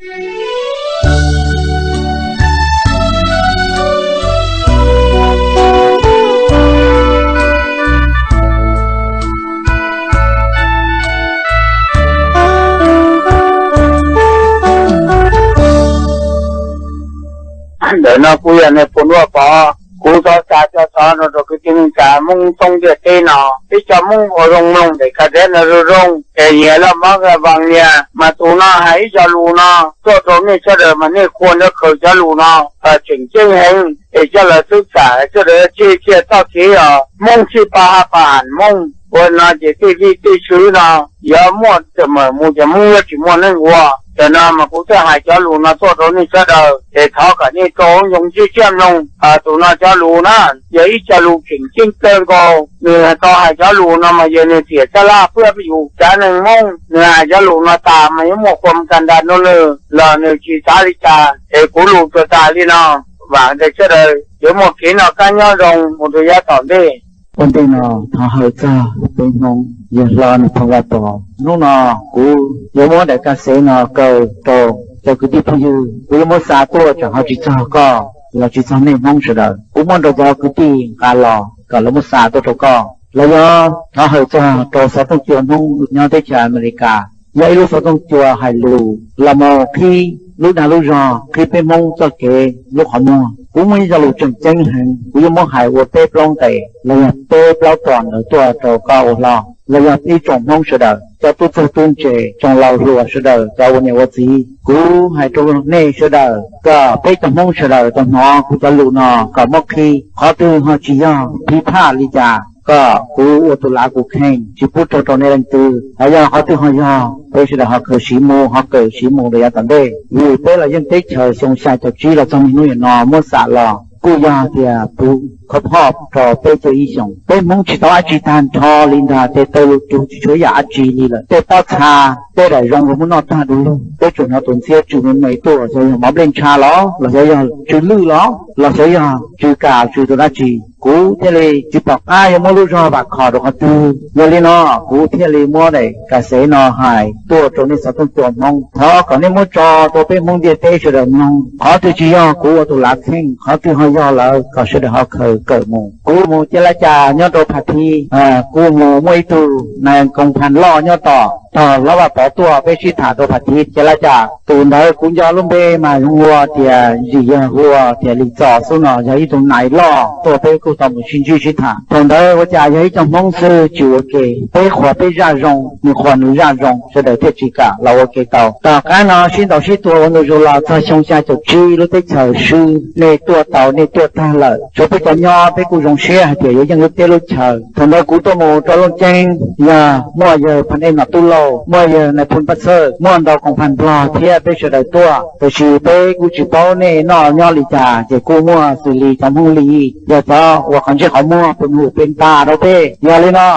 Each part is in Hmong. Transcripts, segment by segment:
Ntawm no kuv yog nws puas nuaj pov, kuv xov xav cov xov no rau kwv tij neej tsa Hmoob thoob ntiaj teb no, peb cov Hmoob ua zoo mloog ntawm ka deb no zoo zoo es nyias laj mab ka vaas nyias, mas tus no hais ib co lus no tuaj rau nej sawv daws mas nej khuam nrog khaws cov lus no tseem ceeb heev es coj lawv xub xam sawv daws tseg kiag txoj kev os Hmoob sib pab hab pab ham Hmoob. Ua no ces tej vij tej sw no yuav muaj tawm mam mus ces Hmoob yuav tsis muaj neeg ua. Tam no mas kuv thiaj hais cov lus no tuaj rau nej sawv daws es thov kom nej rau nyoog ntsib siab mloog. Tus no cov lus na yog ib co lus tseem ceeb kawg nkaus. Nws tau hais cov lus no mas yog nws tiam xab laj pab yus cov neeg Hmoob, nws hais cov lus no tas mas yuav muaj khuam ka nra nrog nws los nws tsis xav li cas. Es kuv lus tsuas tas li no, vam tias sawv daws yuav muaj kev noj qab nyob zoo mus rau yav tom ntej. Ua ntej no thov hawm txog peb Hmoob yawg hlob nws phooj Vaj Pov. Hnub no kuv yuav muab daim ka xev no kaw rau cov kwv tij phooj ywg, kuv yuav muab xa tuaj tsam ho tsis txog koj los tsis txog nej Hmoob sawv daws. Kuv muab rau cov kwv tij nqa los kom lawv muab xa tuaj rau koj. Los yog thov hawm txog rau xov tooj cua Hmoob nyob teb chaws Amelikas, yog ib lub xov tooj cua hais lus los mus qhib lub dag lub zog, qhib peb Hmoob txoj kev lub qhov muag. Kuv muaj ib zaj lus tseem ceeb heev, kuv yuav muab hais ua peb plaub nqes los yog peb plaub tom ntawd tuaj rau koj ua hlob los yog ib tsoom Hmoob sawv daws, cov tub txawg tub ntse, tsoom laus hluas sawv daws, cov ua niam ua txiv. Kuv hais rau nej sawv daws kom peb cov Hmoob sawv daws tau hnov kuv cov lus no kom muab qhib. Qhov twg ho tsis yog, phiv phaj li cas kom kuv ua tus lav kuv kheej tsis pub raug rau nej leej twg. Hos yog qhov twg ho yog, peb sawv daws ho khaws siv mus, ho kawm siv mus rau yav tom ntej. Vim peb los yeej teb chaws xyoo xya caum tsib los txog niaj hnub nim no muab xam los kuj yog tias puv khov phoj rau peb caug ib xyoos. Peb Hmoob tsis tau dab tsi tag nrho li ntag, tes taw lus rug tsis tshuav ib yam dab tsi li lawm. Tej pob txha, tej daim zoo los muab noj tag du lug. Peb tsuas hnov tus ntxhiab tsw me me tuaj, xyov yog mov nplej ntsha los los xyov yog tsw lwj los los xyov yog tsw kam tsw tus dab tsi. Kuv thiaj li tsis pom qab yuav muab lub zog vam khom rau qhov twg. Yog li no, kuv thiaj li muab daim ka xev no hais tuaj rau nej xov tooj cua Hmoob. Thov kom nej muab tso rau peb Hmoob ntiaj teb sawv daws mloog. Qhov twg tsis yog kuv ua tus lav kheej, qhov twg ho yog lawm kom sawv daws ho khaws kawm mus. Kuv mus cia laj cas nyob rau Phav Thib, kuv mus muaj ib tug nais koos phas loj nyob tom tog Hlob Vaj Pov tuaj, peb sib tham rau Phav Thib cia laj cas. Tus ntawd kuv nco lub npe mas zoo ua tias Zim Yawg, hu ua tias Lis Txos xwb no, yog ib tug nais loj tuaj, peb kuj tau mus sib ntsib sib tham. Thaum ntawd ua cas yog ib co Hmoob xwb tsis ua ke, peb qhuas peb zaj zoo, nws qhuas nws zaj zoo, sawv daws thiaj tsis kam los ua ke tau. Tom qab no sib ntaus sib tua ua ntu zus los txog xyoo xya caum tsib lub teb chaws swb, nej tuaj tau nej tuaj tag lawm, tshuav peb cov nyob peb kuj zoo siab hais tias yuav yeej lub teb lub chaw. Thaum ntawd kuv tuaj mus rau Looj Ceeb, yog muaj yawg Phas Ej Nom Tub Lauj, muaj yawg nais phoo Paj Txhawj, muaj ntau koom phas Nplog thiab peb sawv daws tuaj, tiam sis peb kuj tsis paub nej noj nyob li cas ces kuj muaj xws li cov Hmoob li yog cov uas qhov ntsej qhov muag pes mus pes nta rau peb. Yog li no,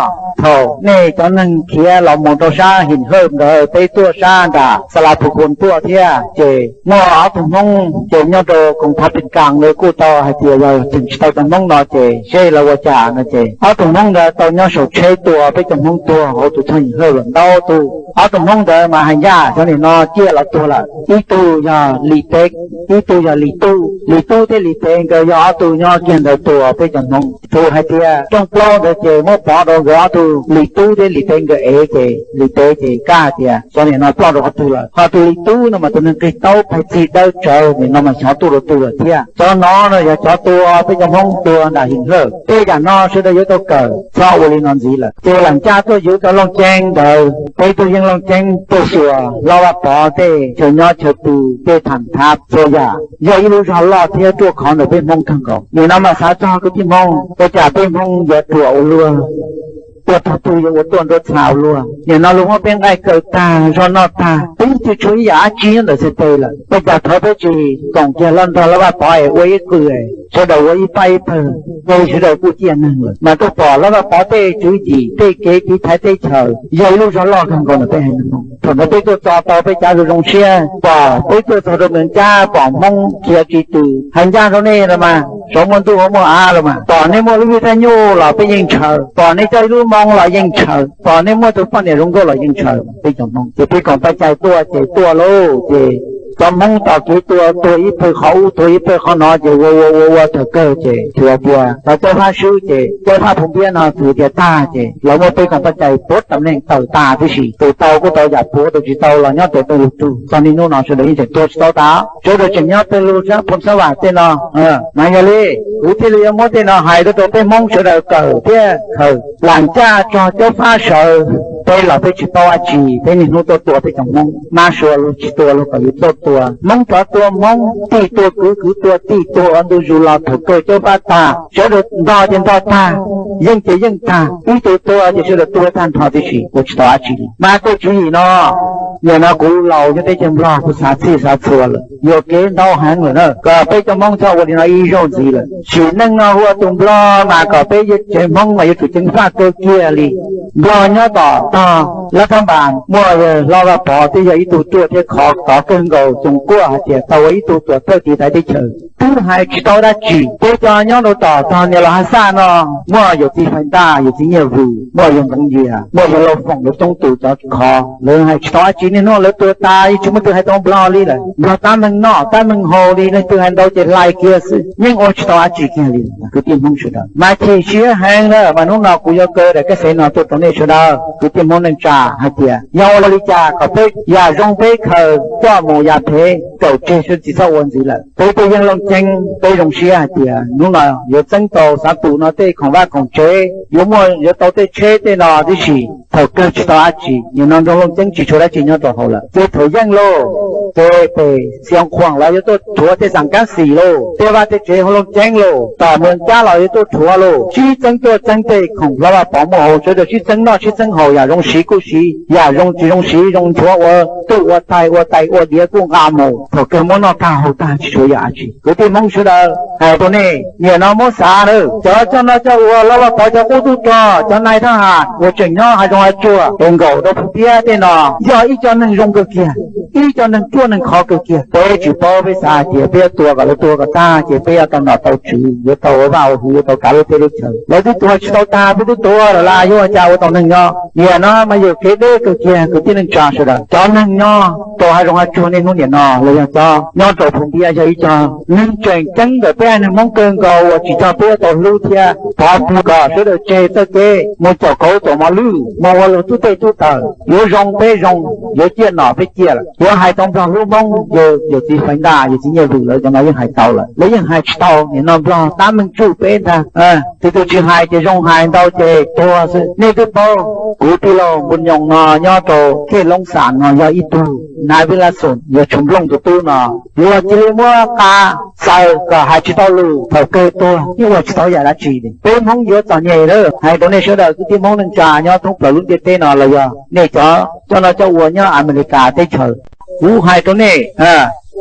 thaum nej cov neeg khiav los mus rau sab Him Hawj ntawd, peb tuaj sab nram Xa La Phu Khun tuaj thiab ces muaj ob tug Hmoob ces nyob rau koom phas Pis Kas ntawd kuj tau hais tias yog tseem tsis tau cov Hmoob no ces seb lawv ua cas no ces ob tug Hmoob ntawd tau nyob saum tsheb tua peb cov Hmoob tuag hauv tus txog Him Hawj los ntau tus. Ob tug Hmoob ntawd mas hais ncaj xyov nim no ciaj los tuag lawm. Ib tug yog Lis Tev, ib tug yog Lis Tub. Lis Tub thiab Lis Tev nkawd yog ob tug nyob kiag ntawd tua peb cov Hmoob. Thaum hais tias rooj plaub ntawd ces muab pov rau nkawd ob tug Lis Tub thiab Lis Tev nkawd ev ces Lis Tev ces kab hais tias xyov nim no ploj rau qhov twg lawm. Ho tus Lis Tub no mas tus neeg qig taub phais txig dawb tsawv, nim no mas xyov tuaj rau twg lawm thiab. Cov no no yog cov tua peb cov Hmoob tuag nram Him Hawj. Tej yam no sawv daws yuav tau kawm, txhob ua li no ntxiv lawm. Ces lam ncaj tuaj yuav cov Looj Ceeb ntawd, peb tuaj yeej Looj Ceeb tuaj xyuas Hlob Vaj Pov tej chaw nyob chaw pw, tej tham thav txhua yam, yog ib lub zog loj thiab ruaj khov ntawm peb Hmoob kawg nkaus. Nim no mas xav txog kwv tij Hmoob, ua cas peb Hmoob yuav ruam ua luaj, tuaj tog twg yuav ua tuaj nruab txha ua luaj. Nim no luag muab peb nqaij kaw tag, zog noj tag, peb twb tsis tshuav ib yam dab tsi nyob ntawm txhais tes lawm. Ua cas thov peb tsis koom kiag Hlob Nrog Hlob Vaj Pov es ua ib qw, sawv daws ua ib pab ib pawg, ces sawv daws kuj ciaj neeg lawm. Mas tuaj pom Hlob Vaj Pov tej tswv yim, tej kev tiv thaiv teb chaws, yog ib lub zog loj kawg nkaus ntawm peb haiv neeg Hmoob. Thaum ntawd peb tuaj txog tau peb cav zoo zoo siab, pom peb tuaj txog rau Mees Cab, pom Hmoob khiav tsis twm. Hais ncaj rau nej los mas, saum muaj ntuj hauv muaj av los mas, pom nej muaj lub vij thaj nyuj los peb yeej ntshaw, pom nej coj ib lub moo los yeej ntshaw, pom nej muaj tus poj niam zoo nkauj los yeej ntshaw. Peb cov Hmoob ces peb koom paj cai tuaj ces tuaj lauj, ces Cov Hmoob tos kev tua, tua ib pawg qhov ub tua ib pawg qhov no ces ua ua ua ua thaum kawg ces txawm tias tau Cob Fab swb ces Cob Fab Phu Npiab no txawm tias tag ces lawv muab peb koom paj cai puav tam neeg tawm tag tib si. Tus tau kuj tau yam puav, tus tsis tau los nyob pem pawg lug tug. Txog niaj hnub no sawv daws yeej tseem tuag tsis tau tas, sawv daws tseem nyob pawg lug sab Phoo Xab Vam tej no. Mas yog li kuv thiaj li yuav muab tej no hais tuaj rau peb Hmoob sawv daws kawm thiab khaws lam ncaj tso Cob Fab sawv. Peb los peb tsis paub dab tsi, peb niaj hnub tuaj tua peb cov Hmoob, mab sua luag tsis tua luag kom yus tuaj tua. Hmoob rov tua Hmoob, tij tua kwv, kwv tua tij, tuag ua ntu zus los thaum kawg Cob Fab tag, sawv daws ntog ces ntog tag, yeej ces yeej tag, ib tug tuag ces sawv daws tuag tag nrho tib si, ua tsis tau dab tsi li. Mas tej tswv yim no, nim no kuv laus nyob teb chaws Nplog kuv xav txhij xav txhua lawm, yuam kev ntau heev lawm na, kom peb cov Hmoob txhob ua li no ib zaug ntxiv lawm. Sim neej no hu ua tus Nplog mas kom peb tsev Hmoob mas yuav tsum ceev faj kawg kiag li. Nplog nyob tom tog Lab Thab Npas muaj yawg hlob Vaj Pov twb yog ib tug ruaj thiab khov tov kawg nkaus, Txoos Kuaj hais tias tau ua ib tug tuam thawj tiv thaiv teb chaws twb hais tsis tau dab tsi. Peb cov nyob rau tom tog niam laus Haj Xaj no muaj yawm txiv Fais Ntaj, yawm txiv Nyiaj Vwm, muaj yawg Ntxoov Yias, muaj yawg Lauj Foom, lawv coob tus cov khov, lawv hais tsis tau dab tsi. Niaj hnub lawv tua tas yeej tsis muaj leej twg hais tau Nplog li lawm. Nplog tab meeg noj tab meeg haus li, leej twg hais ntau ces hlais kiag xwb, yeej ua tsis tau dab tsi kiag li. Kwv tij Hmoob sawv daws mas chim siab heev na, mas hnub no kuv yuav kaw daim kaj xev no tuaj rau nej sawv daws kwv tij Hmoob neej tsa hais tias yog ua li cas kom peb yam zoo peb khaws coj mus, yam phem kaum tseg, sawv tsis txhob ua ntxiv lawm. Peb tej yeej Looj Ceeb peb zoo siab hais tias hnub no yuav txeeb tau xav tus no tej khoom vaj khoom tsev, yuav muaj yuav tau tej tsheb tej no tib si. Thaum kawg tsis tau dab tsi, nim no nroog Looj Ceeb tsis tshuav dab tsi nyob rau hauv lawm. Ces thaum yeej lauj, ces pem Xi Oos Khuam los yuav tuaj rhuav tej xas kab xis lauj, tej vaj tej tsev hauv Looj Ceeb lauj, tom Moos Cab los yuav tuaj rhuav lauj. Sib txeeb tuaj txeeb tej khoom Hlob Vaj Pov muaj hauv, sawv daws sib txeeb noj sib txeeb haus, yam zoo siv kuj siv, yam zoo tsis zoo siv zoo nchuav ua tuj ua tais ua tais ua diav kuj nqa mus, thaum kawg muab noj tag haus tag tsis tshuav yam dab tsi. Kwv tij Hmoob sawv daws, hais rau nej, nim no muab xav na, cov coj noj coj ua, Hlob Vaj Pov cov qub tub rog, cov nais thab ham uas tseem nyob hav zoov hav tsuag es nkaum rau Phu Npiab tej no, yog ib co neeg zoo kawg kiag, ib co neeg ruaj neeg khov kawg kiag. Peb tsis paub, peb xav hais tias peb yuav tua kom lawv tuag kom tag ces peb yuav tau nom tau tswv, yuav tau ua vaj ua hwv, yuav tau kav lub teb lub chaw. Lawv twb tuag tsis tau tag, peb twb tuag lawm las, yuav ua cas ua tau neeg nyob? Nim no mas yog kev deb kawg kiag kwv tij neej tsa sawv daws. Cov neeg nyob rau hav zoov hav tsuag niaj hnub nim no los yog cov nyob rau Phu Npiab yog ib co neeg tseem ceeb ntawm peb haiv neeg Hmoob kawg nkaus uas tsis txog peb yuav tau hlub thiab thov pw kom sawv daws tseg txoj kev mus caum kauv caum mos lwj, mus ua luag tub tej tub taws. Yuav zoo peb zoo, yuav ciaj nom peb ciaj lawm. Yuav hais tau Nplog hlub Hmoob, yawg yawm txiv Faiv Ntaj, yawm txiv Nyiaj Vwm lawv cov no yeej hais tau lawm. Lawv yeej hais tsis tau, nim no Nplog tab meeg tsuj peb ntag. Tus twg tsis hais ces zoo, hais ntau ces tuag xwb. Nej twb paub kuv tij laug Npus Nyoos no nyob rau Khej Loob Xam no yog ib tug nav vij laj xoom, yog tshuav nplooj tus tub no, luag cia li muab qa xaws kom hais tsis tau lus, thaum kawg tuag yeej ua tsis tau yam dab tsi li. Peb Hmoob yuav txom nyem lawm. Hais rau nej sawv daws kwv tij Hmoob neej tsa nyob thoob plaws lub ntiaj teb no los yog nej cov coj noj coj ua nyob Amelikas teb chaws, kuv hais rau nej,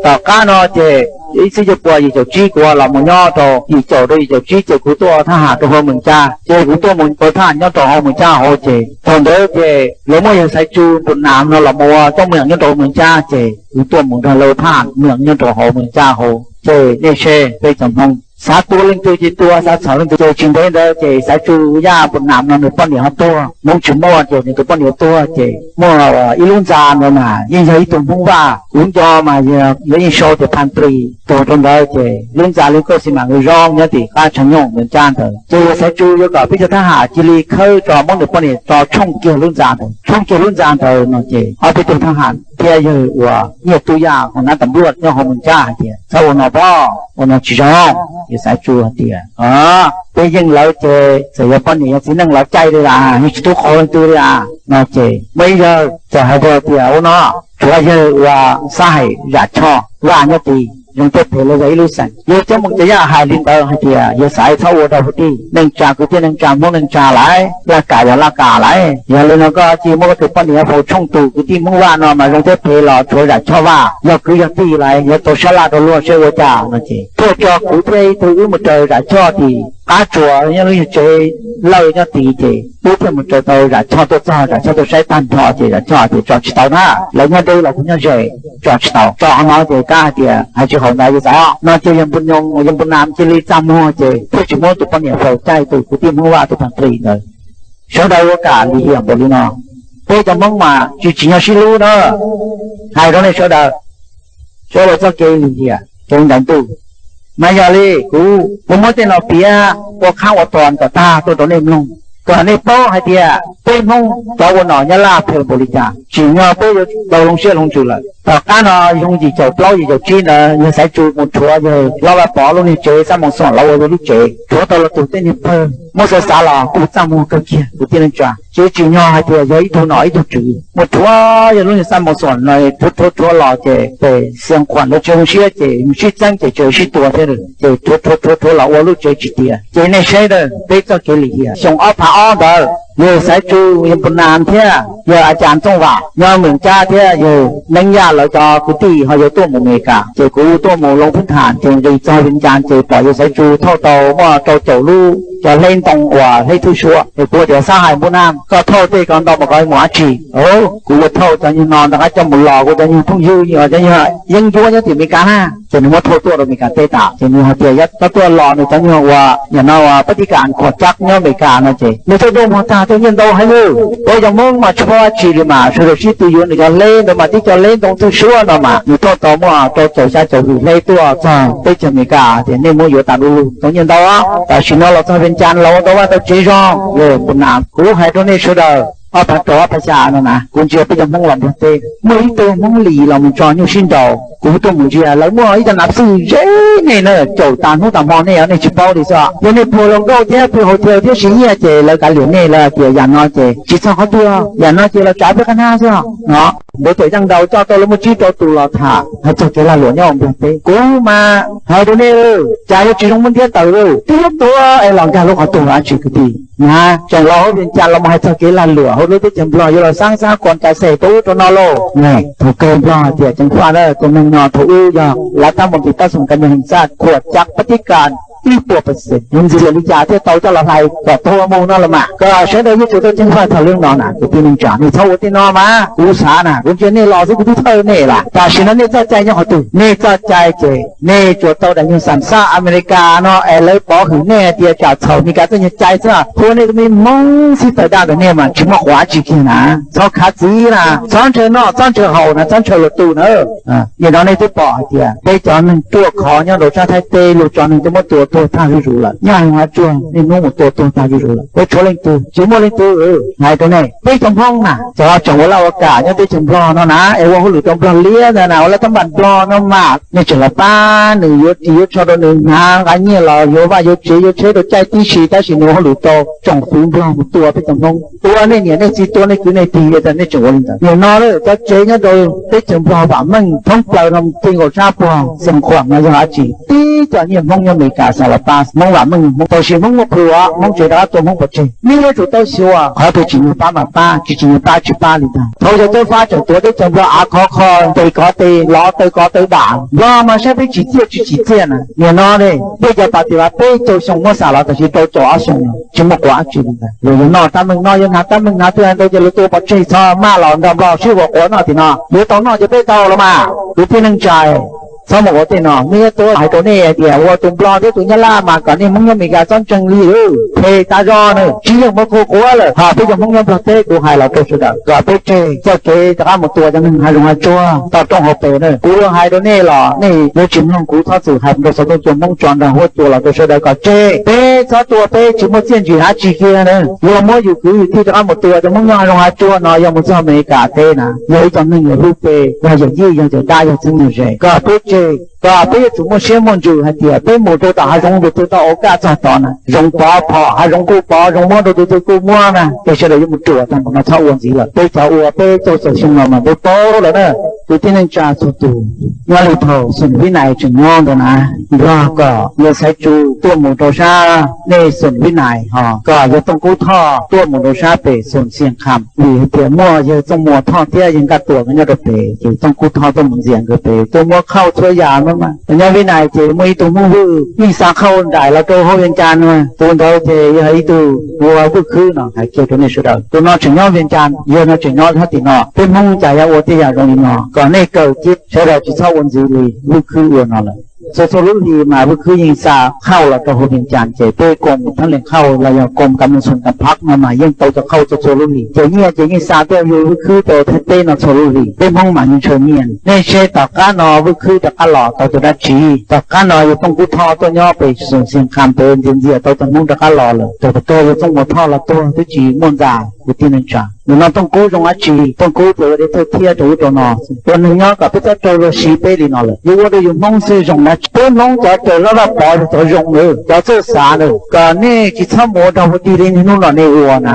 tom qab no ces ib txhiab cuaj pua yim caum tsib kuv los mus nyob rau yim caum rau yim caum tsib ces kuv tuaj ua thab ham rau hauv Moos Cab, ces kuv tuaj mus ua thab ham nyob rau hauv Moos Cab hauv ces thaum ntawd ces lawv muab yawg Xaiv Tsu Npus Nam no los mus ua coj mus nyob rau Moos Cab ces kuv tuaj mus nrog lawv thab ham nyob rau hauv Moos Cab hauv. Ces nej seb peb cov Hmoob xav tua leej twg ces tua, xav txhom leej twg ces tsis ntev ntawd ces Xaiv Tsu Yaj Npus Nam no nws poj niam ho tuag, Hmoob tsis muaj ces nws tus poj niam tuag ces muaj ib lub ntxa ntawd mas yeej yog ib tug Hmoob Vaj, kuv nco mas yog yeej sau tias Phan Plis tuag rau ntawd ces lub ntxa li kauj xi mas zoo nyob tim qab tshav nyooj Moos Cab ntawd. Ces yawg Xaiv Tsu yuav kom peb cov thab ham cia li khawb tso, muab nws poj niam tso tshooj kiag lub ntxa ntawd, tshooj kiag lub ntxa ntawd no ces ob peb tug thab ham thiab yawg uas Nyiaj Tub Yaj hauv nab tas npluaj nyob hauv Moos Cab hais tias txhob ua no pob, ua no tsis zoo. Yawg Xaiv Tsu hais tias peb yeej lawv ces txawm yog poj niam yog txiv neej los caij li las, yeej tsis tub qhauv leej twg li as no ces muaj ib yawg txawm hais rau tias ua no, tshuav yawg uas Xab Haim Zam Tshoj Vaj nyob tid, zoo thiab phem los yog ib lub xeem. Yawg Cob Moos Cov Yaj hais li ntawd hais tias yawg Xaiv txhob ua rau kwv tij neej tsa, kwv tij neej tsa Hmoob neej tsa lawm, laj kam yog laj kam lawm. Yog li no koj cia muab koj tus poj niam faus tshooj tus kwv tij Hmoob Vaj no mas zoo thiab phem los tshuav Zam Tshoj Vaj yog kwv yog tij lawm, yuav tau sab laj rau luag seb ua cas no ces thiaj tso kuv thiab ib tug wb mus raws Zam Tshoj tim qab tsuas nyob lub nyuag tsev lawj nyob tid ces wb thiaj mus raws tau Zam Tshoj tuaj txog, Zam Tshoj tuaj saib tag nrho ces Zam Tshoj tias tso tsis tau na, lawv nyob deb los kuv nyob ze, tso tsis tau. Tso qhov no ces kab hais tias hais tsis haum ntawd yawg Xaiv os no ces yawg Npus Nyoos yawg Npus Nam cia li txaj muag ces thiaj tsis muab tus poj niam faus caij tus kwv tij Hmoob Vaj tus Phan Plis ntawd. Sawv daws ua kam lim hiam npaum li no, peb cov Hmoob mas tsis tsim nyog sib hlub na. Hais rau nej sawv daws, tso los txoj kev lim hiam kev ntaus ntuj. Mas yog li kuv, kuv muab tej no piav ua qhaab ua tuas kom tag tuaj rau nej mloog, kom nej paub hais tias peb Hmoob cov ua nom Nyab Laj phem npaum li cas, tsim nyog peb yuav tau loo siab loo ntsws lawm. Tom qab no xyoo yim caum plaub yim caum tsib ntawd yawg Xaiv Tsu mus rhuav yawg Hlob Vaj Pov lub niag tsev Xab Moos Xoom los ua lub tsev, rhuav tau los tus tej niag pawg muab xav xav los kuj txaj muag kawg kiag kuv tij neej tsa. Ces tsim nyog hais tias yog ib tug nom ib tug tswv mus rhuav yawg lub niag Xab Moos Xoom no, rhuav rhuav rhuav los ces pem Xias Khuam lawv tsis zoo siab ces sib txeeb ces tseem sib tua thiab, ces rhuav rhuav rhuav rhuav los ua lub tsev tsis tiav. Ces nej saib na, peb txoj kev lim hiam xyoo ob phav ob ntawd yawg Xaiv Tsu, yawg Npu Nas thiab yawg A Cas Txooj Vam nyob Meem Cab thiab yawg Neeb Yaj lawv cov kwv tij ho yuav tuaj mus Amelikas, ces kuv tuaj mus loo phub tham ces nqis txog Vias Cas ces pom yawg Xaiv Tsu thauj tau muaj rau caum lub cov hleb ntoo uas hleb thwj suab. Es kuv tias, Xab hais Npu Nas, koj thauj tej ko ntau mas koj mus dab tsi? Kuv ua thauj cov nyuag no ntawm qab coj mus los kuv cov nyuag phooj ywg, cov nyuag yeeb ncuab nyob tim Amelikas na. Ces nws muab thauj tuaj rau Amelikas teb tas, ces nws hais tias yog koj tuaj los nws cov nyuag uas nim no uas pab tib kas khuam cab nyob Amelikas no ces nws tuaj tuaj mus tag tuaj nyiaj ntau heev lawm. Peb cov Hmoob mas tsis paub dab tsi li mas sawv daws sib tw yuav nws cov hleb ntawd mas tib co hleb ntoo thwj suab no mas nws thauj tau muaj rau caum xya caum hwm hleb tuaj txog teb chaws Amelikas tias nej muab yuav tas du lug tau nyiaj ntau. Tam sim no los txog Vias Cas los ua tau vaj tau tsev zoo. Yawg Npu Nas, kuv hais rau nej sawv daws, ob phav rau ob phav xya no na kuv ntsia peb cov Hmoob los Nplog teb, muaj ib tug Hmoob Lis los mus tso nyuj sib nraus, kuv tuaj mus ntsia lawv muaj ib co nav xwj ze nej na, caum tas hnub tas hmo nej nej tsis paub li xwb. Yog nej pluag hluas nkauj thiab pluag hauv thiaw thiab siv nyiaj ces lawv kav liam nej, lawv tias yam no ces tsis txog qhov twg, yam no ces los tsav peb qab hnab xwb no. Ntawd thaum yeej nraus coj tau lawv muaj tsib rau tus los tham hais txog kev lag luam nyob Nplog teb. Kuv mas hais rau nej, cas yuav tsis zoo muab ntiab tawm lawm, twb yuav tuag es los nkag lub qhov tuag dab tsi kwv tij na. Tseem los hauv Vias Cas los mus hais txog kev lag luam hauv lub teb chaws Nplog yuav los xaab xaab kuas cais xes rau ub rau no lauj. Thaum kawg Nplog hais tias ceev faj na, tus neeg no thaum ub yog lav tab mus ntim tab xoom kas nyuag heem xaj khuam cav pab tib kas ib puas percent, yuav ntxias li cas thiaj tau coj los hlais kom tuag mus no los mas. Koj sawv daws yeej tsum tau ceev faj thaum lub no na kwv tij neej tsa, nej txhob ua tej no mas. Kuv xav na kuv ntsia nej los xwb kuv twb thawj nej lawm. Tam sim no nej txoj cai nyob qhov twg? Nej txoj cai ces nej tsuas tau daim nyuag xam xaj Amelikas no es lawv pov hwm nej hais tias tsam txhaum Meskas txoj nyuag cai xwb, ua nej tus me Hmoob xib taws daj ntawm nej mas tsis muaj quav tsis kiag na. Txhob khav txiv na, txhob ntshaw noj txhob ntshaw haus na, txhob ntshaw luag tug na. Nim no nej twb pom hais tias peb cov neeg ruaj khov nyob rau sab Thaib teb luag tso neeg twb muab tua tuag tag zuj zus lawm, nyob Hav Tsuag niaj hnub mus tua tuag tag zuj zus lawm, peb tshuav leej twg? Tsis muaj leej twg. Hais rau nej, peb cov Hmoob na, cov tseem ua laj ua kam nyob teb chaws Nplog no na es ua hauj lwm rau Nplog liab ntawd na, ua laj tab npam Nplog no mas, nej tseem los pab nws yuav ris yuav tsho rau nws, hnav nqa nyiaj los yuav vaj yuav tsev yuav tsheb rau caij tib si, tab sis nws ua hauj lwm rau tsoom fwv Nplog mus tua peb cov Hmoob, tua nej niam nej txiv, tua nej kwv nej tij, es nej tseem ua li ntawd. Nim no lawm cov tsev nyob rau teb chaws Nplog vam meej thoob plaws no, ti nkaus sab puag Xeev Khuam no yog dab tsi? Tib co nyiaj Hmoob nyob Amelikas, Xas Las Pas, Hmoob vam meej Hmoob, tab sis Hmoob muaj plhu os, Hmoob tsev rov qab tua Hmoob pov tseg. Nej yuav tsum tau xyuas, qhov twg tsis nyiag pab mas pab, tsis tsis nyiag pab tsis pab li ntag. Thaum yog Cob Fab tseem tuav teb chaws Nplog av khov kho, tes kov tes, lov taw kov taw dam, Nplog mas saib peb tsim txiaj tsis tsim txiaj na. Nim no ne, nej cov pas tis vas peb caug xyoo muab xam los tam sim rau caum ob xyoo no tsis muaj quav dab tsi li ntag. Luag yuav noj tab meeg noj, yuav hnav tab meeg hnav, twb hais ntau ces luag tua pov tseg, txhob maj los nrog Nplog sib ua quav noj tim no. Yuav tau noj ces peb tau los mas, kwv tij neej tsa. Txhob mus ua tej no, nej yuav tuav hais rau nej hais tias ua tus Nplog thiab tus Nyab Laj mas kom nej Hmoob nyob Amelikas txhob ntseeg li, phem tas zog na, tsis yeej muab kua quav lawm. Ho peb cov Hmoob nyob Nplog teb kuv hais los rau sawv daws kom peb tseg txoj kev rov qab mus tua cov neeg hav zoov hav tsuag toj roob hauv pes na. Kuv hais rau nej los nej yuav tsis mloog kuv, txhob txwm hais rau xov tooj cua Hmoob tso nrog huab cua los rau sawv daws kom tseg. Peb txhob tua, peb tsis muaj txiaj ntsig dab tsi kiag na. Luag muab yus kwv yus tij rov qab mus tua cov Hmoob nyob hav zoov hav tsuag no yog mus txog Amelikas teb na, yog ib co neeg yog hlub peb, yog yawm yij yog yawm dab yog txheeb yog ze, kom peb tseg. Kom peb yuav tsum muaj siab muaj ntsws hais tias peb mus rau tom hav zoov tus twg tau ua kaj txog tod na, zoov pov phom hav zoov kuj pov, zoov muab rau tus twg kuj muab na, ces sawv daws yuav mus ruam tag npaum no, txhob ua ntxiv lawm. Peb cov ua peb caug xyoo no mas peb paub lawm na. Kwv tij neej tsa txhua tus, nyob li thaum Xum Vib Nais tseem nyob ntawd na, Nplog kom yawg Xaiv Tsu tuaj mus rau sab nej Xum Vib Nais, ho kom yawg Tooj Kub Thoj tuaj mus rau sab pem Xum Xias Kham, vim hais tias muaj yawg Txooj Muas Thoj thiab yawg Nkaj Tuam nkawd nyob rau pem, ces Tooj Kub Thoj tuaj mus ntxias nkawd pem, tuaj muab khauj txhua yam no mas. Nyob Vib Nais ces muaj ib tug Hmoob Vwj yeej xa khauj nraim los rau hauv Vias Cas no, tus ntawd ces yog ib tug ua Vwj Khwb no, hais kiag rau nej sawv daws. Tus no tseem nyob Vias Cas, yawg no tseem nyob sab tim no. Peb Hmoob cas yuav ua tej yam zoo li no, kom nej kawm kiag, sawv daws tsis txhob ua ntxiv li Vwj Khwb ua no lawm. Txhua txhua lub hlis mas Vwj Khwb yeej xa qhauj los rau hauv Vias Cas ces peb koom thab lees qhauj los yog koom kam meej xum kam phab no mas yeej tau cov qhauj txhua txhua lub hlis ces nyiaj ces yeej xa tuaj yug Vwj Khwb rau Thaib teb no txhua lub hlis. Peb Hmoob mas yeej ntshaw nyiaj. Nej saib tom qab no Vwj Khwb rov qab los tau tus dab tsi? Tom qab no yawg Tooj Kub Thoj tuaj nyob pem Xeev Khuam pem ntxias ntxias tau tus Hmoob rov qab los lawm. Thaum twg tuag yawg Tooj Mus Thoj los tuag twb tsis muaj ntxa kwv tij neej tsa. Nim no Tooj Kub zoo dab tsi? Tooj Kub ces ua deb thawj thiab rau ub rau no, ua neeg nyob kom peb txhob raug luag siv peb li no lawm. Yus ua rau yus Hmoob xwb zoo dab tsi? Peb Hmoob cov raws laj Vaj Pov yog cov zoo lawm, cov txawj xav lawm, kom nej tsis txhob mus ua rau hu ti li niaj hnub no nej ua na.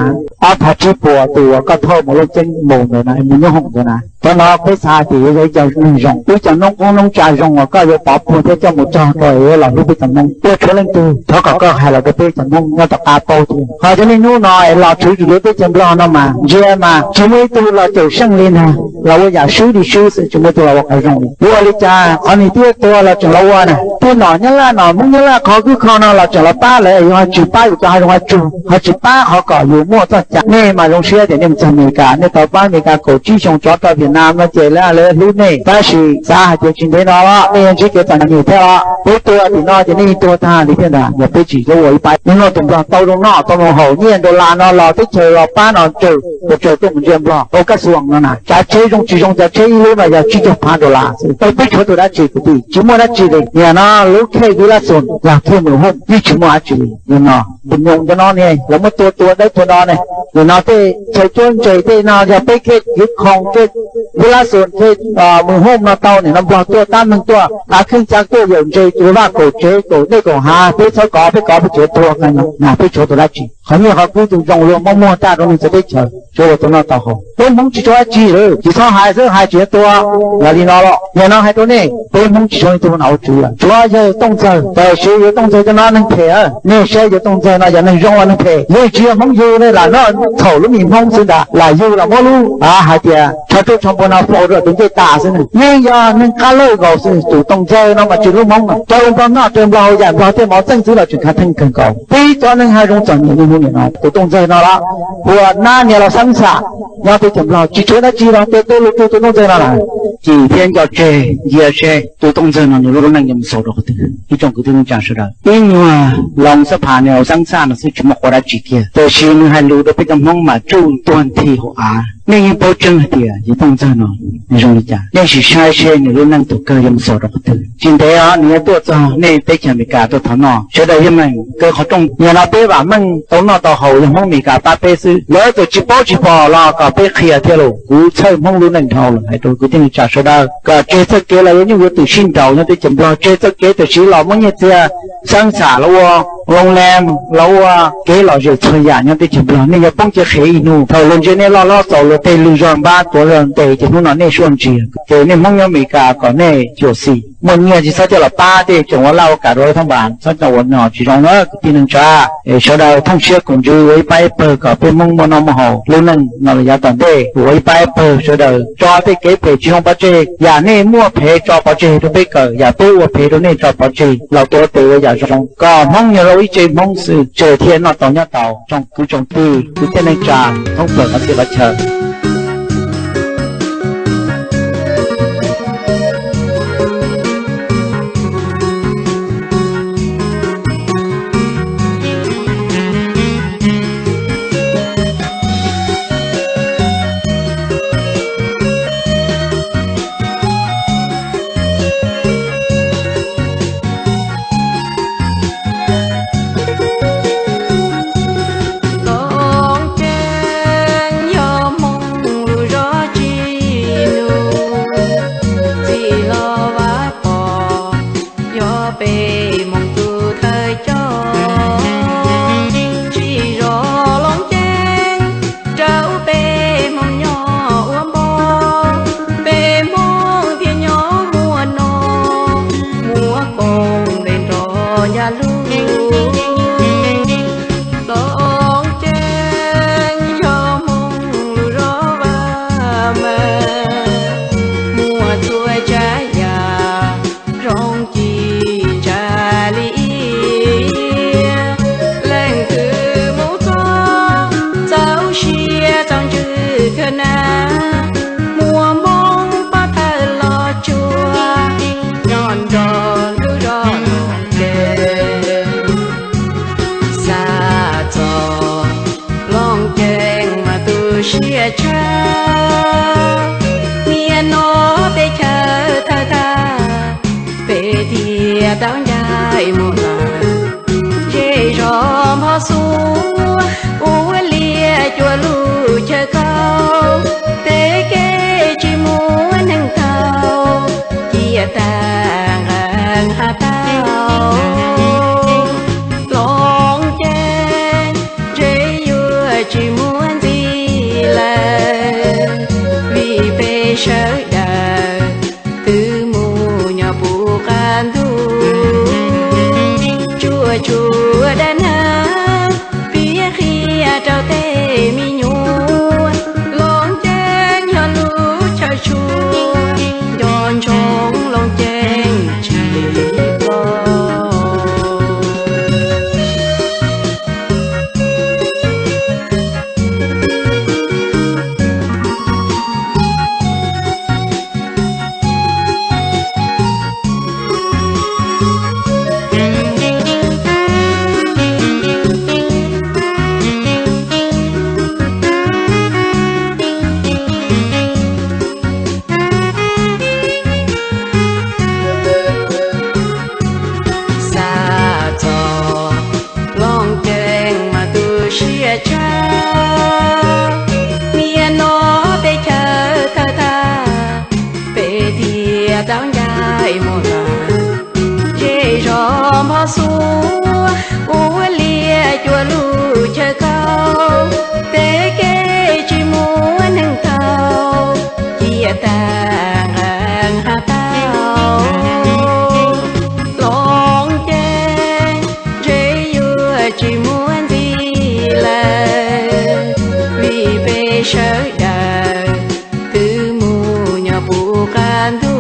Ob phav tsib puas tus uas koj thauj mus Looj Ceeb mus ntawd na, mus nyob hoom ntawd na, qhov no peb xav tias yuav yog ib co neeg zoo, ib co noob qoob noob tsa zoo uas koj yuav pov puag thiab coj mus txog rau es yuav los hlub peb cov Hmoob. Tuaj tshuav leej twg thov kom koj hais los rau peb cov Hmoob nyob tom qab paub thiab. Ho cov niaj hnub no es los tshwv tus yuav peb cov Nplog no mas ntsia mas tsis muaj ib tug los caum seej li ntag, los ua yam swb li swb xwb, tsis muaj ib tug los ua qhov zoo li. Yuav ua li cas qhov niag tib tuag los tseem los ua na, tib nom Nyab Laj nom Hmoob Nyab Laj qhov kwj kho no los tseem los pab lawv, yus ho tsis pab yus cov hav zoov hav tsuag, ho tsis pab qhov kom yus muaj txoj cai. Nej mas zoo siab tias nej mus txog Amelikas, nej tau pab Amelikas kaum tsib xyoo tsov rog Vietnam no ces lawv hlub nej, tab sis xav hais tias tsis ntev no los nej yuav ntsib kev txom nyem thiab los peb tuag tim no ces nej yeej tuag tag li thiab ntag. Yog peb tsis ua ib pab, nej noj tus Nplog tau zoo noj tau zoo haus, nyiaj dollar no los teb chaws los pab no tsaws, tsaws tuaj mus ntsia Nplog ua kab xuas no na, tsav tsheb zoo tsis zoo, tsav tsheb ib lub no yog tsib caug phav dollar xwb. Peb tshuav tus dab tsi kwv tij? Tsis muaj dab tsi li. Nim no lub khej Vwj Lab Xoos los khej Mws Hooj yeej tsis muaj dab tsi li. Nim no tus nyoos cov no ne los muab tua tua dawb tua do ne. Nim no tej chaw cuab ntses tej no yog peb khej Vwj Khoos, khej Vwj Lab Xoos, khej Mws Hooj no tau nim no Nplog tuaj tab meeg tuaj, av kheej ca tuaj yawm ntses tus vaj kaum tsev kaum dej kaum hav, peb txhob kov, peb kov peb tsev tuag na, peb tshuav tus dab tsi? Qhov nyiaj qhov kub tus zoo luag muab muag tag rau neeg txawv teb chaws, tsuav ua tus noj tau haus. Peb Hmoob tsis tshuav dab tsi lawm, tsis txhob hais xwb, hais tsis tuag. Yog li no los nim no hais rau nej, peb Hmoob tsis tshuav leej twg ua nom ua tswv lawm, tshuav yawg Tooj Ntxawg. Tiam sis yawg Tooj Ntxawg cov no neeg phem, nej saib yawg Tooj Ntxawg no yog neeg zoo los neeg phem, yeej tsis yog Hmoob yug, nej lam noj txhaum lub me Hmoob xwb ntag, lam yug los muab lub av hais tias tsho ruaj tsho npua no faus rau tus ncej tas xwb na. Yeej yog neeg qab lawj nkaus xwb, tus Tooj Ntxawg no mas tsis lub Hmoob, rau Nplog noj rau Nplog haus, yam Nplog tej mov txeej xwb los tseem khav theej kawg nkaus. Peb cov neeg hav zoov txom nyem niaj hnub nim no, tus Tooj Ntxawg no los ua nab niag los xeeb xam nyob teb chaws Nplog, tsis tshuav dab tsi los tua tuaj lug rau tus Tooj Ntxawg no lawm. Cim thiab nco tseg ntsia seb tus Tooj Ntxawg no nws lub neej yuav mus xaus rau qhov twg. Ib tsoom kwv tij neej tsa sawv daws, ib nyuag loo xab pha nws haus xeeb xam no xwb tsis muaj quas dab tsi kiag, tiam sis nws hais lus rau peb cov Hmoob mas tsuj tuag nthi hauv av. Nej yeej paub tseeb hais tias yawg Tooj Ntxawg no nws zoo li cas, nej sim saib seb nws lub neej tus kawg yuav mus xaus rau qhov twg. Tsis ntev os nws yuav tuaj txog nej teb chaws Amelikas tuaj thov noj. Sawv daws yeej meem kaw qhov rooj, nim no peb vam meej tau noj tau haus yog Hmoob Amelikas pab peb xwb, lawv txawm tsis paub tsis pom los kom peb qhia thiab lauj. Kuv txhawj Hmoob lub neej dhau lawm, hais rau kwv tij neej tsa sawv daws kom tseg txoj kev los yuav nyuj yuav twm sib nraus nyob teb chaws Nplog, tseg txoj kev tam sim los muab nyiaj txiag xeeb xam los ua loo le los ua kev lom zem txhua yam nyob teb chaws Nplog. Nej yuav poob cev qhev ib hnub, thaum luag ntsia nej loj hlob txaus luag tej lwg zog npab tuav zog ntes ces hnub no nej suaj ntsia. Ces nej Hmoob nyob Amelikas kom nej xyuam xim, muaj nyiaj tsis txhob coj los pab tej tsoom ua laj ua kam rau thoob npas, txhob coj ua no tsis zoo na kwv tij neej tsa. Es sawv daws thooj siab koom ntsws ua ib pab ib pawg kom peb Hmoob muaj noj muaj haus lub neej no los yav tom ntej. Ua ib pab ib pawg sawv daws tso tej kev phem tsis zoo pov tseg, yam nej muaj phem tso pov tseg rau peb kawm, yam peb ua phem rau nej tso pov tseg, los ua tes ua yam zoo kom Hmoob yog ib tsev Hmoob xwb, tsev thiaj noj tau nyob tau. Tsoom kwv tsoom tij kwv tij neej tsa, thoob plaws qhov txhia qhov chaw. Koob tseeb yog Hmoob siab tshaj. Niaj no peb chaw thawj tag, peb thiaj tau ncaim mus lawm. Zej zos npog xuab ua liaj cuag lub chaw kaub, tej kev tsis muaj neeg tau, cia tag nqe ha tau. Hloov ceeb ntshe yuav tsis muaj ntxiv lawm, vim peb sawv daws twb mus nyob puv qab ntuj. Tsuas tshuav dab neeg piav qhia rau tej me nyuam, hloov ceeb yog lub chaw tshua, nco ntsoov hloov ceeb tsis ploj. Xav txog hloov ceeb mas tu siab tshaj. Niaj no peb chaw thawj tag, peb thiaj tau ncaim mus lawm. Zej zos npog xuab ua liaj cuag lub chaw kaub, tej kev tsis muaj neeg tau, cia tag nqe ha tau. Hloov ceeb ntshe yuav tsis muaj ntxiv lawm, vim peb sawv daws twb mus nyob puv qab ntuj.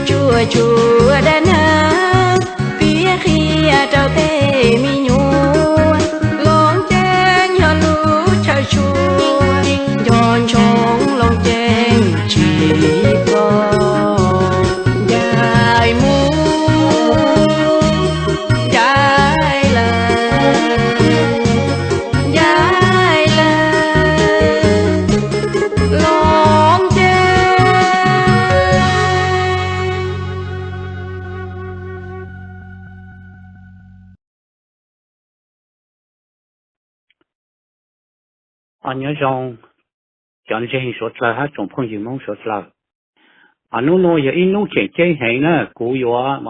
Tsuas tshuav dab neeg piav qhia rau tej me nyuam, hloov ceeb yog lub chaw tshua, nco ntsoov hloov ceeb tsis ploj. Ncaim mus, ncaim lawm, ncaim lawm, hloov ceeb. Nyob zoo cov ntseeg suav dlawg hab tsoom phooj ywg Hmoob suav dlawg. Hnub nuav yog ib hnub tseem ceeb heev na, kuv yuav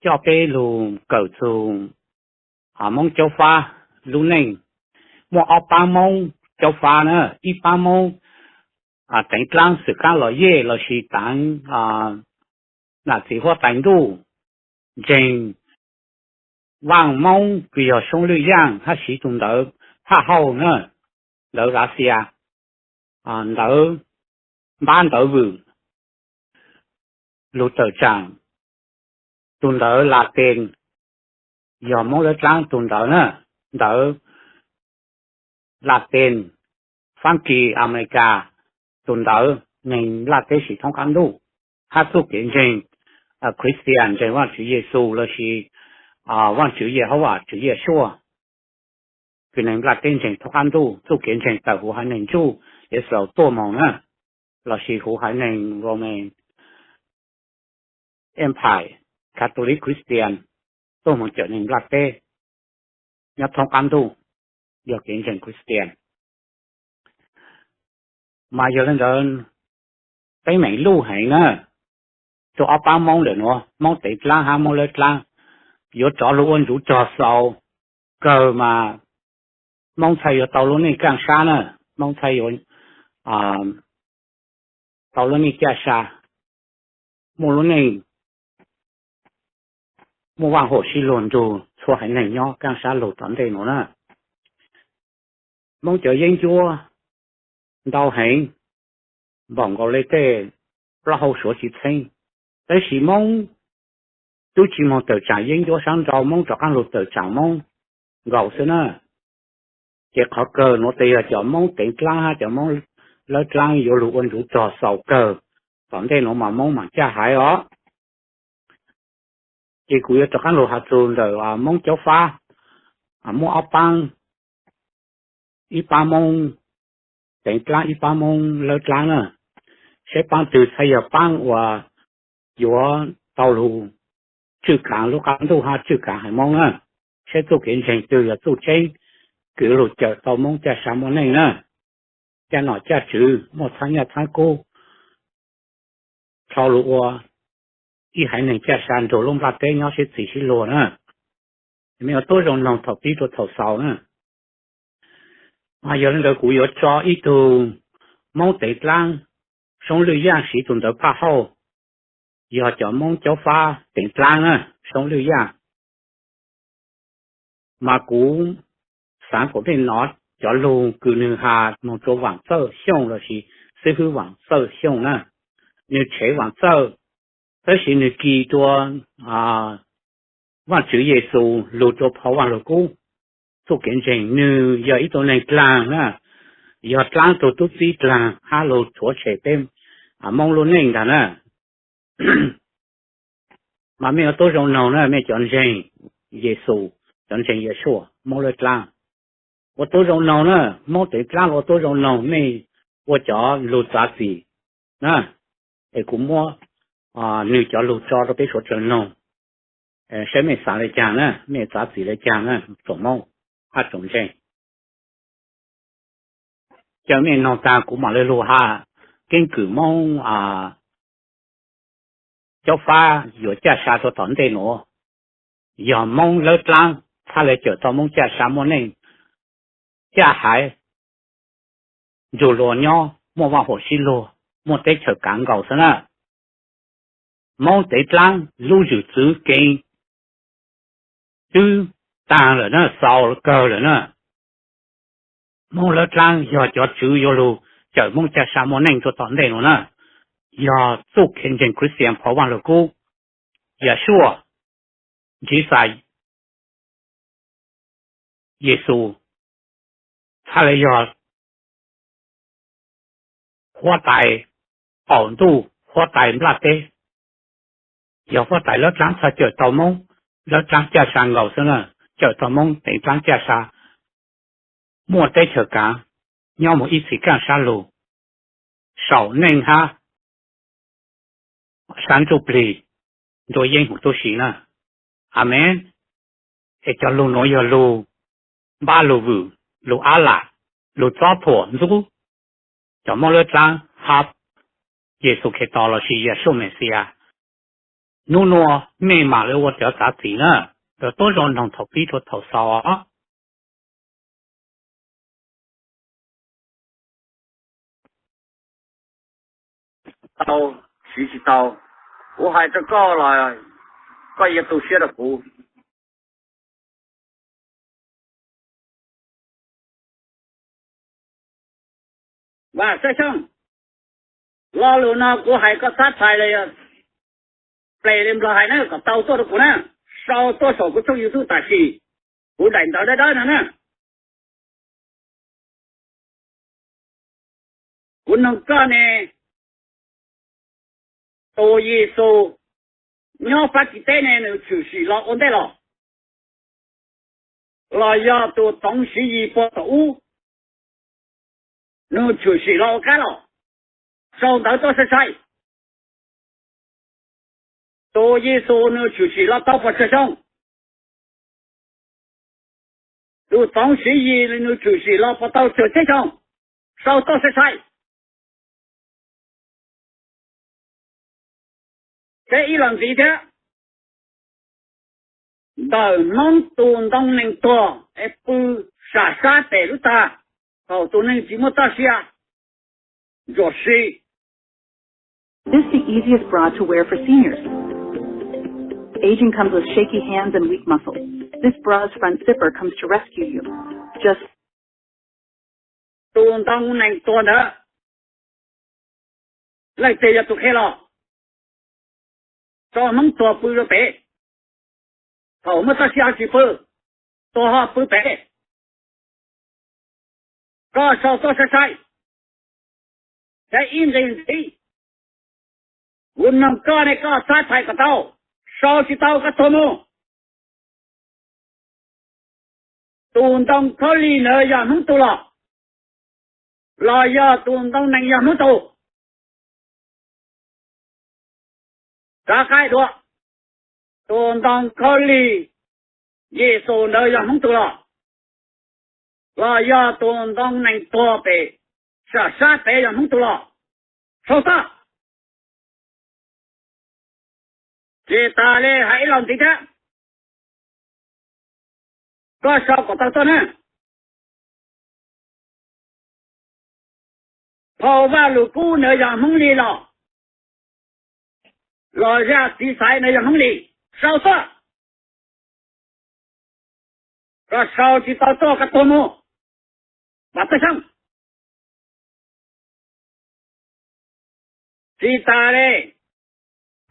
coj peb lug kawm txug Hmoob Caub Fab lub neej. Muaj ob paab Moob Caub Fab na, ib paab Moob teev dlaab xwm kaab los yej lossis teev nam txiv huab tais ntuj, ntseeg Vaaj Moob kws yog Soob Lwj Yaaj hab siv tug ntawv phaj hauj na, ntawv Lav Xias, ntawv npab ntawv vwm lug tawm tsaam. Tug ntawv Latees yog Moob Lawv Dlaab tug ntawv na, ntawv Latees, Faab Kis, Amelikas, tug ntawv neeg nplaj teb siv thoob qaab ntuj, hab txuj kev ntseeg Christian, ntseeg Vaajtswv Yexus lossis Vaajtswv Yehauvas, Tswv Yexus, kws neeg nplaj teb ntseeg thoob qaab ntuj. Txuj kev ntseeg tawm huv haiv neeg Ntsuj, Yexus tuaj moog na, lossis huv haiv neeg Roman Empire, Catholic Christian tuaj moog cawm neeg nplaj teb nyob thoob qaab ntuj, yog kev ntseeg Christian. Mas yog le ntawd, peb meem luj heev na, rua ob paab Moob lawm nuav, Moob Teev Dlaab hab Moob Lawv Dlaab, yuav rov lug ua ntsuv rog xaus kawg mas Moob txhaj yuav tau lub neej kaaj sab na, Moob txhaj yuav tau lub neej kaaj sab, muaj lub neej, muaj vaaj huam sib luag nrug txhua haiv neeg nyob kaaj sab lug tom ntej nuav na. Moob cov yeeb ncuab ntau heev, npaum nkaus le tej plaub hau suav tsi txheeb, tab sis Moob tub tsi moog tawm tsaam yeeb ncuab sab nrau, Moob rov qaab lug tawm tsaam Moob nkaus xwb na. Ces qhov kawg nuav tes yog cov Moob Teev Dlaab hab cov Moob Lawv Dlaab yuav lug ua ntsuv rog xaus kawg tom ntej nuav mas Moob maam caj haiv os. Ces kuv yuav rov qaab lug has txug ntawm Moob Caub Fab, muaj ob paab ib pab Moob teev dlaab, ib pab Moob lawb dlaab na. Saib paab twg txhaj yog paab uas yuav tau lug tswj kaav lub qab ntuj hab tswj kaav haiv Moob na. Saib txuj kev ntseeg twg yog txuj tseeb kws lug cawm tau Moob caj sa muaj neej na. Caj nom caj tswv muaj txhab nyaj txhab kub dlhau lug ua ib haiv neeg caj sa nrug lub nplaj teb nyob sib txig sib luag na. Mej yuav tub zoo noog thaum pib rua thaum xaus na. Mas yog le ntawd kuv yuav tso ib tug Moob teev dlaab, Soob Lwj Yaaj siv tug ntawv phaj hauj, yog cov Moob Caub Fab teev dlaab na, Soob Lwj Yaaj. Mas kuv xaav kuas mej nov cov lug kws nwg has moog rua Vaam Txawj Xyooj lossis Xib Hwb Vaam Txawj Xyooj na. Nwg tshev Vaam Txawj, tab sis nwg kis rua Vaajtswv Yexus lug rua phau Vaaj Lug Kub. Txuj kev ntseeg, nwg yog ib tug neeg dlaag na, yog dlaab tug tub txib dlaag hab lug rhuav tshem peb Moob lub neej ntag na. Mas mej yuav tub zoo noog na, mej cov ntseeg Yexus, cov ntseeg Yeshua, Moob lawb dlaab, ua tub zoo noog na. Moob teev dlaab los ua tub zoo noog, mej ua cov lug txav txim na. Es kuv muab nwg cov lug tso rua peb suav dlawg noog, saib mej xaav le caag na, mej txav txim le caag na, tsoom Moob hab tsoom ntseeg. Ca mej noog taag kuv mam le lug has keeb kwm Moob Caub Fab yuav caj sa rua tom ntej nuav. Yog Moob lawb dlaab txhaj le cawm tau Moob caj sa muaj neej, caj haiv nrug luas nyob, muaj vaj huam sib luag, muaj teb chaws kaav nkaus xwb na. Moob teev dlaab lub zwm txwv keev twb taag lawm na, xaus kawg lawm na. Moob lawb dlaab yog cov tswv yuav lug cawm Moob caj sa muaj neej rua tom ntej nuav na. Yog txuj kev ntseeg Christian phau Vaaj Lug Kub, Yeshua, Tswv Yexus, txhaj le yog huab tais qaum ntuj, huab tais nplaj teb. Yog huab tais lawb dlaab txhaj cawm tau Moob lawb dlaab caj sa nkaus xwb na, cawm tau Moob teev dlaab caj sa muaj teb chaws kaav, nyob moog ib txhis kaaj sab lug, saum neej hab sab ntsuj plig, nruab yeeb huv tub si na. Amees. Es cov lug nuav yog lug npab lug vwm, lug ab lam, lug txob thuam ntxub cov Moob lawb dlaab hab Yexus Khetos lossis Yeshua Mexiyas. Nub nuav mej mam le ua cov txav txim na. Yuav tub zoo noog thaum pib rua thaum xaus os. Tau, siv tsis tau. Kuv hais rau koj los koj yuav tu siab rau kuv. Vam Xab Xyooj, lo lus no kuv hais koj xav txhais los yog ples li Nplog hais na, kom tau tuaj rau kuv na, sau tuaj saum kuv tshooj YouTube tam sim, kuv daim ntawv dawb dawb no na. Kuv noog koj ne, tus Yexus nyob Fab Kis teb ne nws tshwm sim los ua ntej los, los yog tus Toov Siv Yis puag tom ub nws tshwm sim los ua qab los? Sau ntawv tuaj sai sai. Tus Yexus nws tshwm sim los tau puas tsawg xyoo? Tus Toov Siv Yis nws tshwm sim los puas tau tsawg txhiab xyoo? Sau tuaj sai sai. Peb ib los ntxiv thiab, ntawm Hmoob tus ntoo nees tuag es pw sam sab pem lub tag, thaum tus neeg tsis muaj txoj sia, ntsuam si. This the easiest bra to wear for seniors. Aging comes with shaky hands and weak muscles. This bra's front zipper comes to rescue you. Just Tus ntoo nees tuag ntawd, leej twg yog tus qhia los? Tso Hmoob tuag pw rau pem, thaum muaj txoj sia tsis pw, tuag ho pw pem. Koj sau tuaj sai sai, saib ib nqe ntxiv. Kuv noog koj ne, koj xav txhais kom tau, sau tsis tau koj tuag mus. Tus ntoo khaub lig ntawd yog Hmoob tug los? los yog tus ntoo nees yog Hmoob tug? Rov qab dua, tus ntoo khaub lig Yexus ntawd yog Hmoob tug los? Los yog tus ntoo nees tuag pem sam sab pem yog Hmoob tug los? Sau txoj. Tsis tas li hais ib los ntxiv thiab, koj sau kom tau tuaj na. Phau Vaj Lug Kub ntawd yog Hmoob li los? Los zaj txiv xaiv ntawd yog Hmoob li? Sau txoj. Koj sau tsis tau tuaj koj tuag mus, Vam Txawj Xyooj. Tsis tas li,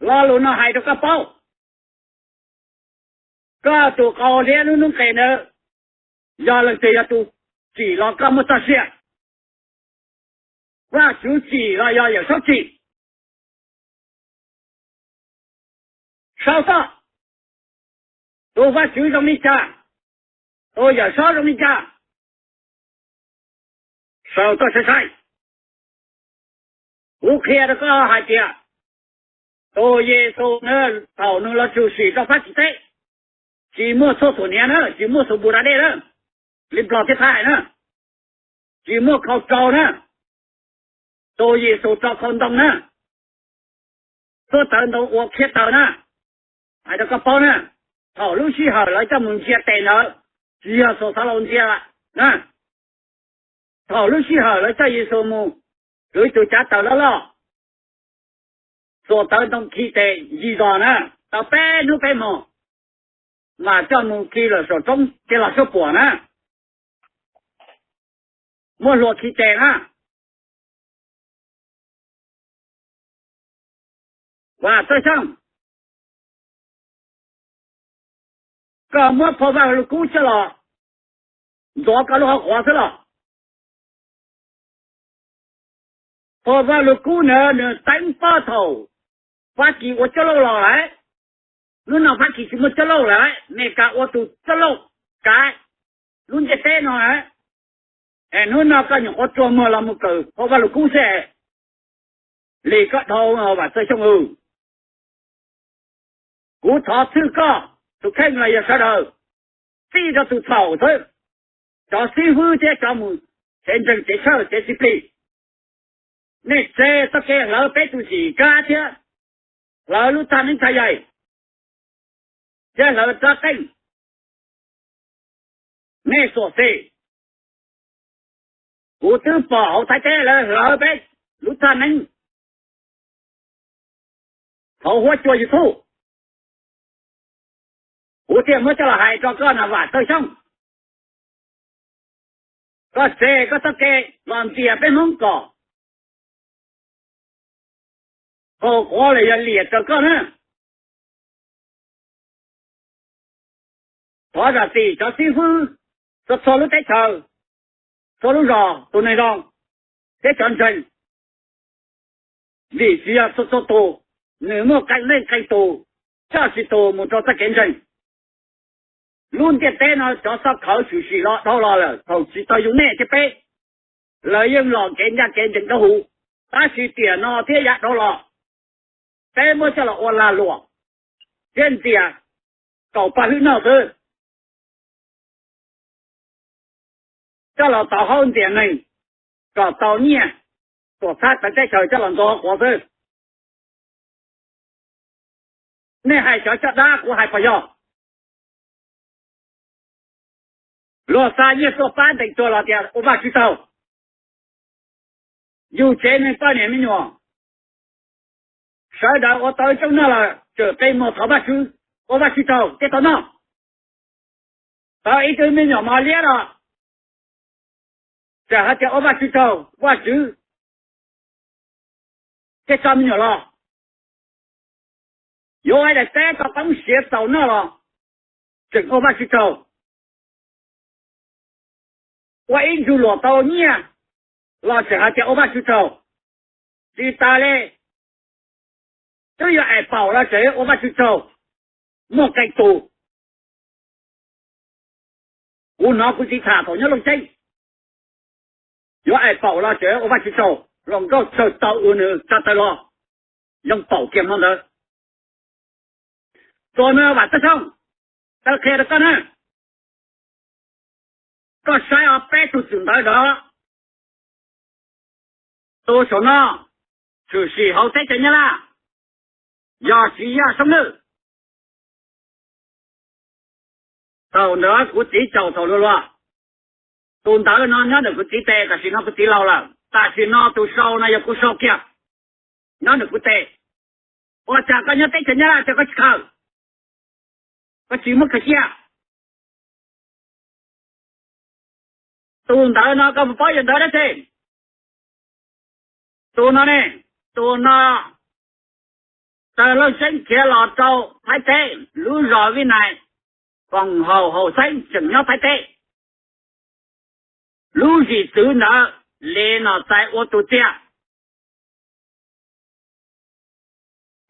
lo lus no hais rau koj paub, koj tus qau liab lub noob qes ntawd yog leej twg yog tus tsim los koj muaj txoj sia? Vajtswv tsim los yog Yawm Saub tsim? Sau txoj. Tus Vajtswv zoo li cas? Tus Yawm Saub zoo li cas? Sau txoj sai sai. Kuv qhia rau koj hais tias tus Yexus na, thaum nws los tshwm sim rau Fab Kis teb, tsis muaj tshuaj thuam hniav na, tsis muaj xu npus da dej na, li Nplog thiab Thaib hais na, tsis muaj khau rau na, tus Yexus rau khau ntoo na, tuaj tawv ntoo ua khiab taws na. Hais rau koj paub na, thaum lub sij hawm lawv coj mus ntsia tes ntawd, tsis yog Xuas Xov Laus ntsia na. Thaum lub sij hawm lawv coj Yexus mus kwv tus cav taws loj loj, Xuas tawv ntoo khi tes ncig zos na, tau peb hnub peb hmos, mas coj mus khi lawm saum roob Ceg Los Suab Puam na, muab hlua khi tes na. Vam Txawj Xyooj, koj muab Phau Vaj Lug Kub coj los ntxuav koj lub hauv quav xwb los? Phau Vaj Lug Kub ntawd nws teeb pob thaum Fab Kis ua coj lauj los lawm. Hnub no Fab Kis tsis muaj coj lauj lawm, Mes Kas ua tus coj lauj kav lub ntiaj teb no. Es hnub no koj nyuam qhuav rua muag los mus kawm Phau Vaj Lug Kub xwb, lim koj dhau Vam Txawj Xyooj. Kuv thov txhwj koj tus kheej los yog sawv daws txij rau tus txhaum xwb, cov xib fwb thiab cov mus tsev ntseeg tsev tshawj tsev txiv plig, nej tseg txoj kev hlawv peb tus tsim kab thiab hlawv lub thaj neeb thaj yaig thiab hlawv rab qeej. Nej xuam xim, kuv twb pom hauv Thaib teb lawv hlawv peb lub thaj neeb hauv huab cua YouTube. Kuv thiaj muab coj los hais rau koj na Vam Txawj Xyooj. Koj tseg koj txoj kev los ntxias peb Hmoob kom qaug quav los yog liam raws koj na. Thov zam txim cov xib fwb txhua txhua lub teb chaws, txhua lub zos tus neeg zoo thiab cov ntseeg, vim tsis yog txhua txhua tus nws muaj qee leej qee tus coj tsis tus mus rau txoj kev ntseeg. Lub ntiaj teb no cov xov khawv tshwm sim los dhau los lawm thaum tsis tau yug nej thiab peb, lawv yeej los kev ncaj kev ncees dau huv, tab sis tiam no thiab yav dhau los peb muab coj los ua lag luam thiab ntxias kaum paj hwb noj xwb, coj los tau hauv ntiam neeg kom tau nyiaj, tuam txhab tawv teb chaws coj los ntxuav quav xwb. Nej hais cov coj dab kuv hais puas yog? Luag xa nyiaj tuaj pab ntees tuag los tias ua Vajtswv tsaug. Yug tsev neeg poj niam me nyuam, sawv daws ua tau ib rooj noj los tseem qe muag thov Vajtswv, ua Vajtswv tsaug thiaj tau noj. Tau ib tug me nyuam mos liab los tseem hais tias ua Vajtswv tsaug, Vajtswv thiaj tso me nyuam los. Yuav ua daim teb tau qoob siav txaus noj los tseem ua Vajtswv tsaug. Ua ib ntsug luam tau nyiaj los tseem hais tias ua Vajtswv tsaug. Tsis tas li, twb yog es paum los tseem ua Vajtswv tsaug, muaj qee tus. Kuv hnov kuv txiv tham thaum nyob Looj Ceeb, Yuav aim paum los tseem ua Vajtswv tsaug, hluas nkauj txawm tau ua nws tsa taw los, yoo paum kiag hmo ntawd. Tus no Vam Txawj Xyooj, tau qhia rau koj na, koj saib ob peb tug txwm ntawv dov, tus saum no tshwm sim hauv teb chaws Nyab Laj, yog Tsis Yaj Soob Lwj. Thaum ntawd kuv txiv caum thaum luag luag, tus ntawv no nyob ntawm kuv txiv tes, tam sim no kuv txiv laus lawm, tam sim no tus sau no yog kuv sau kiag, nyob ntawm kuv tes. Ua cas koj nyob teb chaws Nyab Laj ces koj tsis khaws, koj tsis muab khaws cia? Tus ntawv no koj puas paub yog ntawv dab tsi? Tus no ne, tus no Tawg Leej Xeeb khiav los rau Thaib teb, lub zos Vib Nais, koom haum haum xeeb tseem nyob Thaib teb. Lub zim txwv ntawd li Nom Txais ua tus txiag.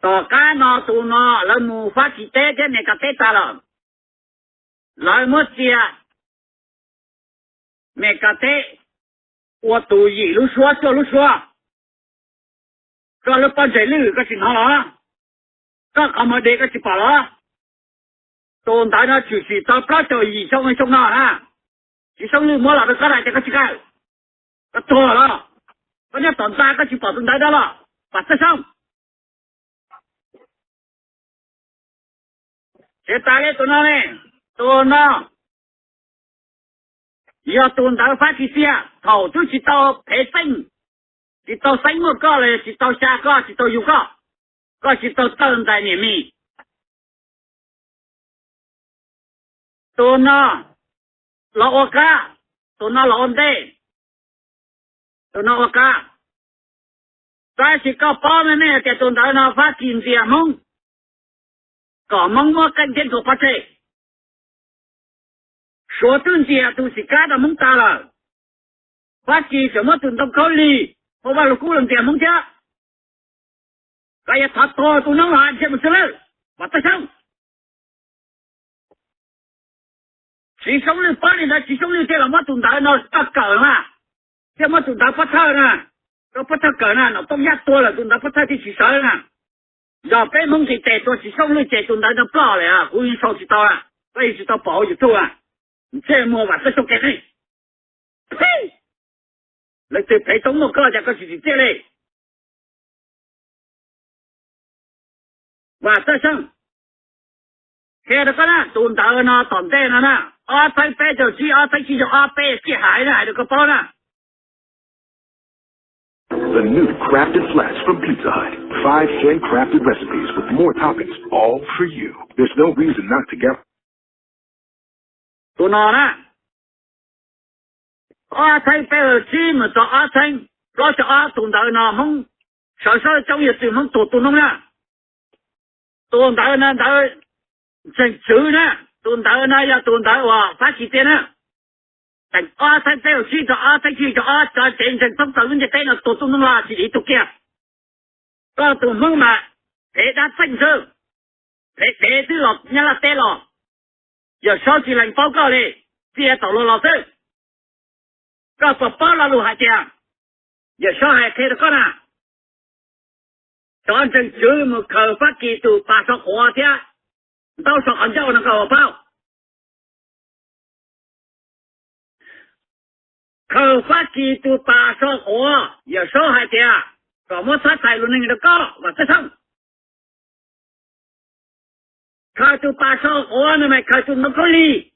Tom qab no tus no lawv mus Fab Kis teb thiab Mes Kas teb tas lawm, lawv muab txiag Mes Kas teb ua tus yim lub suab cuaj lub suab. Koj lub pob ntseg lwj koj tsis hnov los? Koj qhov muag deg koj tsis pom los? Tus ntawv no tshwm sim tau plaub caug yim xyoo xyoo no na. Tsis Soob Lwj muab los rau koj lawm ces koj tsis khaws, koj tuag los? Koj nyob tom ntxa koj tsis pom tus ntawv dov los? Vam Txawj Xyooj, tsev tas li tus no ne. Tus no yog tus ntawv Fab Kis txiag thaum twb tsis tau phev xeeb, tsis tau xeeb muaj koj los yog tsis tau xya koj, tsis tau yug koj, koj tsis tau tawg ntxais niam mis. Tus no los ua qab, tus no los ua ntej, tus no ua qab. Tab sis koj paub me me tias tus ntawv no Fab Kis ntxias Hmoob, kom Hmoob muab qeej thiab ntsuag pov tseg. Suav twb ntxias tus Xim Kab rau Hmoob tas lawm, Fab Kis tseem muab tus Ntoo Khaub Lig, Phau Vaj Lug Kub los ntxias Hmoob thiab. Koj yuav thov tuag tus noob los ntsej muag tsw lwj, Vam Txawj Xyooj. Tsis Soob Lwj paub li ntawd, Tsis Soob Lwj thiaj los muab tus ntawv no coj kawm mas, thiaj muab tus ntawv pob thawj na, rau pob thawj kawm na, Nom Tooj Yaj tuag lawm tus ntawv pob thawj thiaj tsis sawv na. Yog peb Hmoob nqis tes tua Tsis Soob Lwj ces tus ntawv no ploj lawm, kuv yeej sau tsis tau, koj yeej tsis tau pom hauv YouTube. Ntsej muag Vam Txawj Xyooj kev neeg, leej twg phev toob muaj koj cas koj tsis tsim txiaj li. Vam Txawj Xyooj, qhia rau koj na, tus ntawv no tom ntej no na, ob txhiab peb caug tsib, ob txhiab tsib caug ob, peb sij hais na, hais rau koj paub na. The new Crafted Flats from Pizza Hut. Five handcrafted recipes with more toppings, all for you. There's no reason not to get Tus no na, ob txhiab peb caug tsib mus txog ob txhiab plaub caug ob, tus ntawv no Hmoob sawv sawv coob yog txwm Hmoob tuag tu noob na. Tus ntawv no ntawv ntseeg tswv na, tus ntawv no yog tus ntawv uas Fab Kis txiag na. Teem ob txhiab peb caug tsib txog ob txhiab tsib caug ob, cov tsev ntseeg thoob plaws lub ntiaj teb no tuag tu noob los tsis dim tug kiag. Koj tus Hmoob mas phem dab txeej xwb, phem phem twb los Nyab Laj teb los, Yawm Saub tsis lees paub koj li, txias taum luag los xwb. Koj puas paub lo lus hais tias, Yawm Saub hais qhia rau koj na, cov ntseeg tswv mus khaws Fab Kis tus pas so quav thiab ntaub so qhov ncauj no koj puas paub? Khaws Fab Kis tus pas so quav, Yawm Saub hais tias kom muab txhab txhais lus neeg rau koj Vam Txawj Xyooj. Khaws tus pas so quav no mas khaws tus ntoo khaub lig.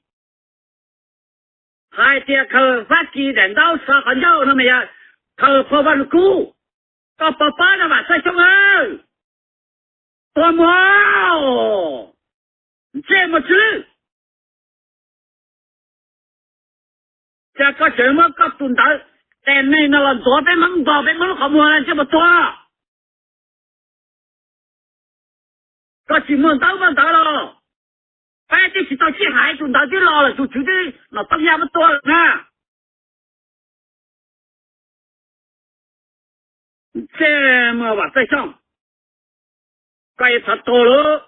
Hais tias khaws Fab Kis daim ntaub so qhov ncauj no mas yog khaws phau Vaj Lug Kub. Koj puas paub no Vam Txawj Xyooj aw? Tuag muag, ntsej muag tsw lwj. Cas koj tseem muab koj tus ntawv tes neeg no los ntxuav peb Hmoob, ntxuav peb Hmoob lub qhov muag na, ntsej muag tuag. Koj tsis muaj ntaub muaj ntawv los? Peb twb tsis tau sib hais tus ntawv twb los lawm, tus tswv twb Nom Tooj Yaj muab tua lawm na. Ntsej muag Vam Txawj Xyooj, koj yuav thov tuag lauj.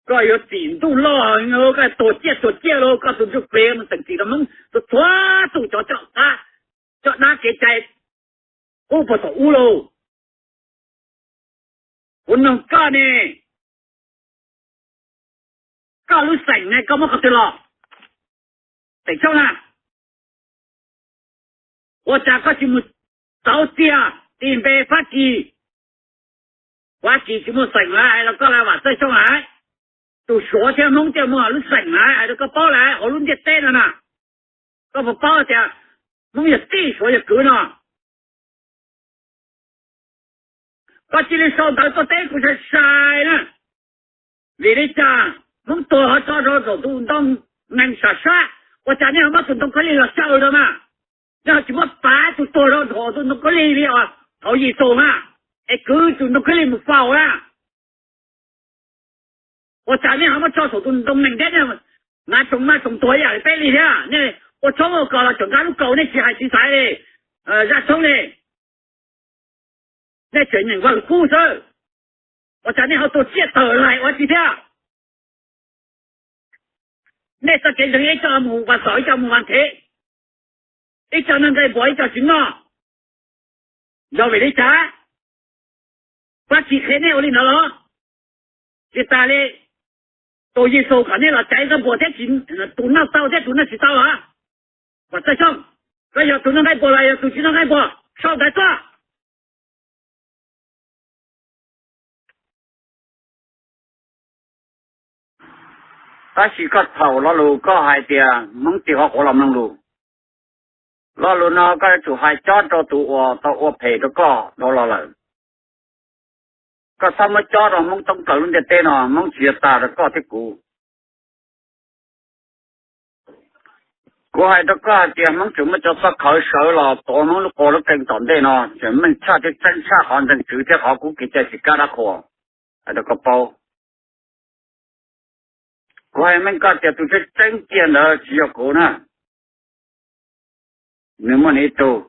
Koj yuav txim ntuj loj, koj tuag ciaj tuag ciaj lauj, koj tus ntsuj plig mus teem txim rau Hmoob txhua txhua tus cov coj dab kev cai qub puag thaum ub lauj. Kuv nug koj ne, koj lub xeem ne koj muab qhov twg los? Teem Xyooj na, ua cas koj tsis mus txauv txiaj tis npe Fab Kis? Fab Kis tsis muaj xeem lawm hais rau koj lawm Vam Txawj Xyooj lawm. Tus Suav thiab Hmoob thiaj muaj lub xeem lawm hais rau koj paub lawm hauv lub ntiaj teb no na. Koj puas paub tias Hmoob yog tij, Suav yog kwv no? Koj cia li sau ntawv tuaj teb kuv sai sai na. Vim li cas Hmoob tuag ho tso rau saum tus ntoo nees sam sab, ua cas nej ho muab tus ntoo khaub lig los xyaw rau mas? Nej ho tsis muab pav tus tuag rau saum tus ntoo khaub lig li os, thaum Yexus mas, es kwv tus ntoo khaub lig mus faus na. Ua cas nej ho muab tso saum tus ntoo nees thiab? Nav tsoos maj tsoos tuag ib yam li peb li thiab. Nej ua tshoob ua kos los tseem nqa lub kaus, nej tsis hais tsis xaiv li, zaj tshoob li. Nej tseem nyeem Vaj Lug Kub xwb, ua cas nej ho tuag ciaj tawm lais ua tsi thiab? Nej txoj kev ntseeg ib co mus Vas Xaum, ib co mus Vas Thev, ib co noj nqaij npua ib co tsis noj, yog vim li cas? Pab tsis qhia nej ua li ntawd los? Tsis tas li, tus Yexus kom nej los caiv nqaij npua thiab, tus noj tau thiab tus noj tsis tau los? Vam Txawj Xyooj, koj yog tus noj nqaij npua los yog tus tsis noj nqaij npua? Sau ntawv tuaj. Tab sis koj thaum lo lus koj hais tias Hmoob tig qhov quav los mloog lus. Lo lus no koj yuav tsum hais cob rau tus uas tau ua phem rau koj dhau los lawm. Koj txhob muab cob rau Hmoob toob plaws lub ntiaj teb no, Hmoob tsis yog tag rau koj thiab kuv. Kuv hais rau koj hais tias Hmoob tseem muaj cov txoj khawv sawv los tuav Hmoob lub qua lub keeg tom ntej no tseem meej tshaj thiab tseeb tshaj qhov ntseeg tswv thiab qhov kub kev cai tsis kab dab qhuas. Hais rau koj paub, kuv hais meej koj tias tus tseeb tseeb kiag ntawd tsis yog kuv na. Nws muaj nws ib tug.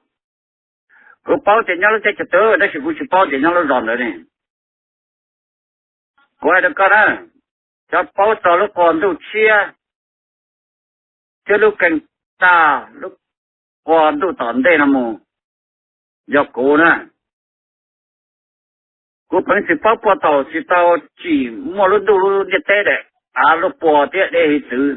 Kuv paub tias nyob lub teb chaws twg tab sis kuv tsis paub tias nyob lub zos ntawd ne. Kuv hais rau koj na, cov paub txog lub qua ntuj tshiab thiab lub keeg tag, lub qua ntuj tom ntej no mus, yog kuv na. Kuv peev xwm paub puag thaum tsis tau tsim muaj lub ntuj lub ntiaj teb daim av luaj puas thiab dej hiav txwv.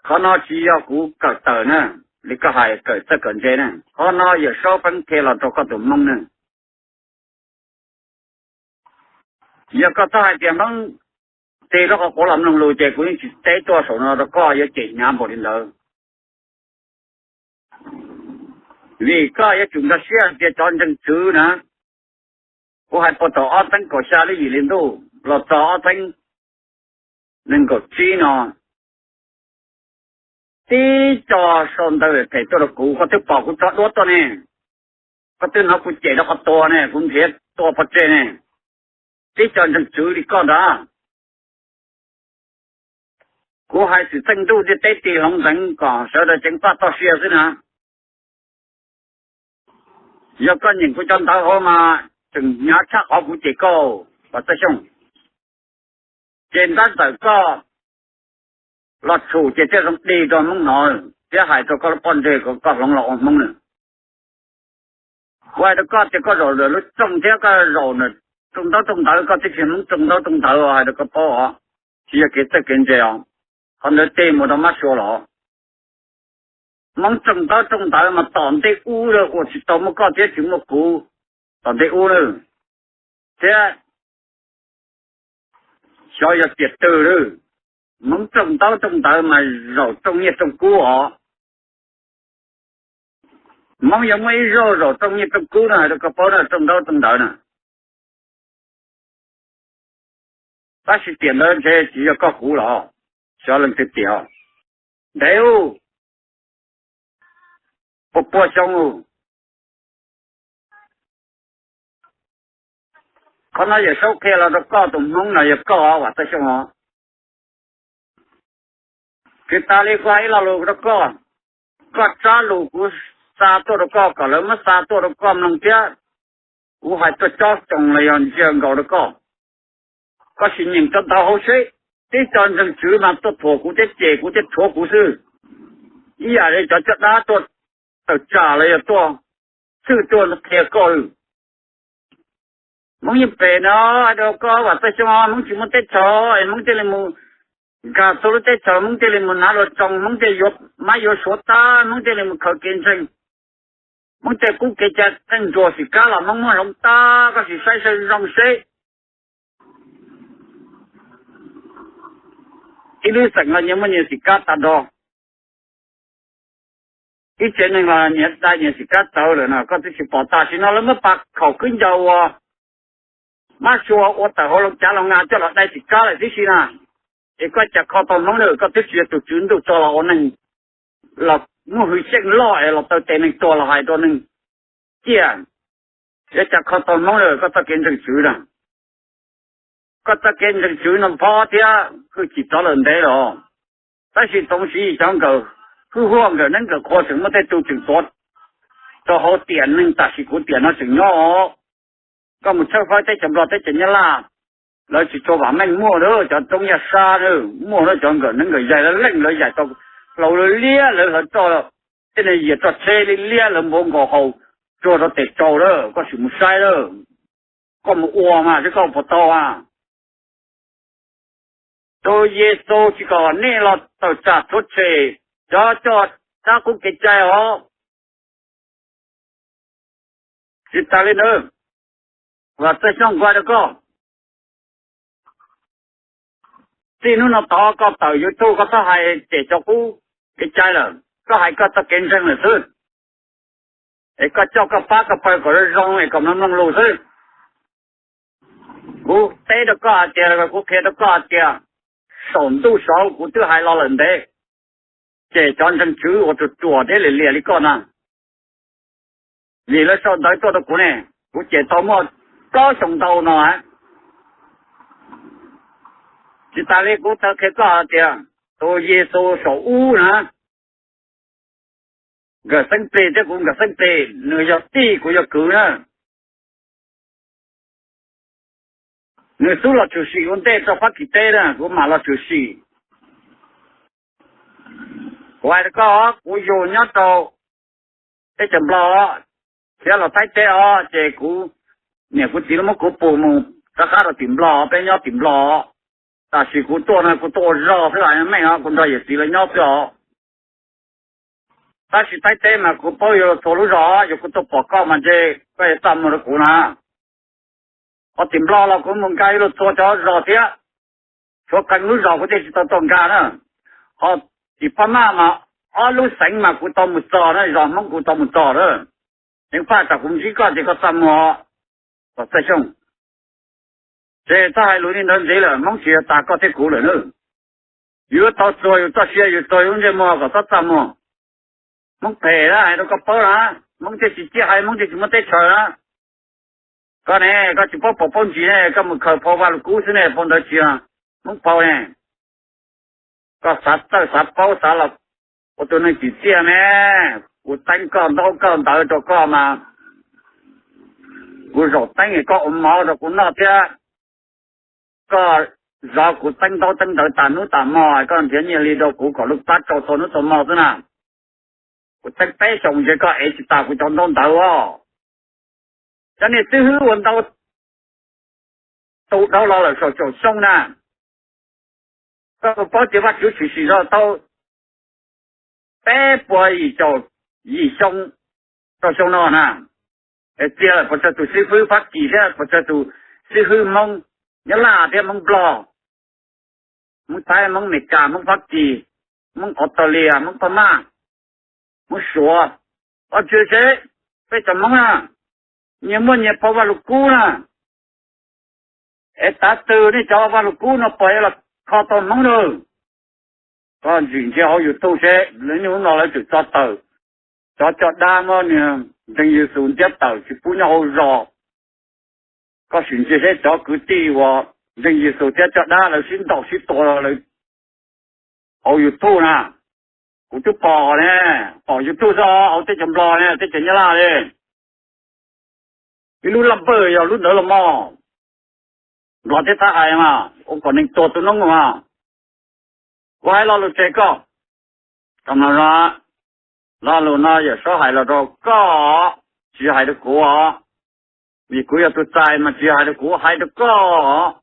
Qhov no tsis yog kuv kawm tawm na, li koj hais kawm txawj kawm ntse na, qhov no Yawm Saub peeb qhia los rau koj tus Hmoob na. Yog koj txhob hais tias Hmoob tig rau qhov quav los mloog lus ces kuv yeej tsis teb tuaj saum no rau koj yuav cem hnyav npaum li ntawd. Vim koj yuav tsum nkag siab tias cov ntseeg tswv na, kuv hais puag thaum ob txhiab kaum xya lub Yim Li Ntuj los txog ob txhiab nees nkaum tsib no, tib co sau ntawv phem tuaj rau kuv, koj twb pom kuv tso duab tuaj ne, koj twb hnov kuv cem rau qhov tuag ne, kuv nrhiav tua pov tseg ne, tib co ntseeg tswv li koj ntag. Kuv hais xwm txheej ntuj ntiaj teb tig hloov ntxeev kom sawv daws ceev faj txoj sia xwb na. Yog koj nyeem kuv cov ntawv hauv mas tseem hnyav tshaj qhov kuv cem koj, Vam Txawj Xyooj. Ces ntab ntawm koj los tshum ces thiaj zoo dig rau Hmoob hnov thiab hais rau koj lub pob ntseg kom koj hloov los ua Hmoob na. Kuv hais rau koj tias koj zaum lub rooj thiab koj zaum rooj ntaub rooj ntawv, koj twb tsis Hmoob rooj ntaub rooj ntawv, hais rau koj paub os, tsis yog kev txawj kev ntse os. Qhov ntawd tig mus rau mab sua los. Hmoob rooj ntaub rooj ntawv mas tom ntej ub uas tsis tau muaj koj thiab tsis muaj kuv tom ntej ub na, thiab xyov yog tiam twg lawm, Hmoob rooj ntaub rooj ntawv mas zaum rooj nyiaj rooj kub os. Hmoob yog muaj ib zaug zaum rooj nyiaj rooj kub no hais rau koj paub na, rooj ntaub rooj ntawv na. Tab sis tiam ntawd ntshe tsis yog koj kuv los, xyov leej twg tiam. Ntev ub, puas puas xyoo ub. Qhov no Yawm Saub qhia los rau koj tus Hmoob no yog koj Vam Txawj Xyooj os. Tsis tas li kuv hais ib lo lus rau koj, koj tsab lus kuv xa tuaj rau koj kom lawv muab xa tuaj rau koj mloog thiab. Kuv hais tuaj cob xyoo los yog ntsia nkaus rau koj. Koj sim nyeem rau ntawv hauv seb, tib co ntseeg tswv mas tuaj thuam kuv thiab cem kuv thiab rhuav kuv xwb. Ib yam li cov caj dab tuaj tawm tsam los yog tuaj txhwj tuaj qhia koj. Hmoob yeej pem no, hais rau koj Vam Txawj Xyooj, Hmoob tsis muaj teb chaws, Hmoob thiaj li mus nkag txhua lub teb chaws, Hmoob thiaj li mus hnav luag tsoo, Hmoob thiaj yuav mab yuav suav tag, Hmoob thiaj li mus khaws kev ntseeg, Hmoob tej qub kev cai qeej nruas xim kab los Hmoob muab hloov tag, koj sim saib zoo seb. Ib lub xeem los nyias muaj nyias xim kab tag nrho, ib tsev neeg los nyias dai nyias xim kab tawv lawm no koj twb tsis pom. Tam sim no lawv muab pas khaum kwb ncaus uas mab sua ua tawm hauv Looj Cav Looj Nga coj los dai xim kab lawm tib si na. Es koj cas kho tau Hmoob lawm, koj twb tsis yog tus tswv ntuj tso los ua neeg, los muaj hwj xyeej loj es los taw tes neeg tuag los hais rau neeg ciaj. Es cas kho tau Hmoob lawm, koj txoj kev ntseeg tswv na, koj txoj kev ntseeg tswv no phob thiab hwj chim rov lawm ntev los. Tab sis txoov siv cov nkawm hwj huaj nkawm neeb nkawm qhua tseem muaj tej tug tseem tuav rau hauv tiam neeg tam sim kuv tiam no tseem nyob os. Koj mus tshawb fawb teb chaws Nplog teb chaws Nyab Laj, lawv tsis tshua vam meej, muaj lawm cov roob yaj sab muaj lawm cov nkawm neeb nkawm yaig lawv leej lawv yaig tau hlau lawv liab lawv hlawv roj, tej neeg yias roj tsheb liab liab lawv npuav nkaus haus tsuag rau tes tsau lawm, koj sim mus saib lawm. Koj mus ua mas seb koj puas tau a. Tus Yexus tsis kom nej los tawm tsam rhuav tshem cov coj dab qub kev cai os. Tsis tas li ntawd, Vam Txawj Xyooj nqua rau koj, txij hnub no tod koj tawm YouTube koj txhob hais cem cov qub kev cai lawm, koj hais koj txoj kev ntseeg lawm xwb. Es koj coj koj pab koj pawg kom zoo zoo es kom mloog mloog lus xwb. Kuv teb rau koj hais tias, kuv qhia rau koj hais tias, saum ntuj saud kuv twb hais los lawm ntev, cem cov ntseeg tswv uas ruam ruam thiab liam liam li koj na. Vim lawv sau ntawv tuaj rau kuv ne, kuv cem tau muaj plaub xyoo ntau no. Tsis tas li kuv tau qhia koj hais tias tus Yexus saum ub na, nkawm xeeb plig thiab kuv nkawm xeeb plig, nws yog tij kuv yog kwv na. Nws xub los tshwm sim ua ntej rau Fab Kis teb na, kuv mam los tshwm sim. Kuv hais rau koj, kuv yug nyob rau teb chaws Nplog thiab los Thaib teb os, ces kuv niam kuv txiv lawv muab kuv pus mus rov qab rau tim Nplog, peb nyob tim Nplog. Tam sim kuv tuaj no kuv tuaj ua zog xwb los meej os, kuv nrog yawm txiv lawv nyob xwb os. Tab sis Thaib teb mas kuv paub yuav luag txhua lub zos, yog kuv tuaj pom koj mas ntshe koj yuav txaj muag rau kuv na. Ho tim Nplog los kuv mus nkag ib luag txhua cov zos thiab, tshuav qee lub zos kuv thiaj tsis tau tuaj nkag na. Ho tim Phab Maj mas ob lub xeev mas kuv tau mus txog na, zos Hmoob kuv tau mus txog na. Ceev faj tsam kuv ntsib koj ces koj txaj muag, Vam Txawj Xyooj. Ces txhob hais lus li ntawd ntxiv lawm, Hmoob tsis yog tas koj thiab kuv lawm na. Yus yuav tau txuag yus txoj sia, yus txuag yus lub ntsej muag kom txhob txaj muag. Hmoob phem na, hais rau koj paub na, Hmoob thiaj tsis ciaj hais, Hmoob thiaj tsis muaj teb chaws na. Koj ne, koj tsis paub pom paub ntsis ne, koj mus khaws phau Vaj Lug Kub xwb ne, phau ntawd tsis yog Hmoob phau ne. Koj xav txawj xav paub xav los ua tus neeg tsim txiaj ne. Kuv teeb koj ntaub koj ntawv rau koj mas, kuv zaum teeb es koj ua mov rau kuv noj thiab. Koj zov kuv teeb ntaub teeb ntawv tas hnub tas hmo, koj nrhiav nyiaj li rau kuv kom lub plab tsau txhua hnub txhua hmo xwb na. Kuv teeb peb xyoos ntshe koj ev tsis tas kuv cov ntaub ntawv os. Cov niag xib hwb ua ntau tus dhau los lawm saum xyoo na. Koj puas paub tias Vajtswv tshwm sim tau peb puas yim caum yim xyoo rau xyoo no na? Es txia lawm puas tsawg tus xib hwb Fab Kis thiab puas tsawg tus xib hwb Hmoob, Nyab Laj thiab Hmoob Nplog, Hmoob Thaib, Hmoob Amelikas, Hmoob Fab Kis, Hmoob Australia, Hmoob Phab Maj, Hmoob Suav. Koj ntsia seb, peb cov Hmoob na, nyias muaj nyias phau Vaj Lug Kub na. Es tav twg nej cov Vaj Lug Kub no puas yuav los kho tau Hmoob na? Koj ntsim ntsia hauv YouTube seb, lawv niaj hnub no lawv tseem tso tawm cov coj dab muab ntseeg Yexus ntiab tawm tsis pub nyob hauv zos. Koj sim ntsia seb cov kwv tij uas ntseeg Yexus thiab coj dab lawv sib ntaus sib tua lawv hauv YouTube na. Kuv twb pom ne, pom YouTube xwb, hauv teb chaws Nplog ne, teb chaws Nyab Laj ne. Ib lub laj npawj yog lub ntawd los mog. Nplog thiab Thaib hais mas ua kom neeg tuag tu noob mas. Kuv hais lo lus tseg koj, koj mloog no, lo lus no Yawm Saub hais los rau koj, tsis yog hais rau kuv os. Vim kuv yog tus txais mas tsis yog hais rau kuv, hais rau koj.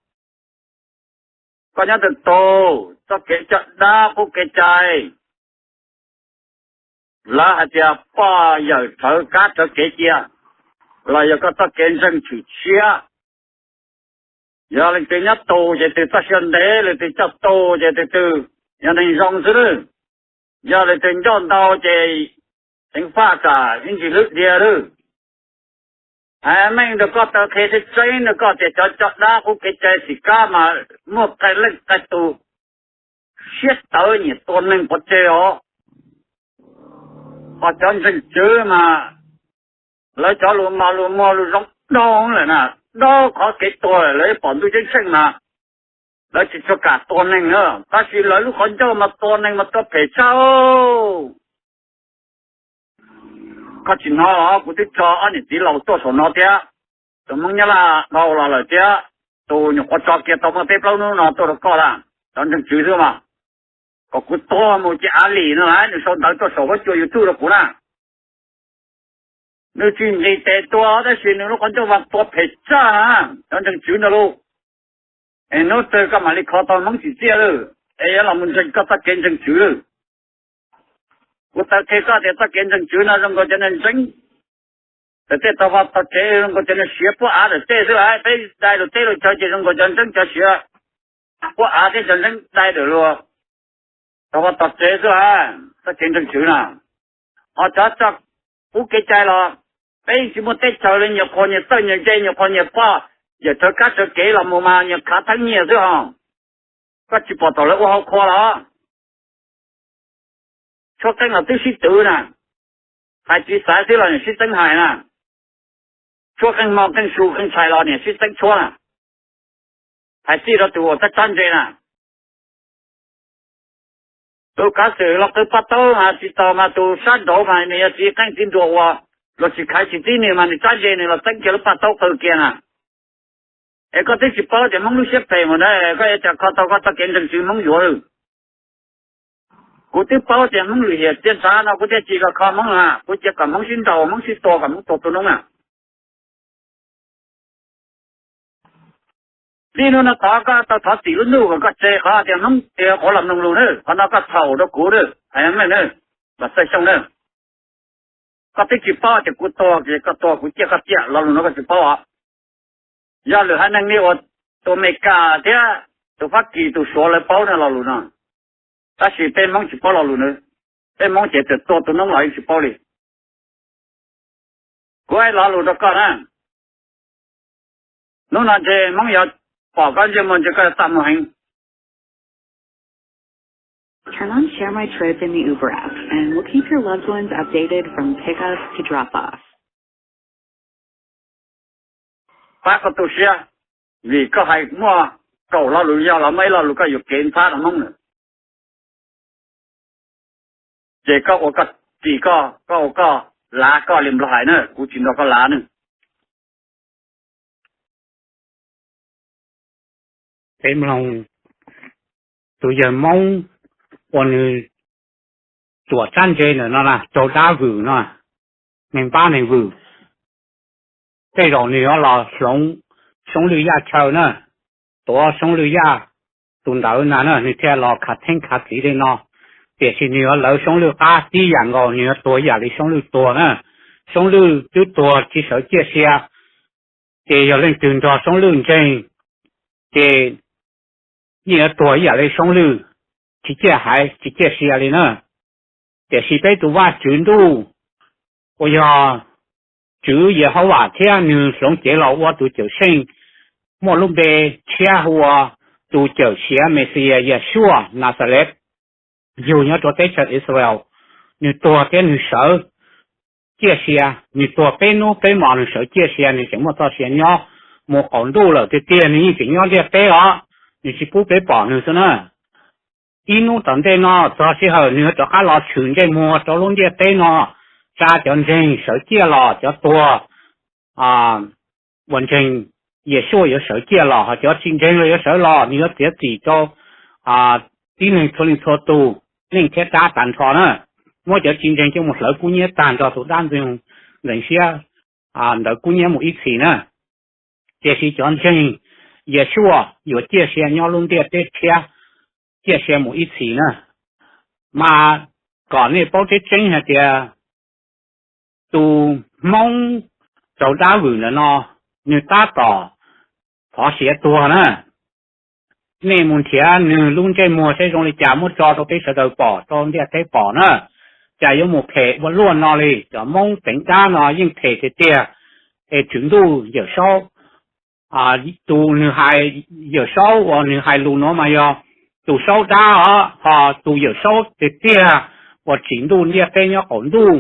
Koj nyob tus tus, txoj kev coj dab qub kev cai, lawv hais tias poj yawm rhawv kab rhawv kev cia, los yog koj txoj kev ntseeg tshwm siab. Yog leej twg nyob tus ces tus txoj sia ntev, leej twg coj tus ces tus twg yog neeg zoo xwb lawm. Yog leej twg ncauj ntau ces ceev faj kam ib ntsis hlwb dhia lawm. Hais meej rau koj taw qhia tseeb tseeb rau koj tias cov coj dab qub kev cai tsis kab mas muaj qee leej qee tus siab tawv nyiam tua neeg pov tseg os. Ho cov ntseeg tswv mas lawv cov lus mas lus muag lus zoo doog lawm na, dob qhov kev tuag lawm, lawv pom ntuj ceeb tsheej mas lawv tsis tshua kam tua neeg na, tab sis lawv lub qhov ncauj mas tua neeg mas tua phem tshaj. Koj tsis hnov los kuv twb tso ob niam txiv laus tuaj saum no thiab, tus Hmoob Nyab Laj dhau los lawm thiab, tus nyuam qhuav tso kiag tau muaj peb plaub hnub no tuaj rau koj lawm, cov ntseeg tswv xwb mas. Kom kuv tuag mus ces av lim no lawm, nws sau ntawv tuaj saum huab cua YouTube rau kuv na. Nws tsis nqis tes tua tab sis nws lub qhov ncauj mas tua phem tshaj na, cov ntseeg tswv ntawd lauj. Es hnub twg koj mam li kho tau Hmoob tsim txiaj lawm, es yuav los mus ntseeg koj txoj kev ntseeg tswv lawm. Kuv taw qhia koj tias txoj kev ntseeg tswv no zoo nkaus cov neeg ntseeb, tawm tej tau vaj tau tsev zoo nkaus cov neeg siav puab av tawm tej xwb, peb dai lus teb lus chaw ces zoo nkaus cov ntseeb cov siav puab av thiab cov ntseeb dai lawm luag tau vaj tau tsev xwb, txoj kev ntseeg tswv na. Ho cov txoj qub kev cai los peb yeej tsis muaj teb chaws li, nyias qhuas nyias txawj nyias ntse, nyias qhuas nyias poj, yawm rhawv kab rhawv kev los mus mas nyias khav theeb nyias xwb os. Koj tsis pom thaum lawv ua hau qhua los? Tshuab qeej los twb sib twv na, hais tsis xaiv xwb los niam sib txeeb hais na. Tshuab qeej hmo qeej su qeej tshais los niam sib txeeb tshuab na. Hais txij rau tus uas txawj tsob ntse na. Tus kav xwm los qw paj taub mas tsis tau mas tus sab nraud mas nws yog txiv qeej txiv nruas uas luag tsis khaiv tsis txib nws mas nws tsob ntse nws los txeeb kiag lub paj taub qw kiag na. Es koj twb tsis paub tias Hmoob lub siab phem mus na, koj yuav cas kho tau koj txoj kev ntseeg tswv Hmoob yuav lawm. Kuv twb paub tias Hmoob lwm hiam txiaj ntshav no kuv thiaj tsis los kho Hmoob na, kuv cia kom Hmoob sib ntaus, Hmoob sib tua, kom Hmoob tua tu noob na. Txij hnub no tod koj tau thov txim lub ntuj kom koj tseg qhov tias Hmoob tias quav los mloog lus na, qhov no koj txhaum rau kuv na, hais meej na, Vam Xaj Xyooj na. Koj twb tsis paub tias kuv tuag ces koj tuag, kuv ciaj koj ciaj, lo lus no koj tsis paub os. Yog lwm haiv neeg li uas tus Amelikas thiab tus Fab Kis tus Suav lawv paub na lo lus no, tab sis peb Hmoob tsis paub lo lus na. Peb Hmoob ces txawm tua tus noob los yeej tsis paub li. Kuv hais lo lus rau koj na, hnub no ntshe Hmoob yuav pom koj ntsej muag, ntshe koj yuav txaj muag heev. Turn on Share My Trip in the Uber app, and we'll keep your loved ones updated from pickup to drop off. Pab koj tu siab, vim koj hais muaj kaum lo lus, yog los muaj ib lo lus koj yuam kev ntxhab rau Hmoob lawm. Ces koj ua koj tsim koj, koj ua koj lav koj li Nplog hais na, kuv tsis nrog koj lav na. Peb mloog tus yawg Hmoob uas nws tuam tsab ntse ntawm no na, raug dab vwm no, neeg npab neeg vwm. Tej zaum nws yuav los hloov Soob Lwj Yaj chaw na, tuav Soob Lwj Yaj tus ntawd na na, nws thiaj los khav theeb khav txiv li no. Tiam sis nws yuav lawv Soob Lwj qab tib yam nkaus, nws yuav tuag ib yam li Soob Lwj tuag na. Soob Lwj twb tuag tsis sawv ciaj sia, ces yog leej twg nrog Soob Lwj ntseeg, ces yeej yuav tuag ib yam li Soob Lwj, tsis ciaj haiv tsis ciaj sia li na. Tiam sis peb tus Vajtswv ntuj uas yog Tswv Yehauvas thiab nws hloov cev los ua tus Cawmseej, muaj lub npe tshiab hu ua tus Cawm Siav Mexiyas Yahshua Nazaret, yug nyob rau teb chaws Israel, nws tuag thiab nws sawv ciaj sia, nws tuag peb hnub peb hmos nws sawv ciaj sia, nws tseem muaj txoj sia nyob mus qaum ntuj lawm tiag tiag, nws yeej tseem nyob ntiaj teb os, nws tsis pub peb pom nws xwb na. Ib hnub tom ntej no txog sij hawm nws yuav rov qab los tshwm ntsej muag rau lub ntiaj teb no, tsa cov ntseeg sawv ciaj los cov tuag ua ntseeg Yeshua yuav sawv ciaj los, ho cov tsis ntseeg los yuav sawv los, nws yuav txiav txim rau tib neeg txhua leej txhua tus, neej thiab dab tag nrho na. Muab cov tsis ntseeg coj mus hlawv kub hnyiab tag nrho, tus dab ntxwg nyoog ntxeev siab ntawd kub hnyiab mus ib txhis na. Tiam sis cov ntseeg Yeshua yuav ciaj sia nyob lub ntiaj teb tshiab, ciaj sia mus ib txhis na. Mas kom nej paub tseeb tseeb hais tias tus Hmoob raug dab vwm ntawm no, nws tab tom thov siav tuag na. Nej mus nrhiav nws lub ntsej muag saib zoo li cas, muab tso rau peb sawv daws pom, rau ntiaj teb pom na. Cas yuav mus phem ua luaj no li. Cov Hmoob teev dab no yeej phem tiag tiag. Es Tswv Ntuj Yawm Saub, tus nws hais, Yawm Saub uas nws hais lus no mas yog tus saub dab os, ho tus Yawm Saub tiag tiag uas tsim ntuj ntiaj teb nyob qaum ntuj,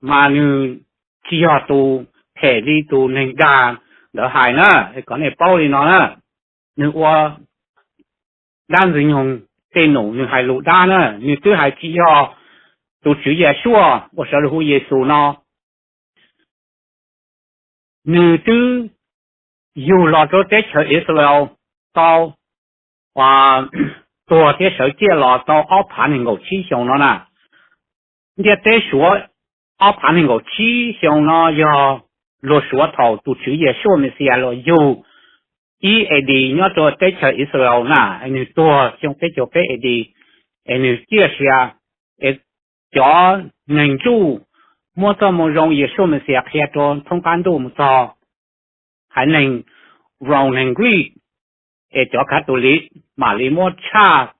mas nws tsis yog tus phem li tus neeg dag ntawd hais na. Kom nej paub li no na, nws ua dab ntxwg nyoog tej num, nws hais lus dab na, nws twb hais tsis yog tus Tswv Yeshua uas sawv daws hu Yexus no. Nws twb yug los rau teb chaws Israel tau tuag thiab sawv ciaj los tau ob phav nees nkaum tsib xyoos no na. Ntiaj teb suav ob phav nees nkaum tsib xyoos no yog luag suav thaum tus Tswv Yeshua Mexiyas los yug ib A D nyob rau teb chaws Israel na, es nws tuag xyoo peb caug peb A D, es nws ciaj sia, es cov neeg Jew muab txoj moo zoo Yeshua Mexiyas qhia rau thoob qab ntuj mus txog haiv neeg Rome, neeg Greek, es cov Catholic mam li muab tshaj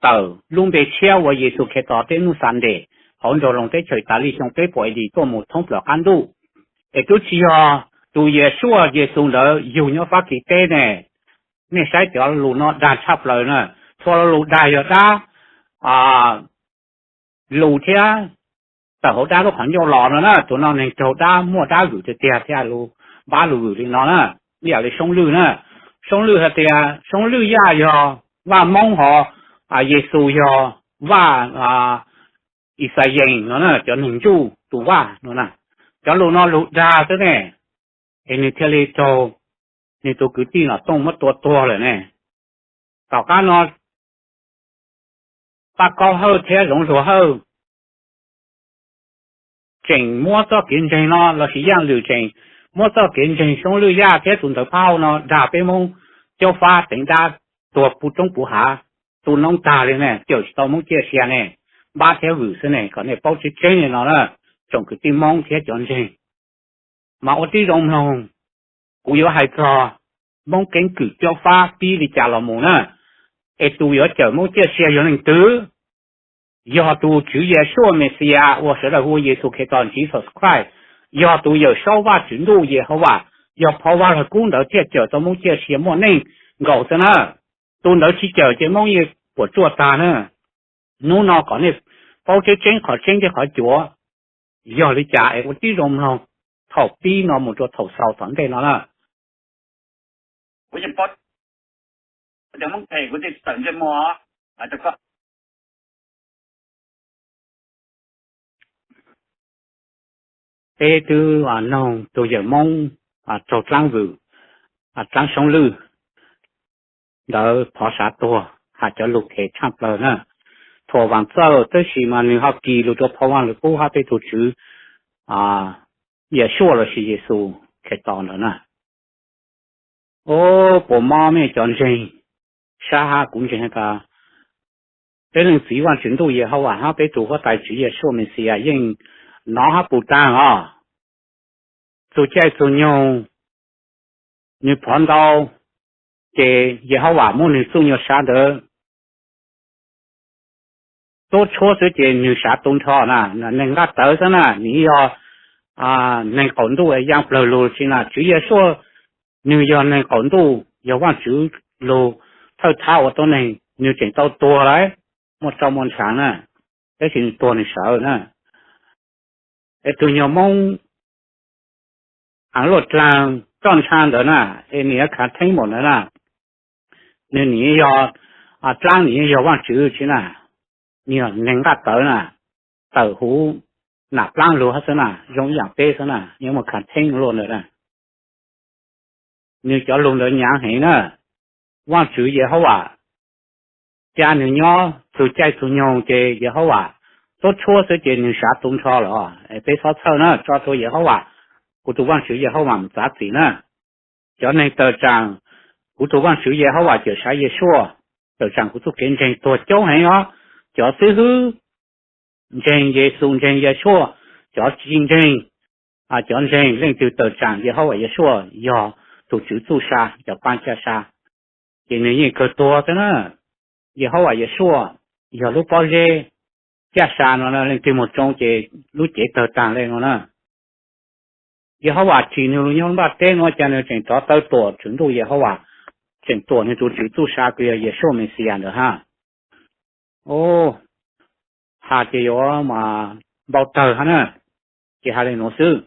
tawm lub npe tshiab ua Yexus Khetos tej hnub Sunday hauv nraug loog teb chaws Itali xyoo peb puas A D tuaj mus thoob plaws qab ntuj. Es twb tsis yog tus Yeshua Yexus ntawd yug nyob Fab Kis teb ne. Nej saib cov lus no dag tshaj plaws na. Txhua lo lus dag yog dab lus thiab tawm hauv dab lub qhov ncauj los no na. Tus no neeg raug dab, muaj dab vwm tiag tiag thiaj lus, npab lus vwm li no na. Ib yam li Soob Lwj na, Soob Lwj hais tias Soob Lwj Yaj yog vaj Moob, ho Yexus yog vaj Ixayees no na, cov neeg Jew tus vaj no na. Cov lus no lus dag xwb ne, es nws thiaj li raug nws tus kwv tij Nom Tooj muab tua tuag lawm ne. Tom qab no Paj Kaub Hawj thiab Zoov Hluas Hawj tseem muab txoj kev ntseeg no lossis Yaj Lwm tseem muab txoj kev ntseeg Soob Lwj Yaj thiab tus ntawd phauj no dag peb Moob caub fab teev dab tuag puv roob puv hav, tu noob tag li ne, cawm tsis tau Moob ciaj sia ne, npab thiab vwm xwb ne. Kom nej paub tseeb tseeb li no na, tsoom kwv tij Moob thiab cov ntseeg. Mas ua tib zoo mloog, kuv yuav hais txog Moob keeb kwm caub fab pib li cas los mus na. Es tus yuav cawm Moob ciaj sia yog leej twg? Yog tus Tswv Yeshua Mexiyas uas sawv daws hu ua Yexus Khetos, Jesus Christ, yog tus Yawm Saub Vajtswv Ntuj Yehauvas, yog phau Vaj Lug Kub ntawd thiaj cawm tau Moob ciaj sia muaj neej nkaus xwb na. Tus ntawd tsis cawm ces Moob yeej puas tsuaj tag na. Hnub no kom nej paub tseeb tseeb qhov tseeb thiab qhov cuav yog li cas es ua tib zoo mloog thaum pib no mus rau thaum xaus tom ntej no na. Peb twb noog tus yawm Moob raug dlaab vwm, dlaab Soob Lwj ntawd phov sav tuag, has cov lug phem tshaj plaws na. Thuam Vaam Txawj, tab sis mas nws ho kis lug rua phau Vaaj Lug Kub hab peb tug Tswv Yeshua lossis Yexus Khetos ntawd na. Ob, puas mob mej cov ntseeg sab hab kuv ntseeg has tas peb Leej Txiv Vaajtswv Ntuj Yehauvas hab peb tug Huab Tais Tswv Yeshua Mexiyas yeej nov hab pum taag os. Txug caij txug nyoog nwg phov ntau, ces Yehauvas muab nwg txuj nyuas sav ntawd tuab tshuab xwb ces nwg sav tu nrho na. Neeg nqaj tawv xwb na, nws yog neeg qaum ntuj yaaj plawg lug tsi na. Tswv Yeshua nwg yog neeg qaum ntuj, yog Vaajtswv lug thawj thab ua tuab neeg, nwg tseem tau tuag lawm, muaj roj muaj ntshaav na, tab sis nwg tuag nwg sawv na. Es tug nyuas Moob haav luaj dlaag roj ntsha ntawd na, es nwg yuav khav theeb npaum ntawd na, nwg nim yog dlaab, nim yog Vaajtswv tsi na, nwg yog neeg nqaj tawv na, tawm huv nam plaab lug hab xwb na, zoo ib yaam peb xwb na, yuav muaj khav theeb luaj ntawd na. nws cov lug ntawd nyaav heev na. Vaajtswv Yehauvas ca nws nyob txug caij txug nyoog ces Yehauvas tuab tshuab xwb ces nws sav tu nrho lawm. Peb txhob txhawj na, tso rua Yehauvas, kuv tug Vaajtswv Yehauvas mus txav txim na. Cov neeg tawm tsaam kuv tug Vaajtswv Yehauvas Cawmseej Yesuas, tawm tsaam kuv txuj kev ntseeg tuag coob heev os. Cov xib hwb ntseeg Yexus, ntseeg Yesuas, cov tsi ntseeg, cov ntseeg leej twg tawm tsaam Yehauvas Yesuas yog tug Tswv txuj sa, cov paab caj sa, ces nwg yeej kawg tuag xwb na. Yehauvas Yesuas yog lub pob zeb caj sa no, leej twg moog tsoo ces lub cev tawg taag le no na. Yehauvas tsim nwg lug nyob lub nplaj teb nuav, ca nwg tseem rov tawm tuam Tswv Ntuj Yehauvas, tseem tuam nwg tug Tswv txuj sa kws yog Yexus Mexiyas ntawd hab. Has ces yuav mas npau tawg hab na. Ces has le nuav xwb,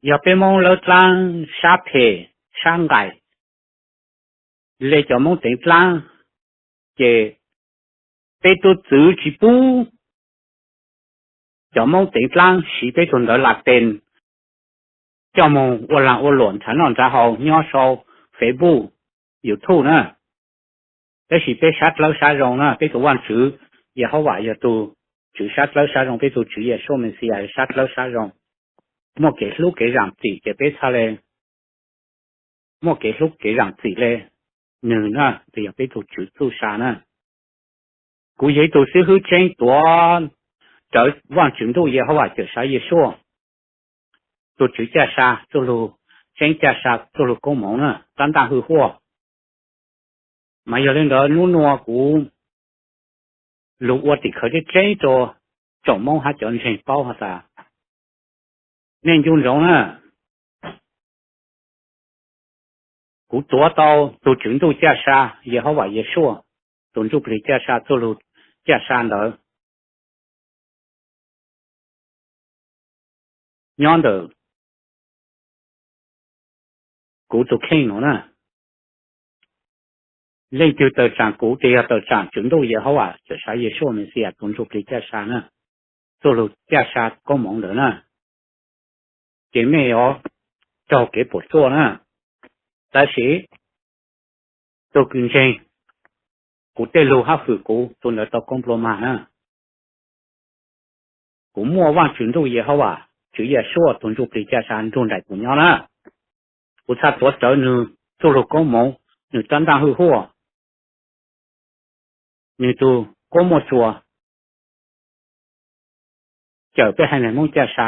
yog peb Moob lawv dlaab sab phem sab nqaim le cov Moob teev dlaab, ces peb tub txwv tsi pub cov Moob teev dlaab siv peb tug ntawv Latees coj moog ua laag ua luam nrhav noj nrhav haus nyob sau Facebook, YouTube na. Tab sis peb sab dlawb sab zoo na, peb tug Vaajtswv Yehauvas yog tug Tswv sab dlawb sab zoo, peb tug Tswv Yexus Mexiyas sab dlawb sab zoo, muaj kev hlub kev zaam txim ces peb txhaj le muaj kev hlub kev zaam txim le nwg na, yog peb tug Tswv txuj sa na. Kuv yog ib tug xib hwb tseeb tuav rawv Vaajtswv Ntuj Yehauvas Cawmseej Yesuas, tug Tswv caj sa txuj lug tseeb, caj sa txuj lug koob moov na, rab ntaj hwj huaj. Mas yog le ntawd nub nua kuv lug ua tim khawv tseeb tseeb rua tsoom Moob hab cov ntseeg paub has tas, nej ncu ntsoov na, kuv tuav tau tug Tswv Ntuj caj sa, Yehauvas Yesuas tug Ntsuj Plig caj sa txuj lug caj sa ntawd nyob ntawm kuv tug kheej nuav na. Leej twg tawm tsaam kuv ces yog tawm tsaam Tswv Ntuj Yehauvas Cawmseej Yesuas Mexiyas tug Ntsuj Plig caj sa na, txuj lug caj sa koob moov ntawd na, ces mej yuav raug kev puam tsuaj na. Tab sis tug kws ntseeg kuv tej lug hab hwm kuv, tug ntawd tau koob nplua mag na. Kuv muaj Vaajtswv Ntuj Yehauvas, Tswv Yesuas tug Ntsuj Plig caj sa nrug nraim kuv nyob na. Kuv txhaj tuav rawv nwg txuj lug koob moov, nwg rab ntaj hwj huaj, nwg tug kuab muaj tsuas cawm peb haiv neeg Moob caj sa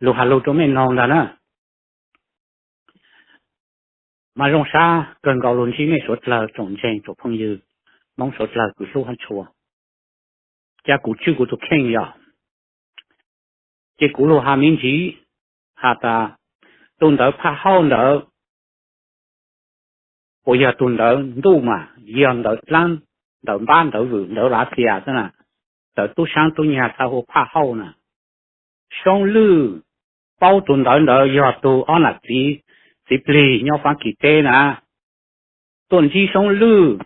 lug has lug rua mej noog ntag na. Mas zoo sab kawg nkaus lug ntsib mej suav dlawg tsoom ntseeg tsoom phooj ywg Moob suav dlawg kuv hlub hab tshua. Ca kuv tswj kuv tug kheej yog, ces kuv lug has me ntsis has tas, tug ntawv phaj hauj ntawd uas yog tug ntawv ntuj mas yog ntawv dlaab, ntawv npab ntawv vwm ntawv Lav Xias xwb na, ntawv tub saab tub nyag txhaj hu phaj hauj na. Soob Lwj paub tug ntawv ntawd yog tug ob nam txiv, txiv plig nyob Faab Kis teb na, tuaj ntsib Soob Lwj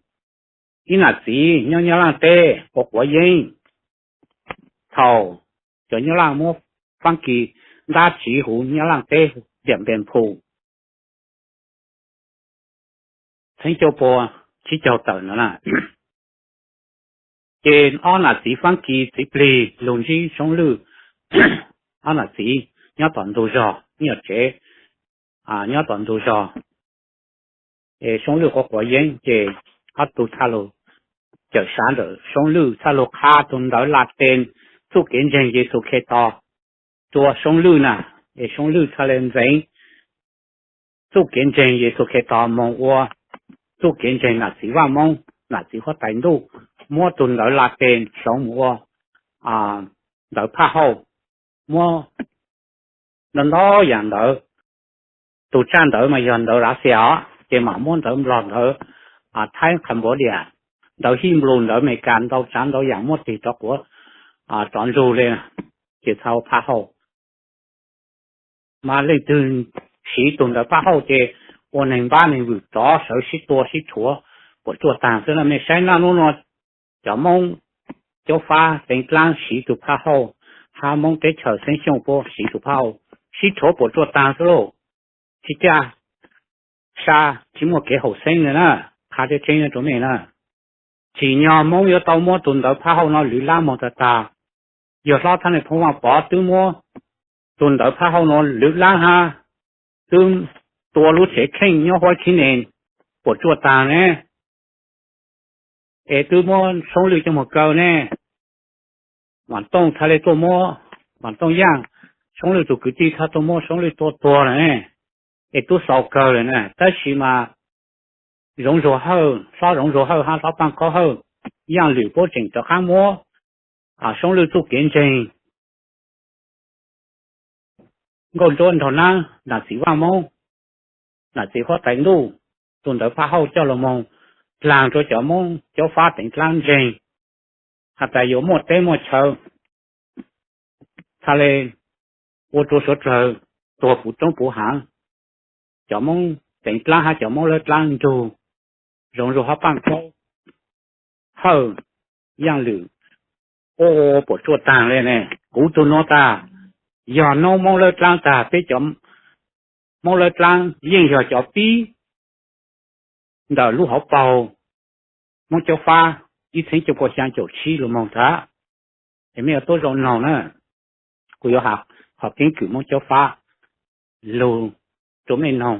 ib nam txiv nyob Nyab Laaj teb ua quav yeeb. Thaus cov Nyab Laaj muab Faab Kis ntab tsiv huv Nyab Laaj teb Diam Npees Phum txheeb cuaj pua tsib caug tawm no na, ces ob nam txiv Faab Kis txiv plig lug ntsib Soob Lwj. Ob nam txiv nyob tom ntug zog, nyob tsev, nyob tom ntug zog. Es Soob Lwj quav quav yeeb ces ob tug txhaj lug cawm sav ntawm Soob Lwj, txhaj lug qha tug ntawv Latees txuj kev ntseeg Yexus Khetos rua Soob Lwj na. Es Soob Lwj txhaj le ntxeev txuj kev ntseeg Yexus Khetos moog ua txuj kev ntseeg nam txiv Vaaj Moob, nam txiv huab tais ntuj, muab tug ntawv Latees hloov moog ua ntawv phaj hauj, muab ntau ntau yaam ntawv. Tug tsaaj ntawv mas yog ntawv Lav Xias os, ces mam muab ntawv Nplog, ntawv Thaib, Cambodia, ntawv Hib Nplus, ntawv Amelikas, ntau tsaav ntau yaam muab tig rov quav rov ntsug le, ces txhaj ua phaj hauj. Mas leej twg siv tug ntawv phaj hauj ces ua neeg npab neeg vwm rov sawv sib tua sib rhuav puam tsuaj taag xwb na. Mej saib naj nub nua cov Moob Caub Fab Teev Dlaab siv tug phaj hauj, hab Moob teb chaws Xeeb Xyooj puab siv tug phaj hauj, sib rhuav puam tsuaj taag xwb lauj. tsis caj sa, tsis muaj kev haum xeeb li na. Qha tseeb tseeb rau mej na, tsim nyog Hmoob yuav tau muab tus ntawv phaj hauj no lwv lab moog tag tag. Yawg hlob Thab Nais Phoo Vaaj Pov twb muab tus ntawv phaj hauj no lwv lab hab, twb tua lub tsev kheej nyob Huab Khib Nes puam tsuaj taag ne, es twb muab Soob Lwj coj moog kaw ne. Vaam Tooj txhaj le tuaj muab, Vaam Tooj Yaaj, Soob Lwj tug kwv tij txhaj tuaj muab Soob Lwj tua tuag lawm ne, es tub xaus kawg lawm na. Tab sis mas Zoov Zuag Hawj, hlob Zoov Zuag Hawj hab hlob Paaj Kaub Hawj, Yaaj Lwm puab tseem rov qaab muab Soob Lwj txuj kev ntseeg, Nkauj Ntsuab Nraug Naab, nam txiv vaaj moob, nam txiv huab tais ntuj, tus ntawv phaj hauj coj los moog dlaag rua cov Moob Caub Fab Teev Dlaab ntseeg has tas yuav muaj teb muaj chaw, txhaj le ua rua suav dlawg tuag puv roob puv haav. Cov Moob Teev Dlaab hab cov Moob Lawb Dlaab nrug Zoov Zuag hab Paaj Kaub Hawj, Yaaj Lwm ua puam tsuaj taag le ne. Kuv tug nuav tas, yog noob Moob Lawb Dlaab tas, peb cov Moob Lawb Dlaab yeej yog cov pib ntawm lub hauv paug Moob Caub Fab ib txheeb cuaj pua xyaa caum tsib lug moog tag. Es mej yuav tuab zoo noog na, kuv yuav has qhov keeb kwm Moob Caub Fab lug rua mej noog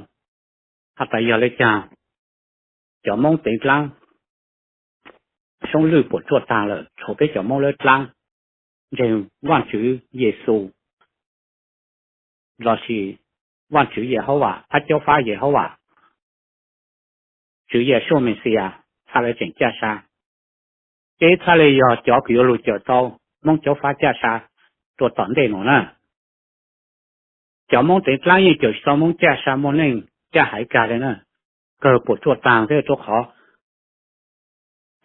has tas yog le caag cov Moob Teev Dlaab Soob Lwj puam tsuaj taag lawm, tshuav peb cov Moob Lawb Dlaab ntseeg Vaajtswv Yexus lossis Vaajtswv Yehauvas, Phab Caub Fab Yehauvas, Tswv Yeshua Mexiyas txhaj le tseem caj sa. Peb txhaj le yog cov kws yuav lug cawm tau Moob Caub Fab caj sa rua tom ntej nuav na. Cov Moob Teev Dlaab yeej cawm tsis tau Moob caj sa muaj neej caj haiv kag le na, kawg puam tsuaj taag thiab rua qhov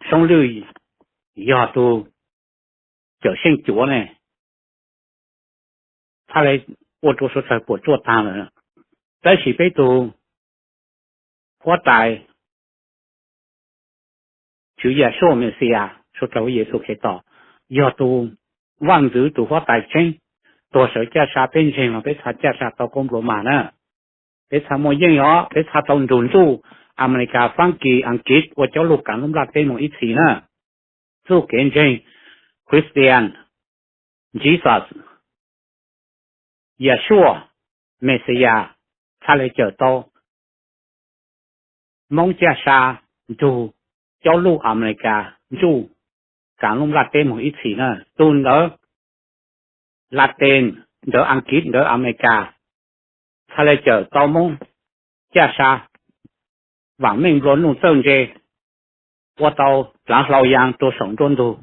Soob Lwj yog tug cawm seej cuav ne, txhaj le ua rua suav dlawg puam tsuaj taag lawm. Tab sis peb tug huab tais Tswv Yeshua Mexiyas, suav dlawg hu Yexus Khetos, yog tug vaaj ntxwv tug huab tais tseeb, tuag sawv caj sa peb ntseeg los peb txha caj sa tau koob nplua mag na. Peb txha muaj yeej os, peb txha tau nrug ntsuj Amelikas, Faabkis, Askiv ua cov lug kaav lub nplaj teb moog ib txhis na. Txuj kev ntseeg Christian, Jesus, Yeshua, Mexiyas txhaj le cawm tau Moob caj sa nrug cov lug Amelikas ntsuj kaav lub nplaj teb moog ib txhis na. Tug ntawv Latin, ntawv Askiv, ntawv Amelikas txhaj le cawm tau Moob caj sa vaam meej nplua nuj txawj ntse, ua tau dlaav hlau yaa rua saum nruab ntug.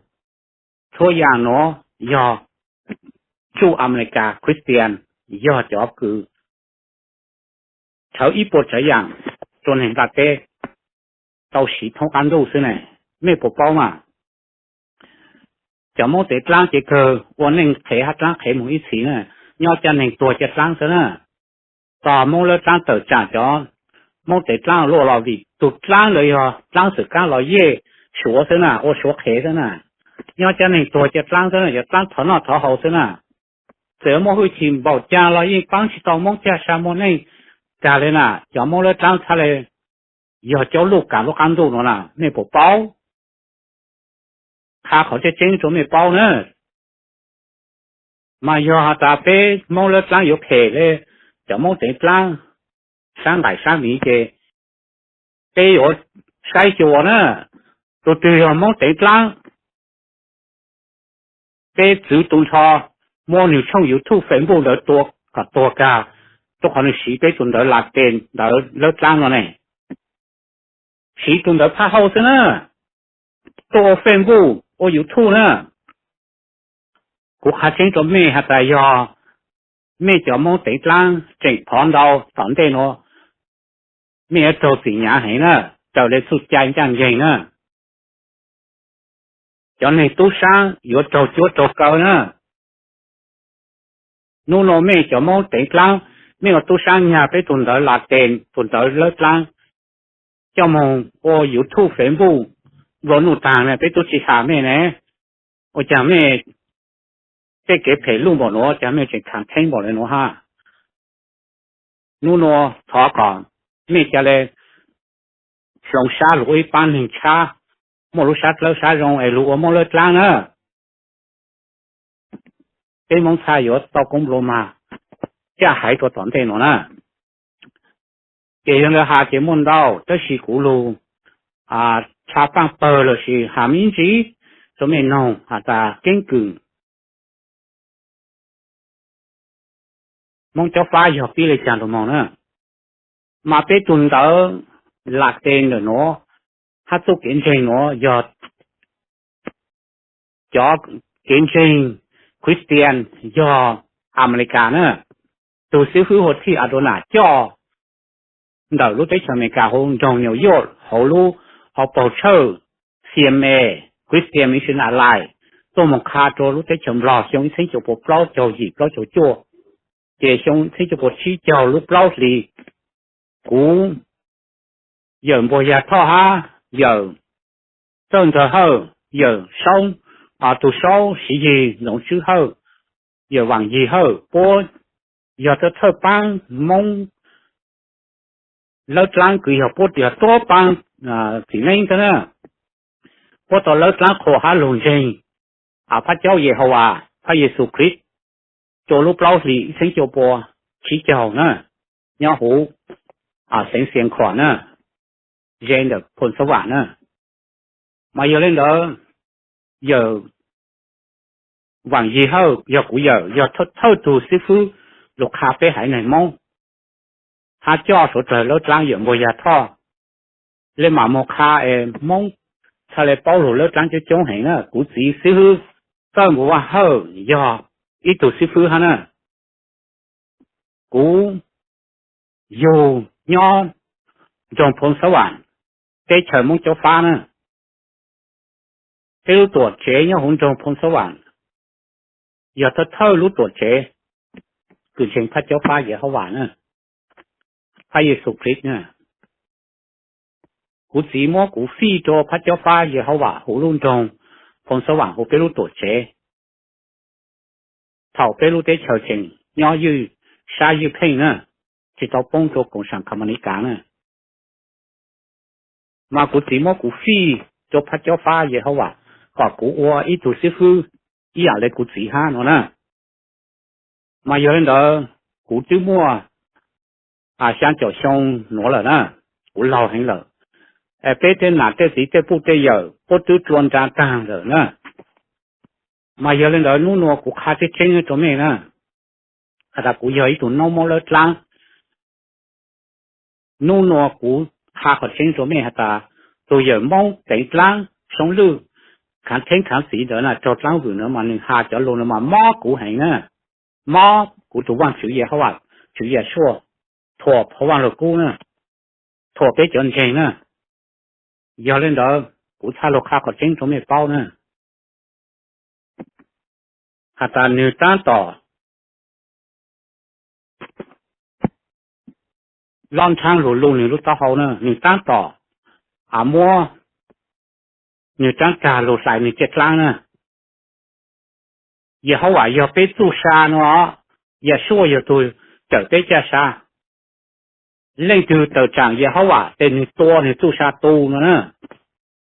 Txhua yaam nuav yog ntsuj Amelikas Christian yog cov kws rhawv ib puas tsav yaam rua neeg nplaj teb tau siv thoob qab ntuj xwb ne. Mej puas paub mas? Cov Moob Teev Dlaab ces kawg ua neej qhev hab dlaab qhev moog ib txhis na, nyob caj neeg tuag caj dlaab xwb na. Tog Moob Lawb Dlaab tawm tsaam cov Moob Teev Dlaab luaj los vim tug dlaab ntawd yog dlaab xwm kaab los yej Suav xwb na, ua Suav qhev xwb na. Nyob caj neeg tuag caj dlaab xwb na, cov dlaab thov noj thov haus xwb na. Txawm muaj hwj chim npaum caag los yeej paab tsis tau Moob caj sa muaj neej kag le na. Cov Moob Lawb Dlaab txhaj le yog cov lug kaav lub qab ntuj nuav na, mej puas paub? Qha qhov tseeb tseeb rua mej paub na. Mas yog has tas peb Moob Lawb Dlaab yuav phem le cov Moob Teev Dlaab sab nqaim sab miv ces peb yuav saib xyuas na, tug twg yog Moob Teev Dlaab, peb txwv tu nrho muab nwg tshooj YouTube, Facebook ntawd tua kom tuag kag, rua qhov nwg siv peb tug ntawv Latin, ntawv Lawb Dlaab no ne. Siv tug ntawv phaj hauj xwb na, tuaj ua Facebook ua YouTube na. Kuv qha tseeb rua mej has tas yog mej cov Moob Teev Dlaab tseem phov ntau tom ntej nuav, mej yuav raug txim nyaav heev na, raws le txuj cai ncaaj nceeg na. Cov neeg tub saab yuav raug cuab raug kaw na. Nub nua mej cov Moob Teev Dlaab, mej ua tub saab nyag peb tug ntawv Latin, tug ntawv Lawb Dlaab, coj moog ua YouTube, Facebook nplua nuj taag na, peb tub tsi has mej ne. Ua caag mej tej kev phem luj npaum nuav, caag mej tseem khav theeb npaum le nuav hab? Hnub nua thov kom mej ca le hloov sab lug ua ib paab neeg tshab, muaj lub sab dlawb sab zoo es lug ua Moob Lawb Dlaab na. Peb Moob txhaj yuav tau koob nplua mag caj haiv rua tom ntej nuav na. Ces yog lawv has ces muaj ntau, tab sis kuv lug tshaj paaj pawg lossis has me ib ntsis rua mej noog has tas keeb kwm Moob Cob Fab yog pib le caag lug moog na. Mas peb tug ntawv Latin ntawm nuav hab txuj kev ntseeg nuav yog cov kev ntseeg Christian yog Amelikas na. Tug xib fwb hu Thij Adonam coj ntawm lub teb chaws Amelikas huv nroog New York hauv lub hauv paug tshawj C M A, Christian Mission Alliance, tuaj moog qha rua lub teb chaws Nplog xyoo ib txheeb cuaj puas plaub caug yim plaub caug cuaj. Ces xyoo ib txheeb cuaj puas tsib caug lub plaub hlis, kuv yawm Npuag Yag Thoj hab yawm Txawj Ntxawg Hawj, yawm Saub, tug Saub Siv Yig, Ntxoov Tswb Hawj, yawm Vaam Yig Hawj, puab yog thawj thawj paab Moob Lawb Dlaab kws yog puab yog tuab paab txiv neeb tab na. Puab tau lawb dlaab qhua hab lug ntseeg Phab Caub Yehauvas, Phab Yexus Khrist, rua lub plaub hlis ib txheeb cuaj puas tsib caug na, nyob huv xeev Xiav Khuam na, ze ntawm Phoo Xab Vam na. Mas yog le ntawd, yawm Vaam Yig Hawj yog kuv yawm, yog thawj tug xib fwb lug qha peb haiv neeg Moob, hab coj suav dlawg lawb dlaab yawm Npuag Yag Thoj le maam moog qha es Moob txhaj le paub lug lawb dlaab coob coob heev na. Kuv txiv xib fwb Txawj Npuag Vaj Hawj yog ib tug xib fwb hab na. Kuv yug nyob nroog Phoo Xab Vam, teb chaws Moob Cob Fab na. Peb lub tuam tsev nyob huv nroog Phoo Xab Vam yog thawj thawj lub tuam tsev kws ntseeg Phab Cob Fab Yehauvas na, Phab Yexus Khrist na. Kuv txiv muab kuv fij rua Phab Cob Fab Yehauvas huv lub nroog Phoo Xab Vam huv peb lub tuam tsev. Thaum peb lub teb chaws tseem nyob ywj sab ywj pheej na, tsis tau poob rua koom saam Kamanikas na, mas kuv txiv muab kuv fij rua Phab Cob Fab Yehauvas kom kuv ua ib tug xib fwb ib yam le kuv txiv hab no na. Mas yog le ntawd, kuv twb muaj xyaa caum xyoo nuav lawm na, kuv laug heev lawm. Peb tej nam tej txiv tej puj tej yawm puab twb dlua nra taag lawm na. Mas yog le ntawd, nub nua kuv qha tseeb tseeb rua mej na, has tas kuv yog ib tug noob Moob Lawb Dlaab. Nub nua kuv qha qhov tseeb rua mej has tas, tug yawm Moob teev dlaab soob lwj khaav theeb khaav txiv ntawd na, raug dlaab vwm na, mas nwg has cov lug no mas mob kuv heev na, mob kuv tug Vaajtswv Yehauvas, Tswv Yasuj, thuam phoo Vaaj Lug Kub na, thuam peb cov ntseeg na. Yog le ntawd, kuv txhaj lug qha qhov tseeb rua mej paub na, has tas nwg taab tom lob nrhaab lug luj nwg lub taub hau na, nwg taab tom muab nwg rab rag lug hlais nwg ciaj dlaab na. Yehauvas yog peb txuj sa no, Yasuj yog tug cawm peb ciaj sa. Leej twg tawm tsaam Yehauvas tes nwg tua nwg txuj sa tu no na.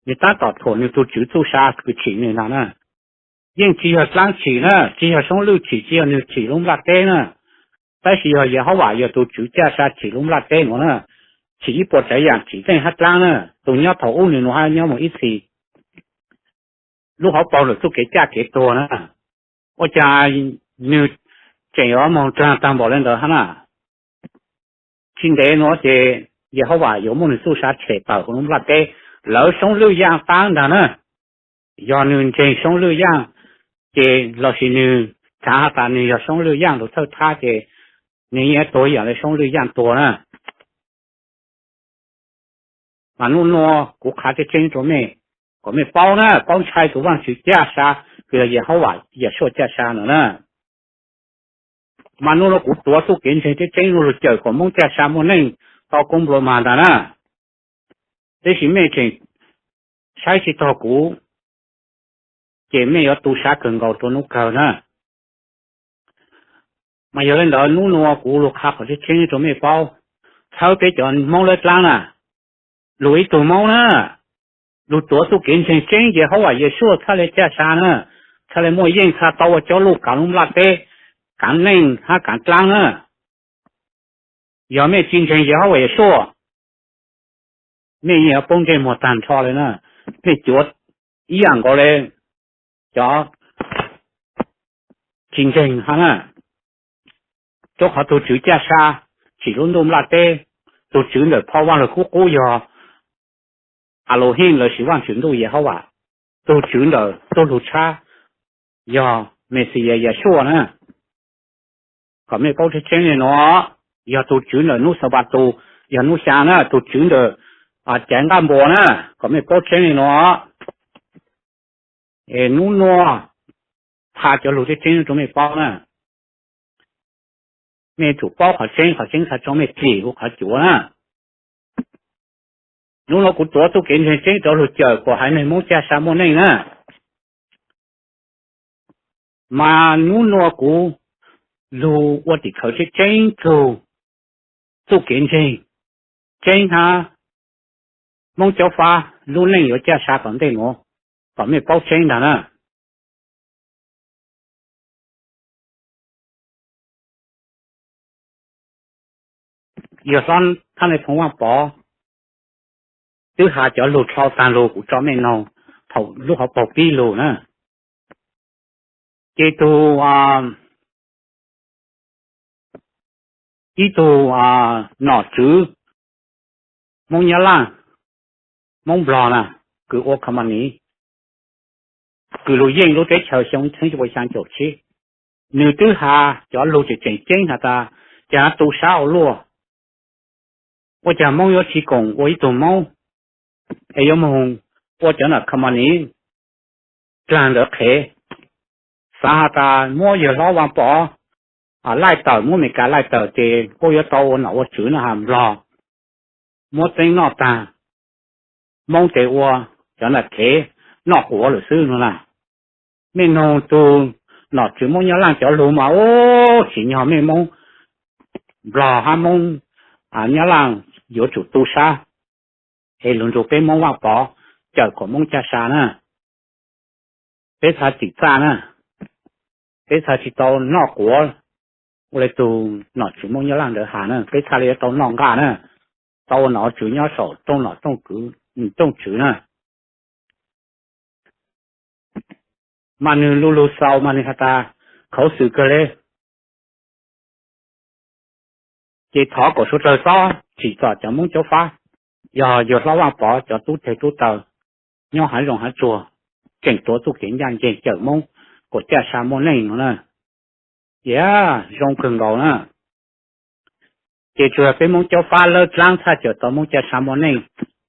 Nwg taab tom thuam nwg tug Tswv txuj sa kws tsim nwg no na. Yeej tsis yog dlaab tsim na, tsis yog soob lwj tsim, tsis yog nwg tsim lub nplaj teb na, tab sis yog Yehauvas yog tug Tswv ciaj sa tsim lub nplaj teb nuav na. Tsim ib puas tsav yaam tsim zeej hab dlaab na, tug nyob thaum ub nwg nuav hab nyob moog ib txhis. Lub hauv paug lawm txuj kev caj kev tuag na, ua caag nwg tseem yuav moog raag taag npaum le ntawd hab na? Tsis ntev nuav ces Yehauvas yuav muab nwg txuj sa tshem tawm huv lub nplaj teb. Lawv soob lwj yaaj taab ntag na. Yog nwg ntseeg soob lwj yaaj, ces lossis nwg khaav has tas nwg yog soob lwj yaaj lug thawj thab ces nwg yeej tuag ib yaam le soob lwj yaaj tuag na. Mas nub nua kuv qha tseeb tseeb rua mej, kom mej paub na, paub ntshai tug Vaajtswv ciaj sa, kws yog Yehauvas Yasuj ciaj sa no na. Mas nub nua kuv tuav txuj kev ntseeg tseeb tseeb nuav lug cawm kom Moob ciaj sa muaj neej tau koob nplua mag ntag na. Tab sis mej tseem saib tsis taug kuv, ces mej yuav tu sab kawg nkaus rua nub kawg na. Mas yog li ntawd hnub nua kuv lug qha qhov tseeb tseeb rua mej paub, txhawb peb cov Hmoob lawv dlaab na, lug ib tug Hmoob na, lug tuav txuj kev ntseeg tseeb ces Huab Vam Yeshua txhaj le caj sa na, txhaj le muaj yeej txhaj tau ua coob lug kaav lub nplaj teb, kaav neej hab kaav dlaab na. Yog mej tsi ntseeg Yehauj Vam Yeshua, mej yeej yuav poob ntsej muag taag nrho le na. Mej cuav ib yaam nkaus le cov tsi ntseeg hab na, rua qhov tug Tswv caj sa tsim lub ntuj nplaj teb, tug Tswv ntawm phau Vaaj Lug Kub qub yog Aluhim lossis Vaajtswv Ntuj Yehauj Vam, tug Tswv ntawm tug lug tshab yog Mexiyas Yeshua na. Kom mej paub tseeb tseeb le nuav, yog tug Tswv ntawm nub Xanpataus, yog nub xyaa na, tug Tswv ntawm caiv nqaj npua na, kom mej paub tseeb le nuav. Es nub nua qha cov lug tseeb tseeb rua mej paub na, mej tsum paub qhov tseeb, qhov tseeb txhaj tso mej dlim huv qhov cuav na. Nub nua kuv tuav txuj kev ntseeg tseeb rua lug cawm kuas haiv neeg Moob caj sa muaj neej na. Mas nub nua kuv lug ua tim khawv tseeb tseeb txug txuj kev ntseeg tseeb hab Moob Caub Fab lub neej yuav caj sa tom ntej nuav, kom mej paub tseeb ntag na. Yawg hlob Thaj Nais Phoo Vaaj Pov twb has cov lug dlhau taag lug kuv tso mej noog thaum lub hauv paug pib lug na. Ces tug, ib tug nom tswv Moob Nyab Laaj, Moob Nplog na, kws ua company, kws lug yeej lub teb chaws xyoo txheeb cuaj pua xyaa caum tsib, nwg twb has cov lug tseem tseem ceeb has tas, caag tu sab ua luaj, ua caag Moob yuav tsi koom ua ib tug Moob, es yuav moog ua cov nom company dlaag ntawd qhev. Xaav has tas muab yawg hlob Vaaj Pov laij tawm, muab Amelikas laij tawm ces puab yuav tau ua nom ua tswv no has Nplog, muab txeeb noj taag, Moob tes ua cov nam kev noj quav lawm xwb no na. Mej noog tug nom tswv Moob Nyab Laaj cov lug mas ub, tsim nyog mej Moob Nplog hab Moob Nyab Laaj yuav tsum tu sab es lug nrug peb Moob Vaaj Pov cawm kom Moob caj sa na. Peb txhaj txim txaj na, peb txhaj tsi tau noj quav ua le tug nom tswv Moob Nyab Laaj ntawd has na, peb txhaj le yuav tau noj nqaj na, tau ua nom ua tswv nyob saum rooj nom rooj tswv na. Mas nwg lug lug xaus mas nwg has tas khuv xim kawg le, ces thov kom suav dlawg txhob tsim txom cov Moob Caub Fab, yog yawg hlob Vaaj Pov cov tub teg tub taw nyob haav zoov haav tsuag tseem tuav txuj kev ncaj nceeg cawm Moob kom caj sa muaj neej no na, ces zoo kawg nkaus na. Ces tsuas yog peb Moob Caub Fab lawb dlaab txhaj cawm tau Moob caj sa muaj neej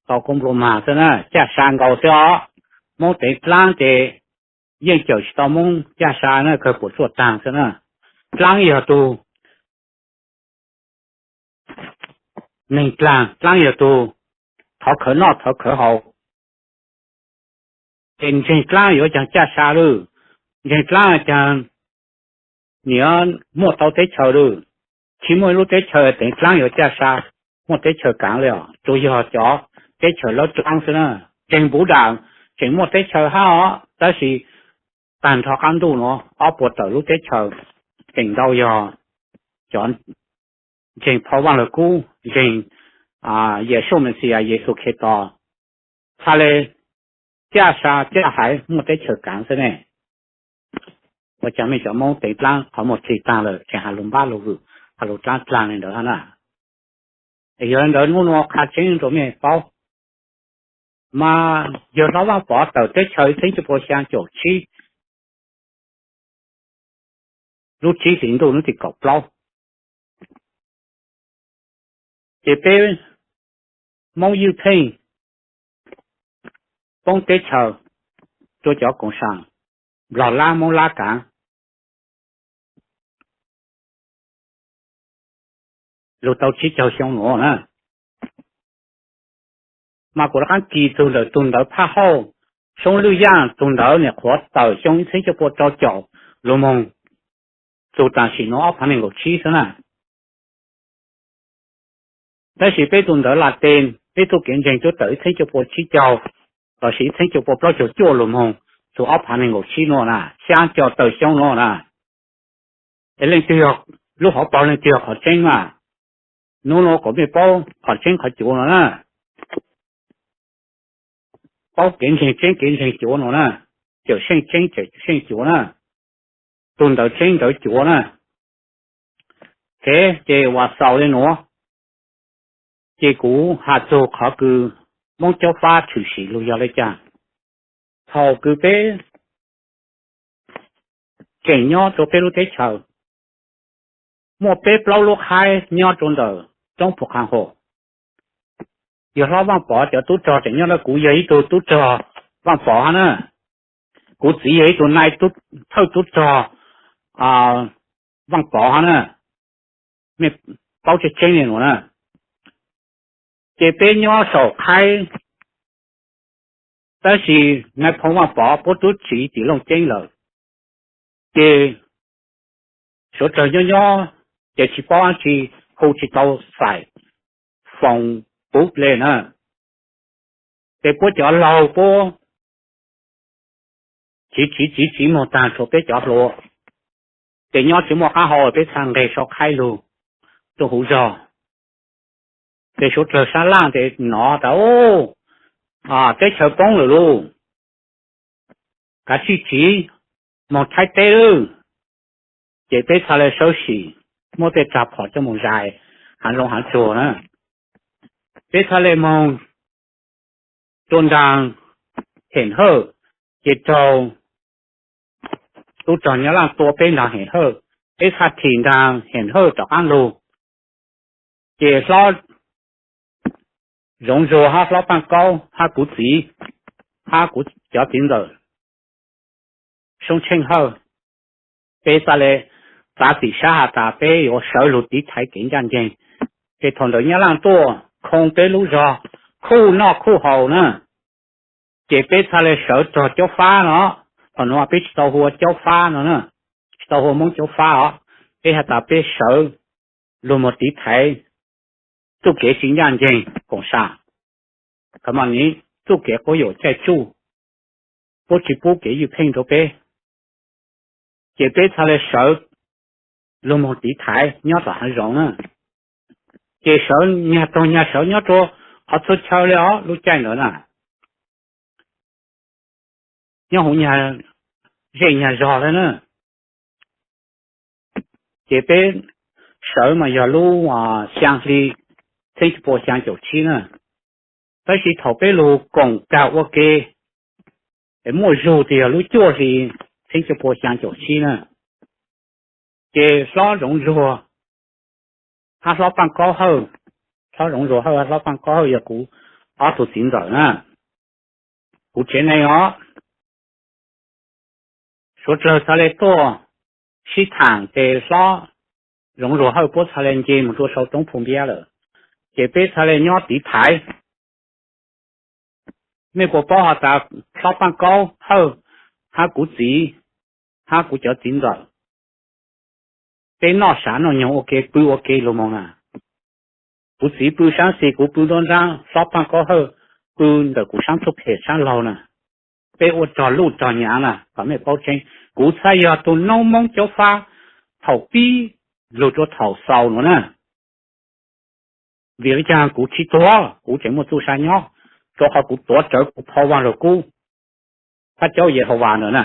tau koob nplua mag xwb na, caj sa nkaus xwb os. Moob teev dlaab ces yeej cawm tsi tau Moob caj sa na, kawg puas tsuaj taag xwb na. Dlaab yog tug neeg dlaag, dlaab yog tug thov khawv noj thov khawv haus, ces ntseeg dlaab yuav caag caj sa lawm, ntseeg dlaab caag niam muaj tau teb chaws lawm. Tsi muaj ib lub teb chaws teev dlaab yuav caj sa muaj teb chaws kaav le os, tsuas yog cov teb chaws lawb dlaab xwb na. Ntseeg Npuv Dam tseem muaj teb chaws hab os, tab sis taag nrho qaab ntuj nuav ob puas tawm lub teb chaws tseem ntau yog cov ntseeg phau Vaaj Lug Kub, ntseeg Yexus Mexiyas Yexus Khetos, txhaj le caj sa caj haiv muaj teb chaws kaav xwb ne. Ua caag mej cov Moob teev dlaab qhov muag txhij taag lawm tseem has lug npab lug vwm, has lug dlaab dlaag le ntawd hab na. Es yog le ntawd nub nua qha tseeb rua mej paub, mas yawg hlob Vaaj Pov tawm teb chaws txheeb cuaj pua xyaa caum tsib, lub tsib hlis ntuj nub tim kaum plaub, ces peb Moob Ywj Pheej poob teb chaws rua cov koom saam Nplog Lab Moob Lab kaav lug tau tsib caug xyoo nuav na. Mas kuv rov qaab kis txug ntawm tug ntawv phaj hauj Soob Lwj Yaaj, tug ntawv nyuam qhuav tawm xyoo ib txheeb cuaj pua rau caum lug moog tus tam sim no ob phav nees nkaum tsib xwb na. Tab sis peb tus ntawv Latin, peb txoj kev ntseeg twb tawm ib txhiab cuaj pua tsib caug lossis ib txhiab cuaj pua plaub caug cuaj los moog txug ob phav nees nkaum tsib no na, xya caum tawm xyoo no na. Es leej twg yog, lub hauv paug leej twg yog qhov tseeb mas? Hnub no kom mej paub qhov tseeb qhov cuav no na, paub kev ntseeg tseeb kev ntseeg cuav no na, cawm seej tseeb cawm seej cuav na, tus ntawv tseeb ntawv cuav na. Ces, ces uas xaus le nuav, ces kuv has txug qhov kws Moob Caub Fab tshwm sim lug yog le caag. Thaus kws peb tseem nyob rua peb lub teb chaws, muaj peb plaub lub qhaib nyob rua ntawm roob Phu Qha Hos. Yog hlob Vaaj Pov cov tub rog tseem nyob na, kuv yog ib tug tub rog Vaaj Pov hab na. Kuv txiv yog ib tug nai, thawj tub rog Vaaj Pov hab na. Mej paub tseeb tseeb le nuav na. Ces peb nyob saum qhaib, tab sis nai phoo Vaaj Pov puab tub tsiv tim Looj Ceeb lawm. Ces suav dlawg nyob nyob ces tsis paub dlaab tsi, hu tsis tau xaim foos pub le na. Ces puab cov laug puab tsiv tsiv tsiv tsiv moog taag tshuav peb cov hluas, ces nyob tsis muaj qaab hau, peb txhaj nqeg so qhaib lug rua huv zog. Ces suav dlawg sab laj ces nov tas, teb chaws poob lawm lauj, kav tsij tsiv moog Thaib teb lawm. Ces peb txhaj le sawv tsees muab tej rag phom coj moog zais haav zoov haav tsuag na. Peb txhaj le moog rua nraag Hem Hawj, ces raug tub rog Nyab Laaj tua peb nraag Hem Hawj, peb txhaj thim nraag Hem Hawj rov qaab lug. Ces hlob Zoov Zuag hab hlob Paaj Kaub hab kuv txiv hab kuv cov txiv ntxawm Soob Tsheej Hawj, peb txhaj le txav txim sab has tas peb yuav sawv lug tiv thaiv kev ncaj nceeg. Ces thaum ntawd Nyab Laaj tuaj khoo peb lub zog, khuj noj khuj haus na. Ces peb txhaj le sawv rog Caub Fab no, thaum nuav peb tsis tau hu ua Caub Fab no na, tsis tau hu ua Moob Caub Fab os, peb has tas peb sawv lug moog tiv thaiv txuj kev tsis ncaj nceeg koom sam, txuj kev quab yuam caij tsuj, puab tsis pub kev ywj pheej rua peb. Ces peb txhaj le sawv lug moog tiv thaiv nyob tom haav zoov na. Ces sawv nyag taug nyag sawv nyob rua qhov txhua chaw le os lub caij ntawd na, nyob huv nyag zej nyag zog le na. Ces peb sawv mas yog lub xyaa hli txheeb cuaj pua xyaa caum tsib na. Tab sis thaum peb lug koom kag ua ke es muaj zug tias yog lub cuaj hli txheeb cuaj pua xyaa caum tsib na. Ces hlob Zoov Zuag hab hlob Paaj Kaub Hawj, hlob Zoov Zuag Hawj hab hlob Paaj Kaub Hawj yog kuv ob tug txiv ntxawm na, kuv tsev neeg os. Suav dlawg txhaj le tuaj sib thaam ces hlob Zoov Zuag Hawj puab txhaj le nce moog rua sau roob Phu Npiab lawm, ces peb txhaj le nyob tiv thaiv. Mej puas paub has tas hlob Paaj Kaub Hawj hab kuv txiv hab kuv cov txiv ntxawm, peb noj sav noj nyoog ua ke pw ua ke lug moog na. Kuv txiv pw saab xis, kuv pw nruab nraab, hlob Paaj Kaub Hawj pw ntawm kuv saab txuj phem saab laug na. Peb ua rog luj rog nyaav na, kom mej paub tseeb, kuv txhaj yog tug noob Moob Caub Fab thaum pib lug rua thaum xaus nuav na. Vim le caag kuv tsis tuag, kuv tseem muaj txuj sa nyob, rua qhov kuv tuav rawv kuv phau Vaaj Lug Kub, Phab Caub Yehauvas ntawd na,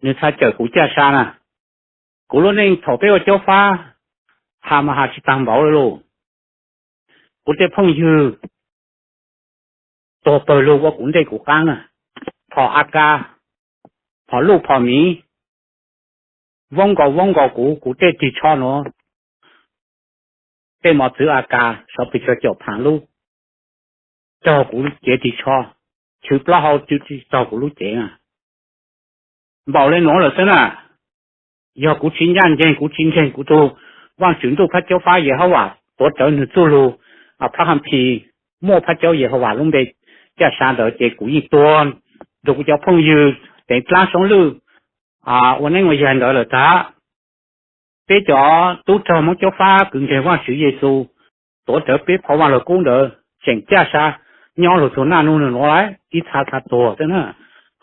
nwg txhaj cawm kuv caj sa na. Kuv lub neej thaum peb ua Caub Fab, has mas has tsis taag npaum le lauj. Kuv tej phooj ywg tuag pawg lug ua kuv ntej kuv qaab na, phom AK, phom luj phom miv, voob nkaus voob nkaus kuv, kuv tej rig tsho nuav, tej mos txwv AK sawv pes tsawg caum phav lub, raug kuv cev rig tsho, chwv plaub hau tsi raug kuv lub cev na. Npaum le nuav lawm xwb na. Yog kuv tsis ncaj nceeg, kuv tsis ntseeg kuv tug Vaajtswv ntuj Phab Caub Fab Yehauvas, tuav rawv nwg txuj lug, Phab Hab Phis muaj Phab Caub Yehauvas lub npe caj sa ntawd ces kuv yeej tuag nrug kuv cov phooj ywg teev dlaab soob lwj, ua neeb ua yaig ntawd lawm tag. Peb cov tub rog Hmoob Caub Fab kwv ntseg Vajtswv Yexus tuav rawv peb phov Vaj Lug Kub ntawd tseem caj sa nyob lug txug naj nuj nwg nuav lawm ib txha txha tuag xwb na.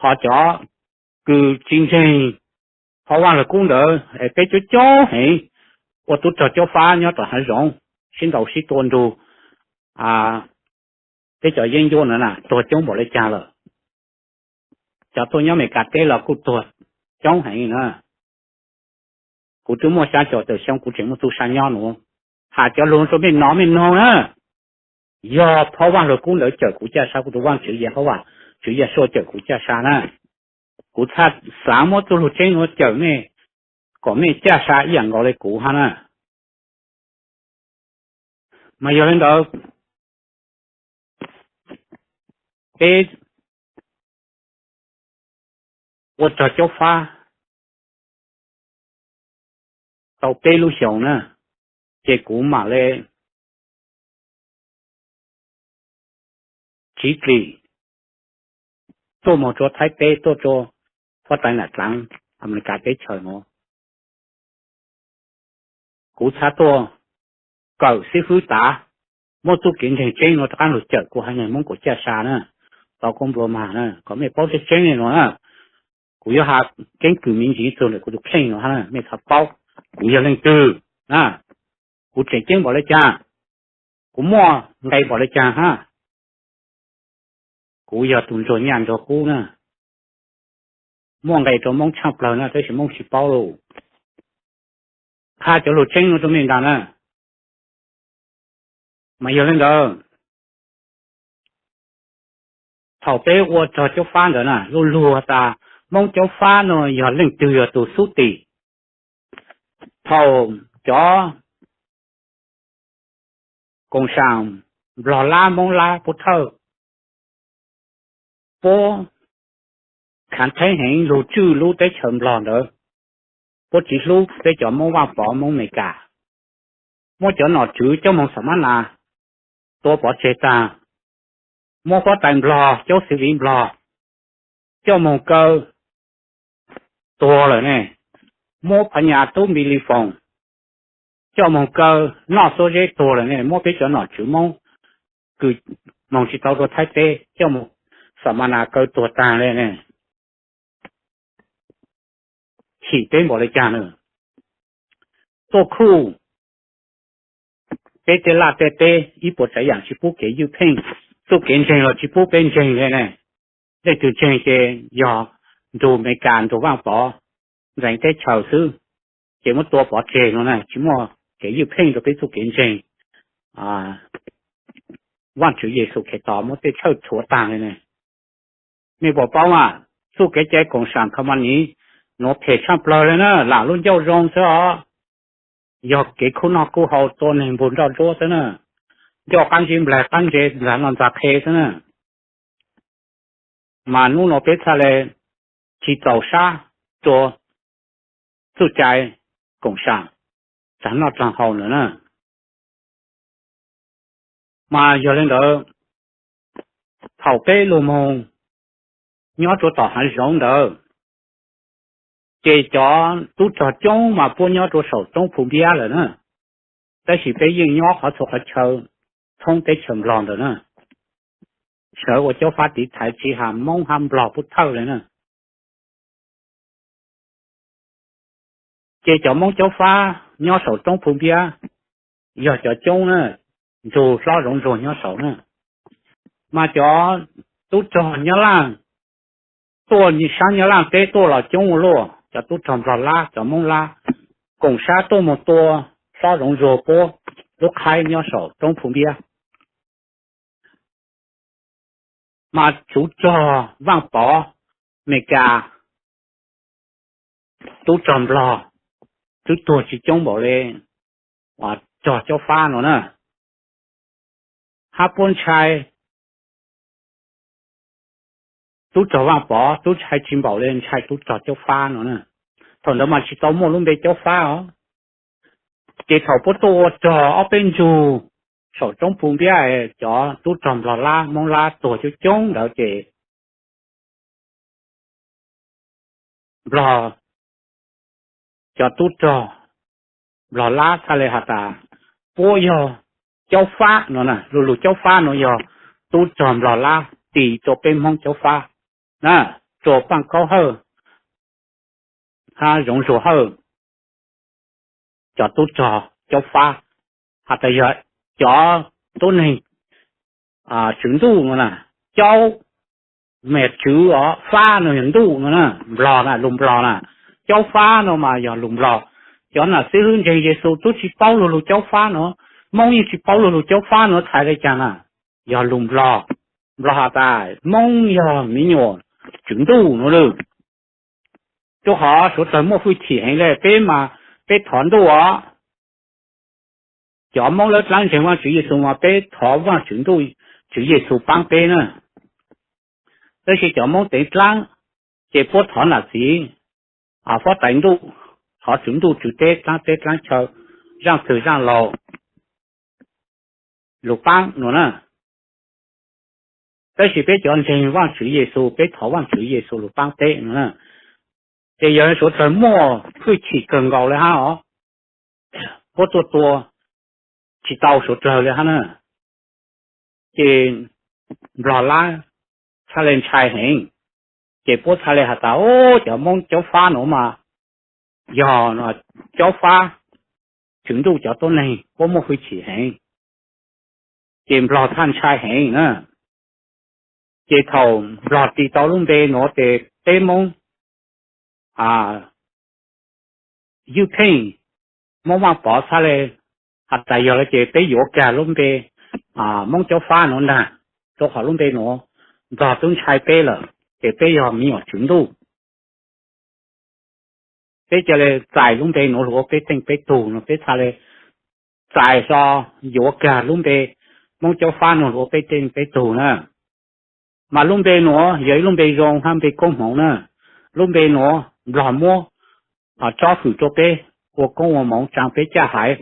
Ho cov kws tsis ntseeg phov Vaj Lug Kub ntawd es peb coob coob heev ua tub rog Caub Fab nyob rau haav zoov sib ntaus sib tua nrug peb cov yeeb ncuab na tuag coob npaum le caag lawm. Cov tuaj nyob Amelikas teb los kuj tuag coob heev na. Kuv twb muaj xya caum tawm xyoo kuv tseem muaj txuj sa nyob nuav. Has cov lug rua mej nov mej noog na. Yog phov Vaj Lug Kub ntawd cawm kuv caj sa, kuv tus Vaajtswv Yehauvas, Tswv Yexus cawm kuv caj sa na. Kuv txhaj xaav muab txuj lug tseeb nuav cawm mej, kom mej caj sa ib yaam nkaus le kuv hab na. Mas yog le ntawd, peb ua rog Caub Fab tau peb lub xyoos na, ces kuv mam le tsiv dlim tuaj moog rua Thaib teb, tuaj rua huab tais nam dlaav Amelikas teb chaws nuav. Kuv txhaj tuaj kawm xib fwb tav, muab txuj kev ntseeg tseeb nuav rov qaab lug cawm kuv haiv neeg Moob kuas caj sa na, tau kuv nplua mag na, kom mej paub tseeb tseeb le nuav na. Kuv yuav has keeb kwm me ntsis txug ntawm kuv tus kheej nuav hab na, mej txhaj paub kuv yog leej twg na, kuv tseem ceeb npaum le caag, kuv muaj nqe npaum le caag hab. Kuv yog tus ntsuag nyaj ntsuag qub na, muaj nqe rua Moob tshaj plawg na, tab sis Moob tsis paub lawm. Qha cov lug tseeb nuav rua mej ntag na. Mas yog le ntawd, thaum peb ua rog Caub Fab ntawd na, lub lug has tas Moob Caub Fab nuav yog leej twg yog tus xub tim. Thaum cov koom sam Nplog Lab Moob Lab Pub Thawj puab khav theeb heev lug tswj lub teb chaws Nplog ntawd, puab tsis hlub peb cov Moob Vaaj Pov Moob Amelikas, muab cov nom tswv coj moog xam mab nas, tua pov tseg taag, muab huab tais Nplog, Caub Xi Viv Nplog coj moog kaw tuag lawm ne, muab Phas Nyas Tub Npis Lis Foom coj moog kaw noj xuab zeb tuag lawm ne, muab peb cov nom tswv Moob kws moog tsis tau rua Thaib teb coj moog xam mab nas kaw tuag taag le ne. Chim peb npaum le caag na. Tuaj khuj peb tej laj tej teb, ib puas tsav yaam tsis pub kev ywj pheej, txuj kev ntseeg los tsis pub peb ntseeg le ne. Leej twg ntseeg ces yog nrug Amelikas nrug Vaaj Pov ntxeev teb chaws xwb, ces muab tua pov tseg no na, tsis muaj kev ywj pheej rua peb txuj kev ntseeg Vaajtswv Yexus Khetos, muab tej tshawj rhuav taag le ne. Mej puas paub mas txuj kev cai koom sam kha ma niv nuav phem tshaj plawg le na, lam lub ncauj zoo xwb os. Yog kev khub noj khub haus tua neeg npug nroj ntsuab xwb na, ncauj qab ntseb nplaig qab ntseb ntxag noj ntxag qhe xwb na. Mas nub nuav peb txhaj le tsis txaus sab rua txuj cai koom sam raag noj raag haus ntawd na. Mas yog le ntawd, thaum peb lug moog nyob rua tom haav zoov ntawd, ces cov tub rog coob mas puab nyob rua saum roob Phu Npiab lawm na. Tab sis peb yeej nyob qhov txhua qhov chaw thoob teb chaws Nplog ntawd na. Sawv ua Caub Fab tiv thaiv tsis has Moob hab Nplog Pub Thawj le na. Ces cov Moob Caub Fab nyob saum roob Phu Npiab yog cov coob na, nrug hlob Zoov Zuag nyob saud na. Mas cov tub rog Nyab Laj tuaj sab Nyab Laj teb tuaj los coob ua luaj, cov tub rog Nplog Lab, cov Moob Lab, koom sab tuaj mus tua hlob Zoov Zuag puab lub qhaib nyob saum roob Phu Npiab. Mas tub rog Vaaj Pov, Amelikas, tub rog Nplog twb tuag tsis coob npaum le rog Caub Fab no na. Hab puab ntshai tub rog Vaaj Pov, tub ntshai tsis npaum le ntshai tub rog Caub Fab no na. Thaum ntawd mas tsis tau muaj lub npe Caub Fab os. Ces thaum puab tuaj ua rog ob peb ntsug saum roob Phu Npiab, cov tub rog Nplog Lab, Moob Lab tuag coob coob ntawd ces Nplog cov tub rog Nplog Lab txhaj le has tas puab yog Caub Fab no na. Lu lug Caub Fab no yog tub rog Nplog Lab tis rua peb Moob Caub Fab na, rua Paaj Kaub Hawj hab Zoov Zuag Hawj cov tub rog Caub Fab, has tas yog cov tuab neeg tswv ntuj no na. Caub mas tswv os, fab no yog ntuj no na, nplog na, lus nplog na. Caub fab no mas yog lus nplog. Cov nam xib hwb ntseeg Yexus tub tsi paub lu lug Caub Fab no, Moob yeej tsi paub lu lug Caub Fab no txhais le caag na, yog lus nplog. Nplog has tas Moob yog miv nyuam tswv ntuj no lawm. Rua qhov suav dlawg muaj fwj chim heev le, peb mas peb thov ntuj os. Cov Moob lawv dlaab ntseeg Vaajtswv Yexus mas peb thov Vaajtswv ntuj, tswv Yexus paab peb na. Tab sis cov Moob teev dlaab ces puab thov nam txiv, huab tais ntuj, thov tswv ntuj tswv teb, dlaab teb dlaab chaw, zaaj twg zaaj laug lug paab no na. Tab sis peb cov ntseeg Vaajtswv Yexus peb thov Vaajtswv Yexus lug paab peb no na. Ces yog suav dlawg muaj fwj chim kawg nkaus le hab os, puab tuaj tua tsi tau suav dlawg le hab na. Ces Nplog Lab txhaj le ntshai heev, ces puab txhaj le has tas, o, cov Moob Caub Fab no mas yog Caub Fab tswv ntuj cov tuab neeg, puab muaj fwj chim heev. Ces Nplog txhaj ntshai heev na. Ces thaum Nplog tis tau lub npe nuav ces peb Moob Ywj Pheej, Moob Vaaj Pov txhaj le has tas yog le ces peb yuav kag lub npe Moob Caub Fab nuav ntag, rua qhov lub npe nuav Nplog tub ntshai peb lawm ces peb yog miv nyuam tswv ntuj. Peb ca le txais lub npe nuav lug ua peb teej peb tug no, peb txhaj le txais hlo yuav kag lub npe Moob Caub Fab nuav lug ua peb teej peb tug na. Mas lub npe nuav yog ib lub npe zoo hab npe koob hmoov na. Lub npe nuav Nplog muab tsob hwm rua peb ua koob ua moov tsaa peb caj haiv,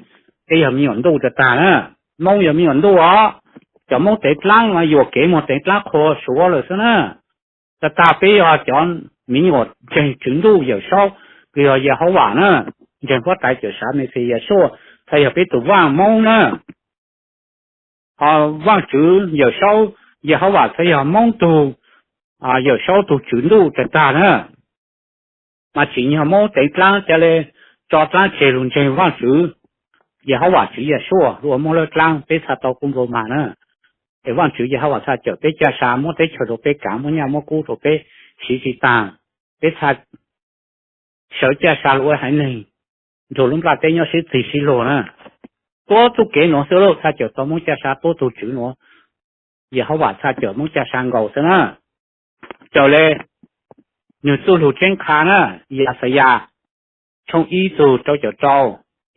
peb yog miv nyuam ntuj tag tag na. Moob yog miv nyuam ntuj os. Cov Moob teev dlaab mas yuam kev moog teev dlaab qhuas Suav lawm xwb na. Tag tag peb yog cov miv nyuam ntseeg Tswv Ntuj Yawm Saub, kws yog Yehauvas na, ntseeg Huab Tais Cawm Sav Mexiyas Yahshua, txhad yog peb tug Vaaj Moob na. Ho Vaajtswv Yawm Saub Yehauvas txhad yog Moob tug Yawm Saub tug Tswv Ntuj tag tag na. Mas tsim nyog Moob teev dlaab ca le tso dlaab tseg lug ntseeg Vaajtswv Yehauvas Tswv Yahshua lug ua Moob lawb dlaab, peb txhaj tau koob nplua mag na. Es Vaajtswv Yehauvas txhaj cawm peb caj sa, muab teb chaws rua peb kaav, muab nyaj muab kub rua peb siv tsi taag, peb txhaj sawv caj sa lug ua haiv neeg nrug lub nplaj teb nyob sib txig sib luag na. Tuab txuj kev nuav xwb lauj, txhaj cawm tau Moob caj sa, tuab tug Tswv nuav, Yehauvas txhaj cawm Moob caj sa nkaus xwb na. Raws le nwg txuj lug tseeb qha na, Yaxayas tshooj ib txug rau caum rau,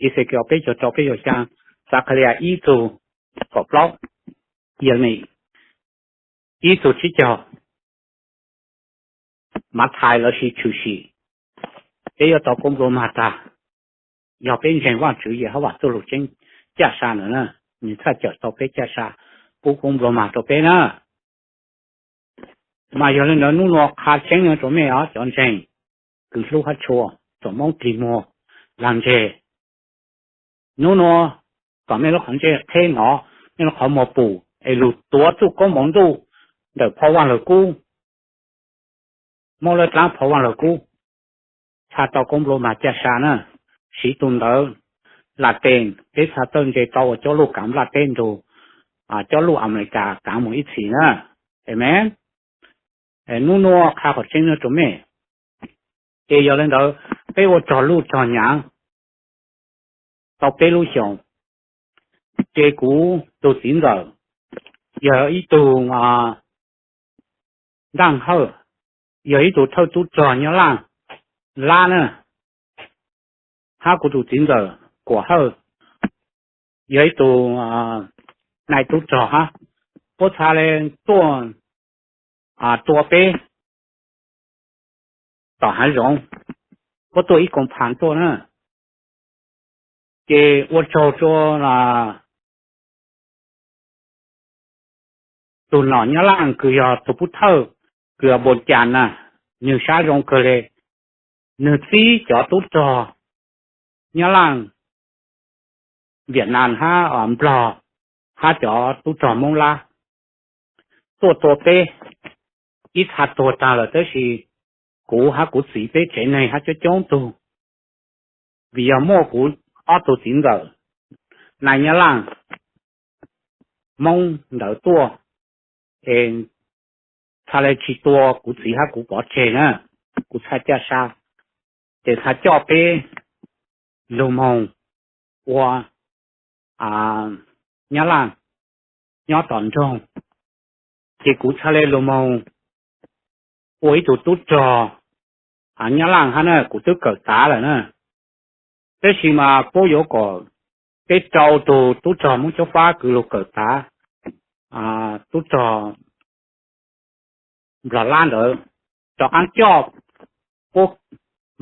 Exekiel peb caug rau peb caug xyaa, Xakharias ib txug kaum plaub, Yehanees ib txug tsib caug, Mathais lawv siv tshwm sim, peb yuav tau koob nplua mag tag. Yog peb ntseeg Vaajtswv Yehauvas txuj lug tseeb caj sa ntawd na, nwg txhaj cawm tau peb caj sa, pub koob nplua mag rua peb na. Mas yog le ntawd nub nua qha tseeb no rua mej os cov ntseeg, kws hlub hab tshua, tsoom Moob dlig muag lag ntseg. Nub nua kom mej lub qhov ntsej qheb nov, mej lub qhov muag pum, es lug tuav txuj koob moov ntuj ntawm phau Vaaj Lug Kub, Moob lawb dlaab phau Vaaj Lug Kub, txhaj tau koob nplua mag caj sa na. Siv tug ntawv Latees, peb txhaj txawj ntse tau ua cov luj kaav nplaj teb nrug cov luj Amelikas kaav moog ib txhis na. Amees. Nub nua qha qhov tseeb no rua mej. Ces yog le ntawd, peb ua rog luj rog nyaav tau peb lub xyoos, ces kuv tug txiv ntxawm yog ib tug Ntaaj Hawj, yog ib tug thawj tub rog nyob Laaj, Lab na, hab kuv tug txiv ntxawm Kuam Hawj, yog ib tug nai tub rog hab, puab txhaj le tuaj tua peb tom haav zoov, puab tuaj ib koom phaas tuaj na. Ces ua tsaug rua tug nom nyob Laaj kws yog tug pub thawj, kws yog Npoo Cas na, nwg sab zoo kawg le. Nwg txib cov tub rog nyob Laaj Viam Nam hab Nplog hab cov tub rog Moob Lab tuaj tua peb ib txha tuag taag lawm, tab sis kuv hab kuv txiv peb tsev neeg hab coob coob tug, vim yog muaj kuv ob tug txiv ntxawm nai Nyab Laaj Moob ntawd tuaj, es txhaj le tsis tua kuv txiv hab kuv pov tseg na, kuv txhaj caj sa, ces txhaj coj peb lug moog ua Nyab Laaj nyob tom nroog, ces kuv txhaj le lug moog ua ib tug tub rog Nyab Laaj hab na, kuv twb kawm tav lawm na. Tab sis mas puab yuav kom peb rau tug tub rog Moob Caub Fab kws lug kawm tav tub rog Nplog Lab ntawd rov qaab coj puab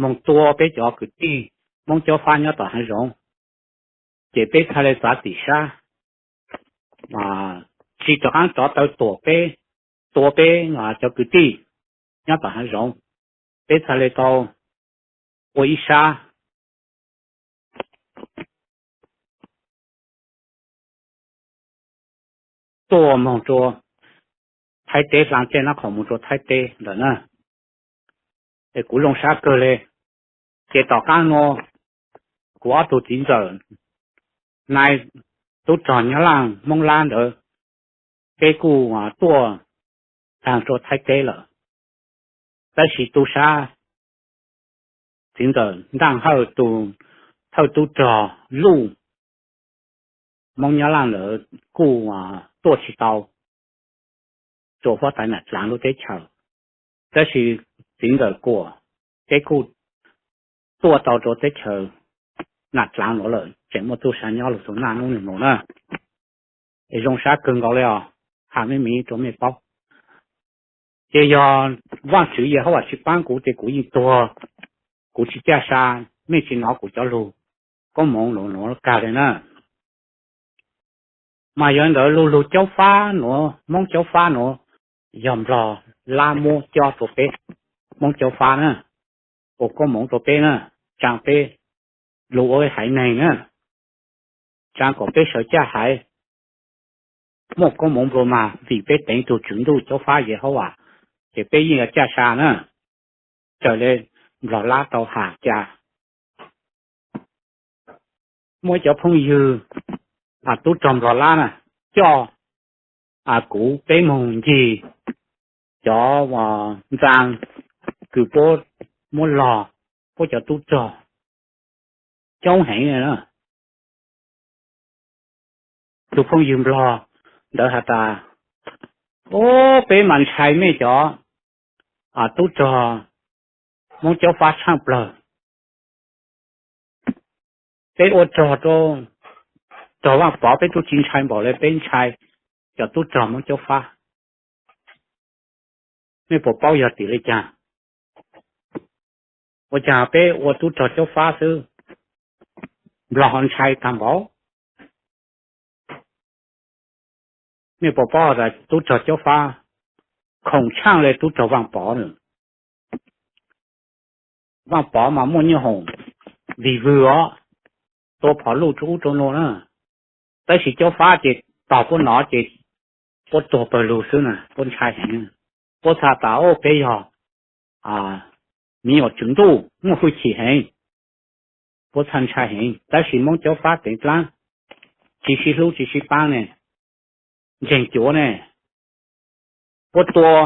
moog tua peb cov kwv tij Moob Caub Fab nyob tom haav zoov, ces peb txhaj le txav tim sab, tsis rov qaab rov taw tuam peb, tua peb cov kwv tij nyob tom haav zoov, peb txhaj le tau ua ib sab tuaj moog rua Thaib teb, hlaa tej nab qhoom moog rua Thaib teb ntawm na. Es kuv zoo sab kawg le. Ces tom qaab nuav kuv ob tug txiv ntxawm nai tub rog Nyab Laaj Moob Lab ntawd, peb kuj tuaj taag rua Thaib teb lawm. Tab sis tub sab txiv ntxawm Ntaaj Hawj tug thawj tub rog Luj Moob Nyab Laaj ntawd kuj tuaj tsis tau rua huab tais Nam Dlaav lub teb chaws. Tab sis txiv ntxawm Kuam peb kuj tuaj tau rua teb chaws Nam Dlaav nuav lawm, tseem muaj tub sab nyob lug txug naj nub nug nuav na. Es zoo sab kawg nkaus le os, has me miv rua mej paub. Ces yog Vaajtswv Yehauvas tsis paab kuv ces kuv yeej tuag, kuv tsis caj sa, mej tsis nov kuv cov lug koob moov lug nuav kag le na. Mas yog ntawd lug lug Caub Fab nuav, Moob Caub Fab nuav, yog Nplog Lab muab cob rua peb Moob Caub Fab na, ua koob moov rua peb na, tsaa peb lug ua haiv neeg na, tsaa kom peb sawv caj haiv muaj koob moov nplua mag, vim peb teev tug Tswv Ntuj Caub Fab Yehauvas, ces peb yeej yuav caj sa na, raws le Nplog Lab tau has cas. Muaj ib cov phooj ywg tub rog Nplog Lab na, coj kuv peb moog ncig cov ntxaa kws puab muab log puab cov tub rog coob heev na. Tug phooj ywg Nplog ntawd has tas, Ob, peb mas ntshai mej cov tub rog Moob Caub Fab tshaaj plawg. Peb ua rog, rog Vaaj Pov peb tub tsi ntshai npaum le, peb ntshai cov tub rog Moob Caub Fab. Mej puas paub yog tim le caag? Ua caag peb ua tub rog Caub Fab xwb, Nplog ho ntshai taag npaum? Mej puas paub tas tub rog Caub Fab khoom tshaaj le tub rog Vaaj Pov na? Vaaj Pov mas muaj nyooj hoom vig vwg os, tua phom luj rua ub rua nuav na. Tab sis Caub Fab ces tog puab nov ces puab tuag pawg lug xwb na, puab ntshai heev. Puab txhaj tas, Ob, peb yog miv nyuam Tswv Ntuj muaj hwj chim heev. Puab txhaj ntshai heev, tab sis Moob Caub Fab teev dlaab, tsi sib hlub tsi sib paab ne, ntseeg cuav ne. Puab tua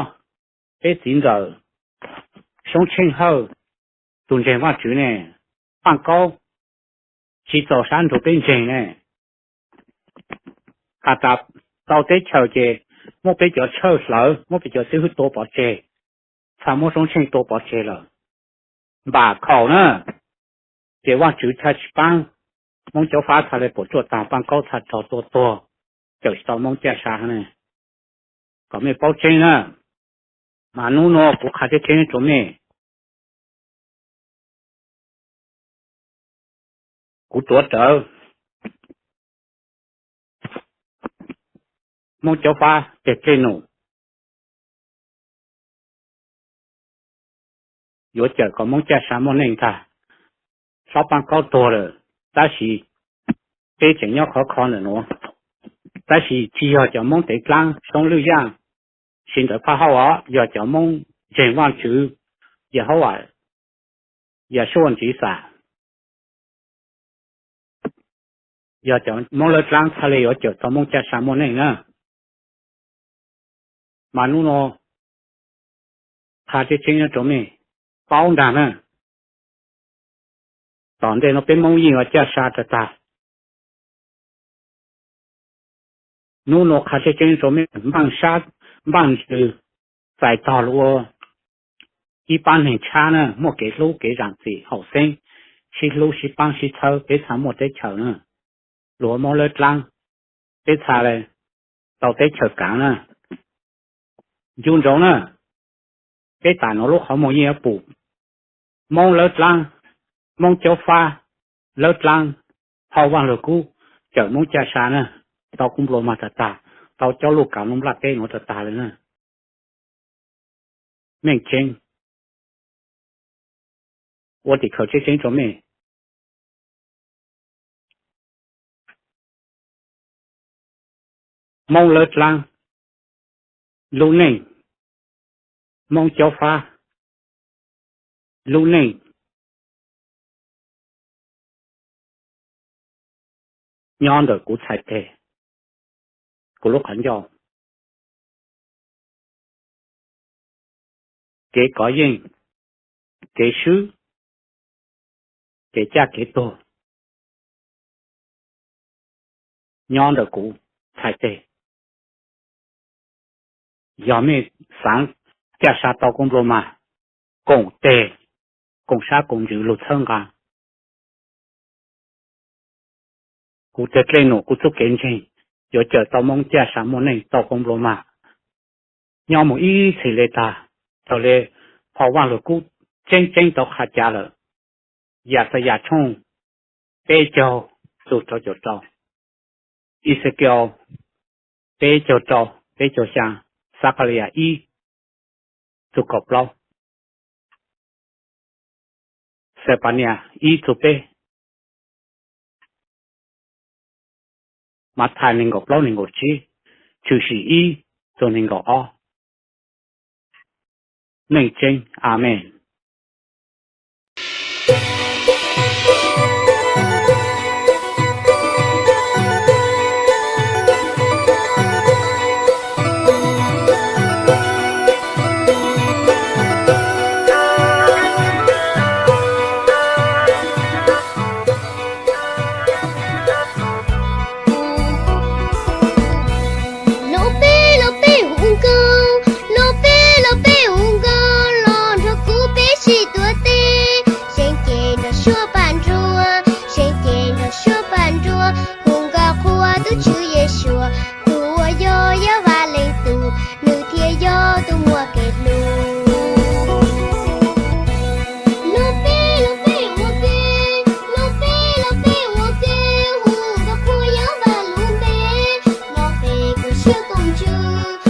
peb txiv ntxawm Soob Tsheej Hawj, tug ntseeg Vaajtswv ne, Paaj Kaub tsi txaus sab nrug peb ntseeg ne. Has tas tau teb chaws ces muab peb cov tshawj hlawv, muab peb cov xib hwb tua pov tseg, txhaj muab Soob Tsheej tua pov tseg lawm. Npam khaum na, ces Vaajtswv txhaj tsi paab, Moob Caub Fab txhaj le puam tsuaj taag, Paaj Kaub txhaj rog tua tuag, cawm tsi tau Moob caj sa ne. Kom mej paub tseeb na, mas nub nua kuv qha tseeb tseeb rua mej. Kuv tuav rawv Moob Caub Fab teg dlej num, yuav cawm kom Moob caj sa muaj neej tag. Hlob Paaj Kaub tuag lawm, tab sis peb tseem nyob khov kho ntawm nuav. Tab sis tsis yog cov Moob tev dlaab soob lwj yaaj, siv ntawv phaj hauj os, yog cov Moob ntseeg Vaajtswv, Yehauvas, Yahshua Ntswv Xaam, yog cov Moob lawb dlaab txhaj le yuav cawm tau Moob caj sa muaj neej na. Mas nub nua qha tseeb tseeb rua mej paub nraag na, tom ntej nuav peb Moob yeej yuav caj sa rua tag. Nub nua qha tseeb tseeb rua mej, npaaj sab npaaj ntsws, txais tog lug ua ib paab neeg tshab na, muaj kev hlub kev zaam txim haum xeeb, sib hlub sib paab sib txhawb, peb txha muaj teb chaws na, lug ua Moob lawb dlaab, peb txha le tau teb chaws kaav na. Ncu ntsoov na, peb tam nuav lub qhov muag yeej yuav pum Moob lawb dlaab, Moob caub fab lawb dlaab, phauj Vaaj Lug Kub cawm Moob caj sa na, tau koob nplua mag tag tag, tau cob luj kav lub nplaj teb nuav tag tag le na. Meej tseeb, ua tim khawv tseeb tseeb rua mej. Moob lawb dlaab lub neej, Moob caub fab lub neej nyob ntawm kuv txhais teg, kuv lub qhov ncauj. Kev kov yeej, kev swb, kev caj kev tuag nyob ntawm kuv txhais teg. Yog mej xaav caj sa tau koob nplua mag, koom teg, koom sab koom ntsws lug txhawb nqaa. Kuv teg dlej num kuv txuj kev ntseeg yuav cawm tau Moob caj sa muaj neej tau koob nplua mag nyob mus ib txhis le tag, raws le phauj Vaaj Lug Kub tseeb tseeb tau qha ca lawm. Yaxayas tshooj peb caug txug rau caum rau, Exekiel peb caug rau peb caug xyaa, Xakhaliyas ib txug kaum plaub, Xenpanias ib txug peb, Mathais neeg nkaum plaub neeg nkaum tsib, Tshwm Sim ib txug neeg nkaum ob. Meej tseeb, Amees. Los peb, los peb hu nkauj, los peb, los peb hu nkauj, los nrog kuv peb sib tuav teb. Seev cev nrog suab paj nruab, seev cev nrog suab paj nruab, hu nkauj qhuas tus Tswv Yeshua, tus uas yog Yehauvas Leej Tub, nws thiaj yog tus muaj kev hlub. Los peb, los peb ua ke, los peb, los peb ua ke, hu nkauj qhuas Yehauvas lub npe, los peb kov siab koom ntsws,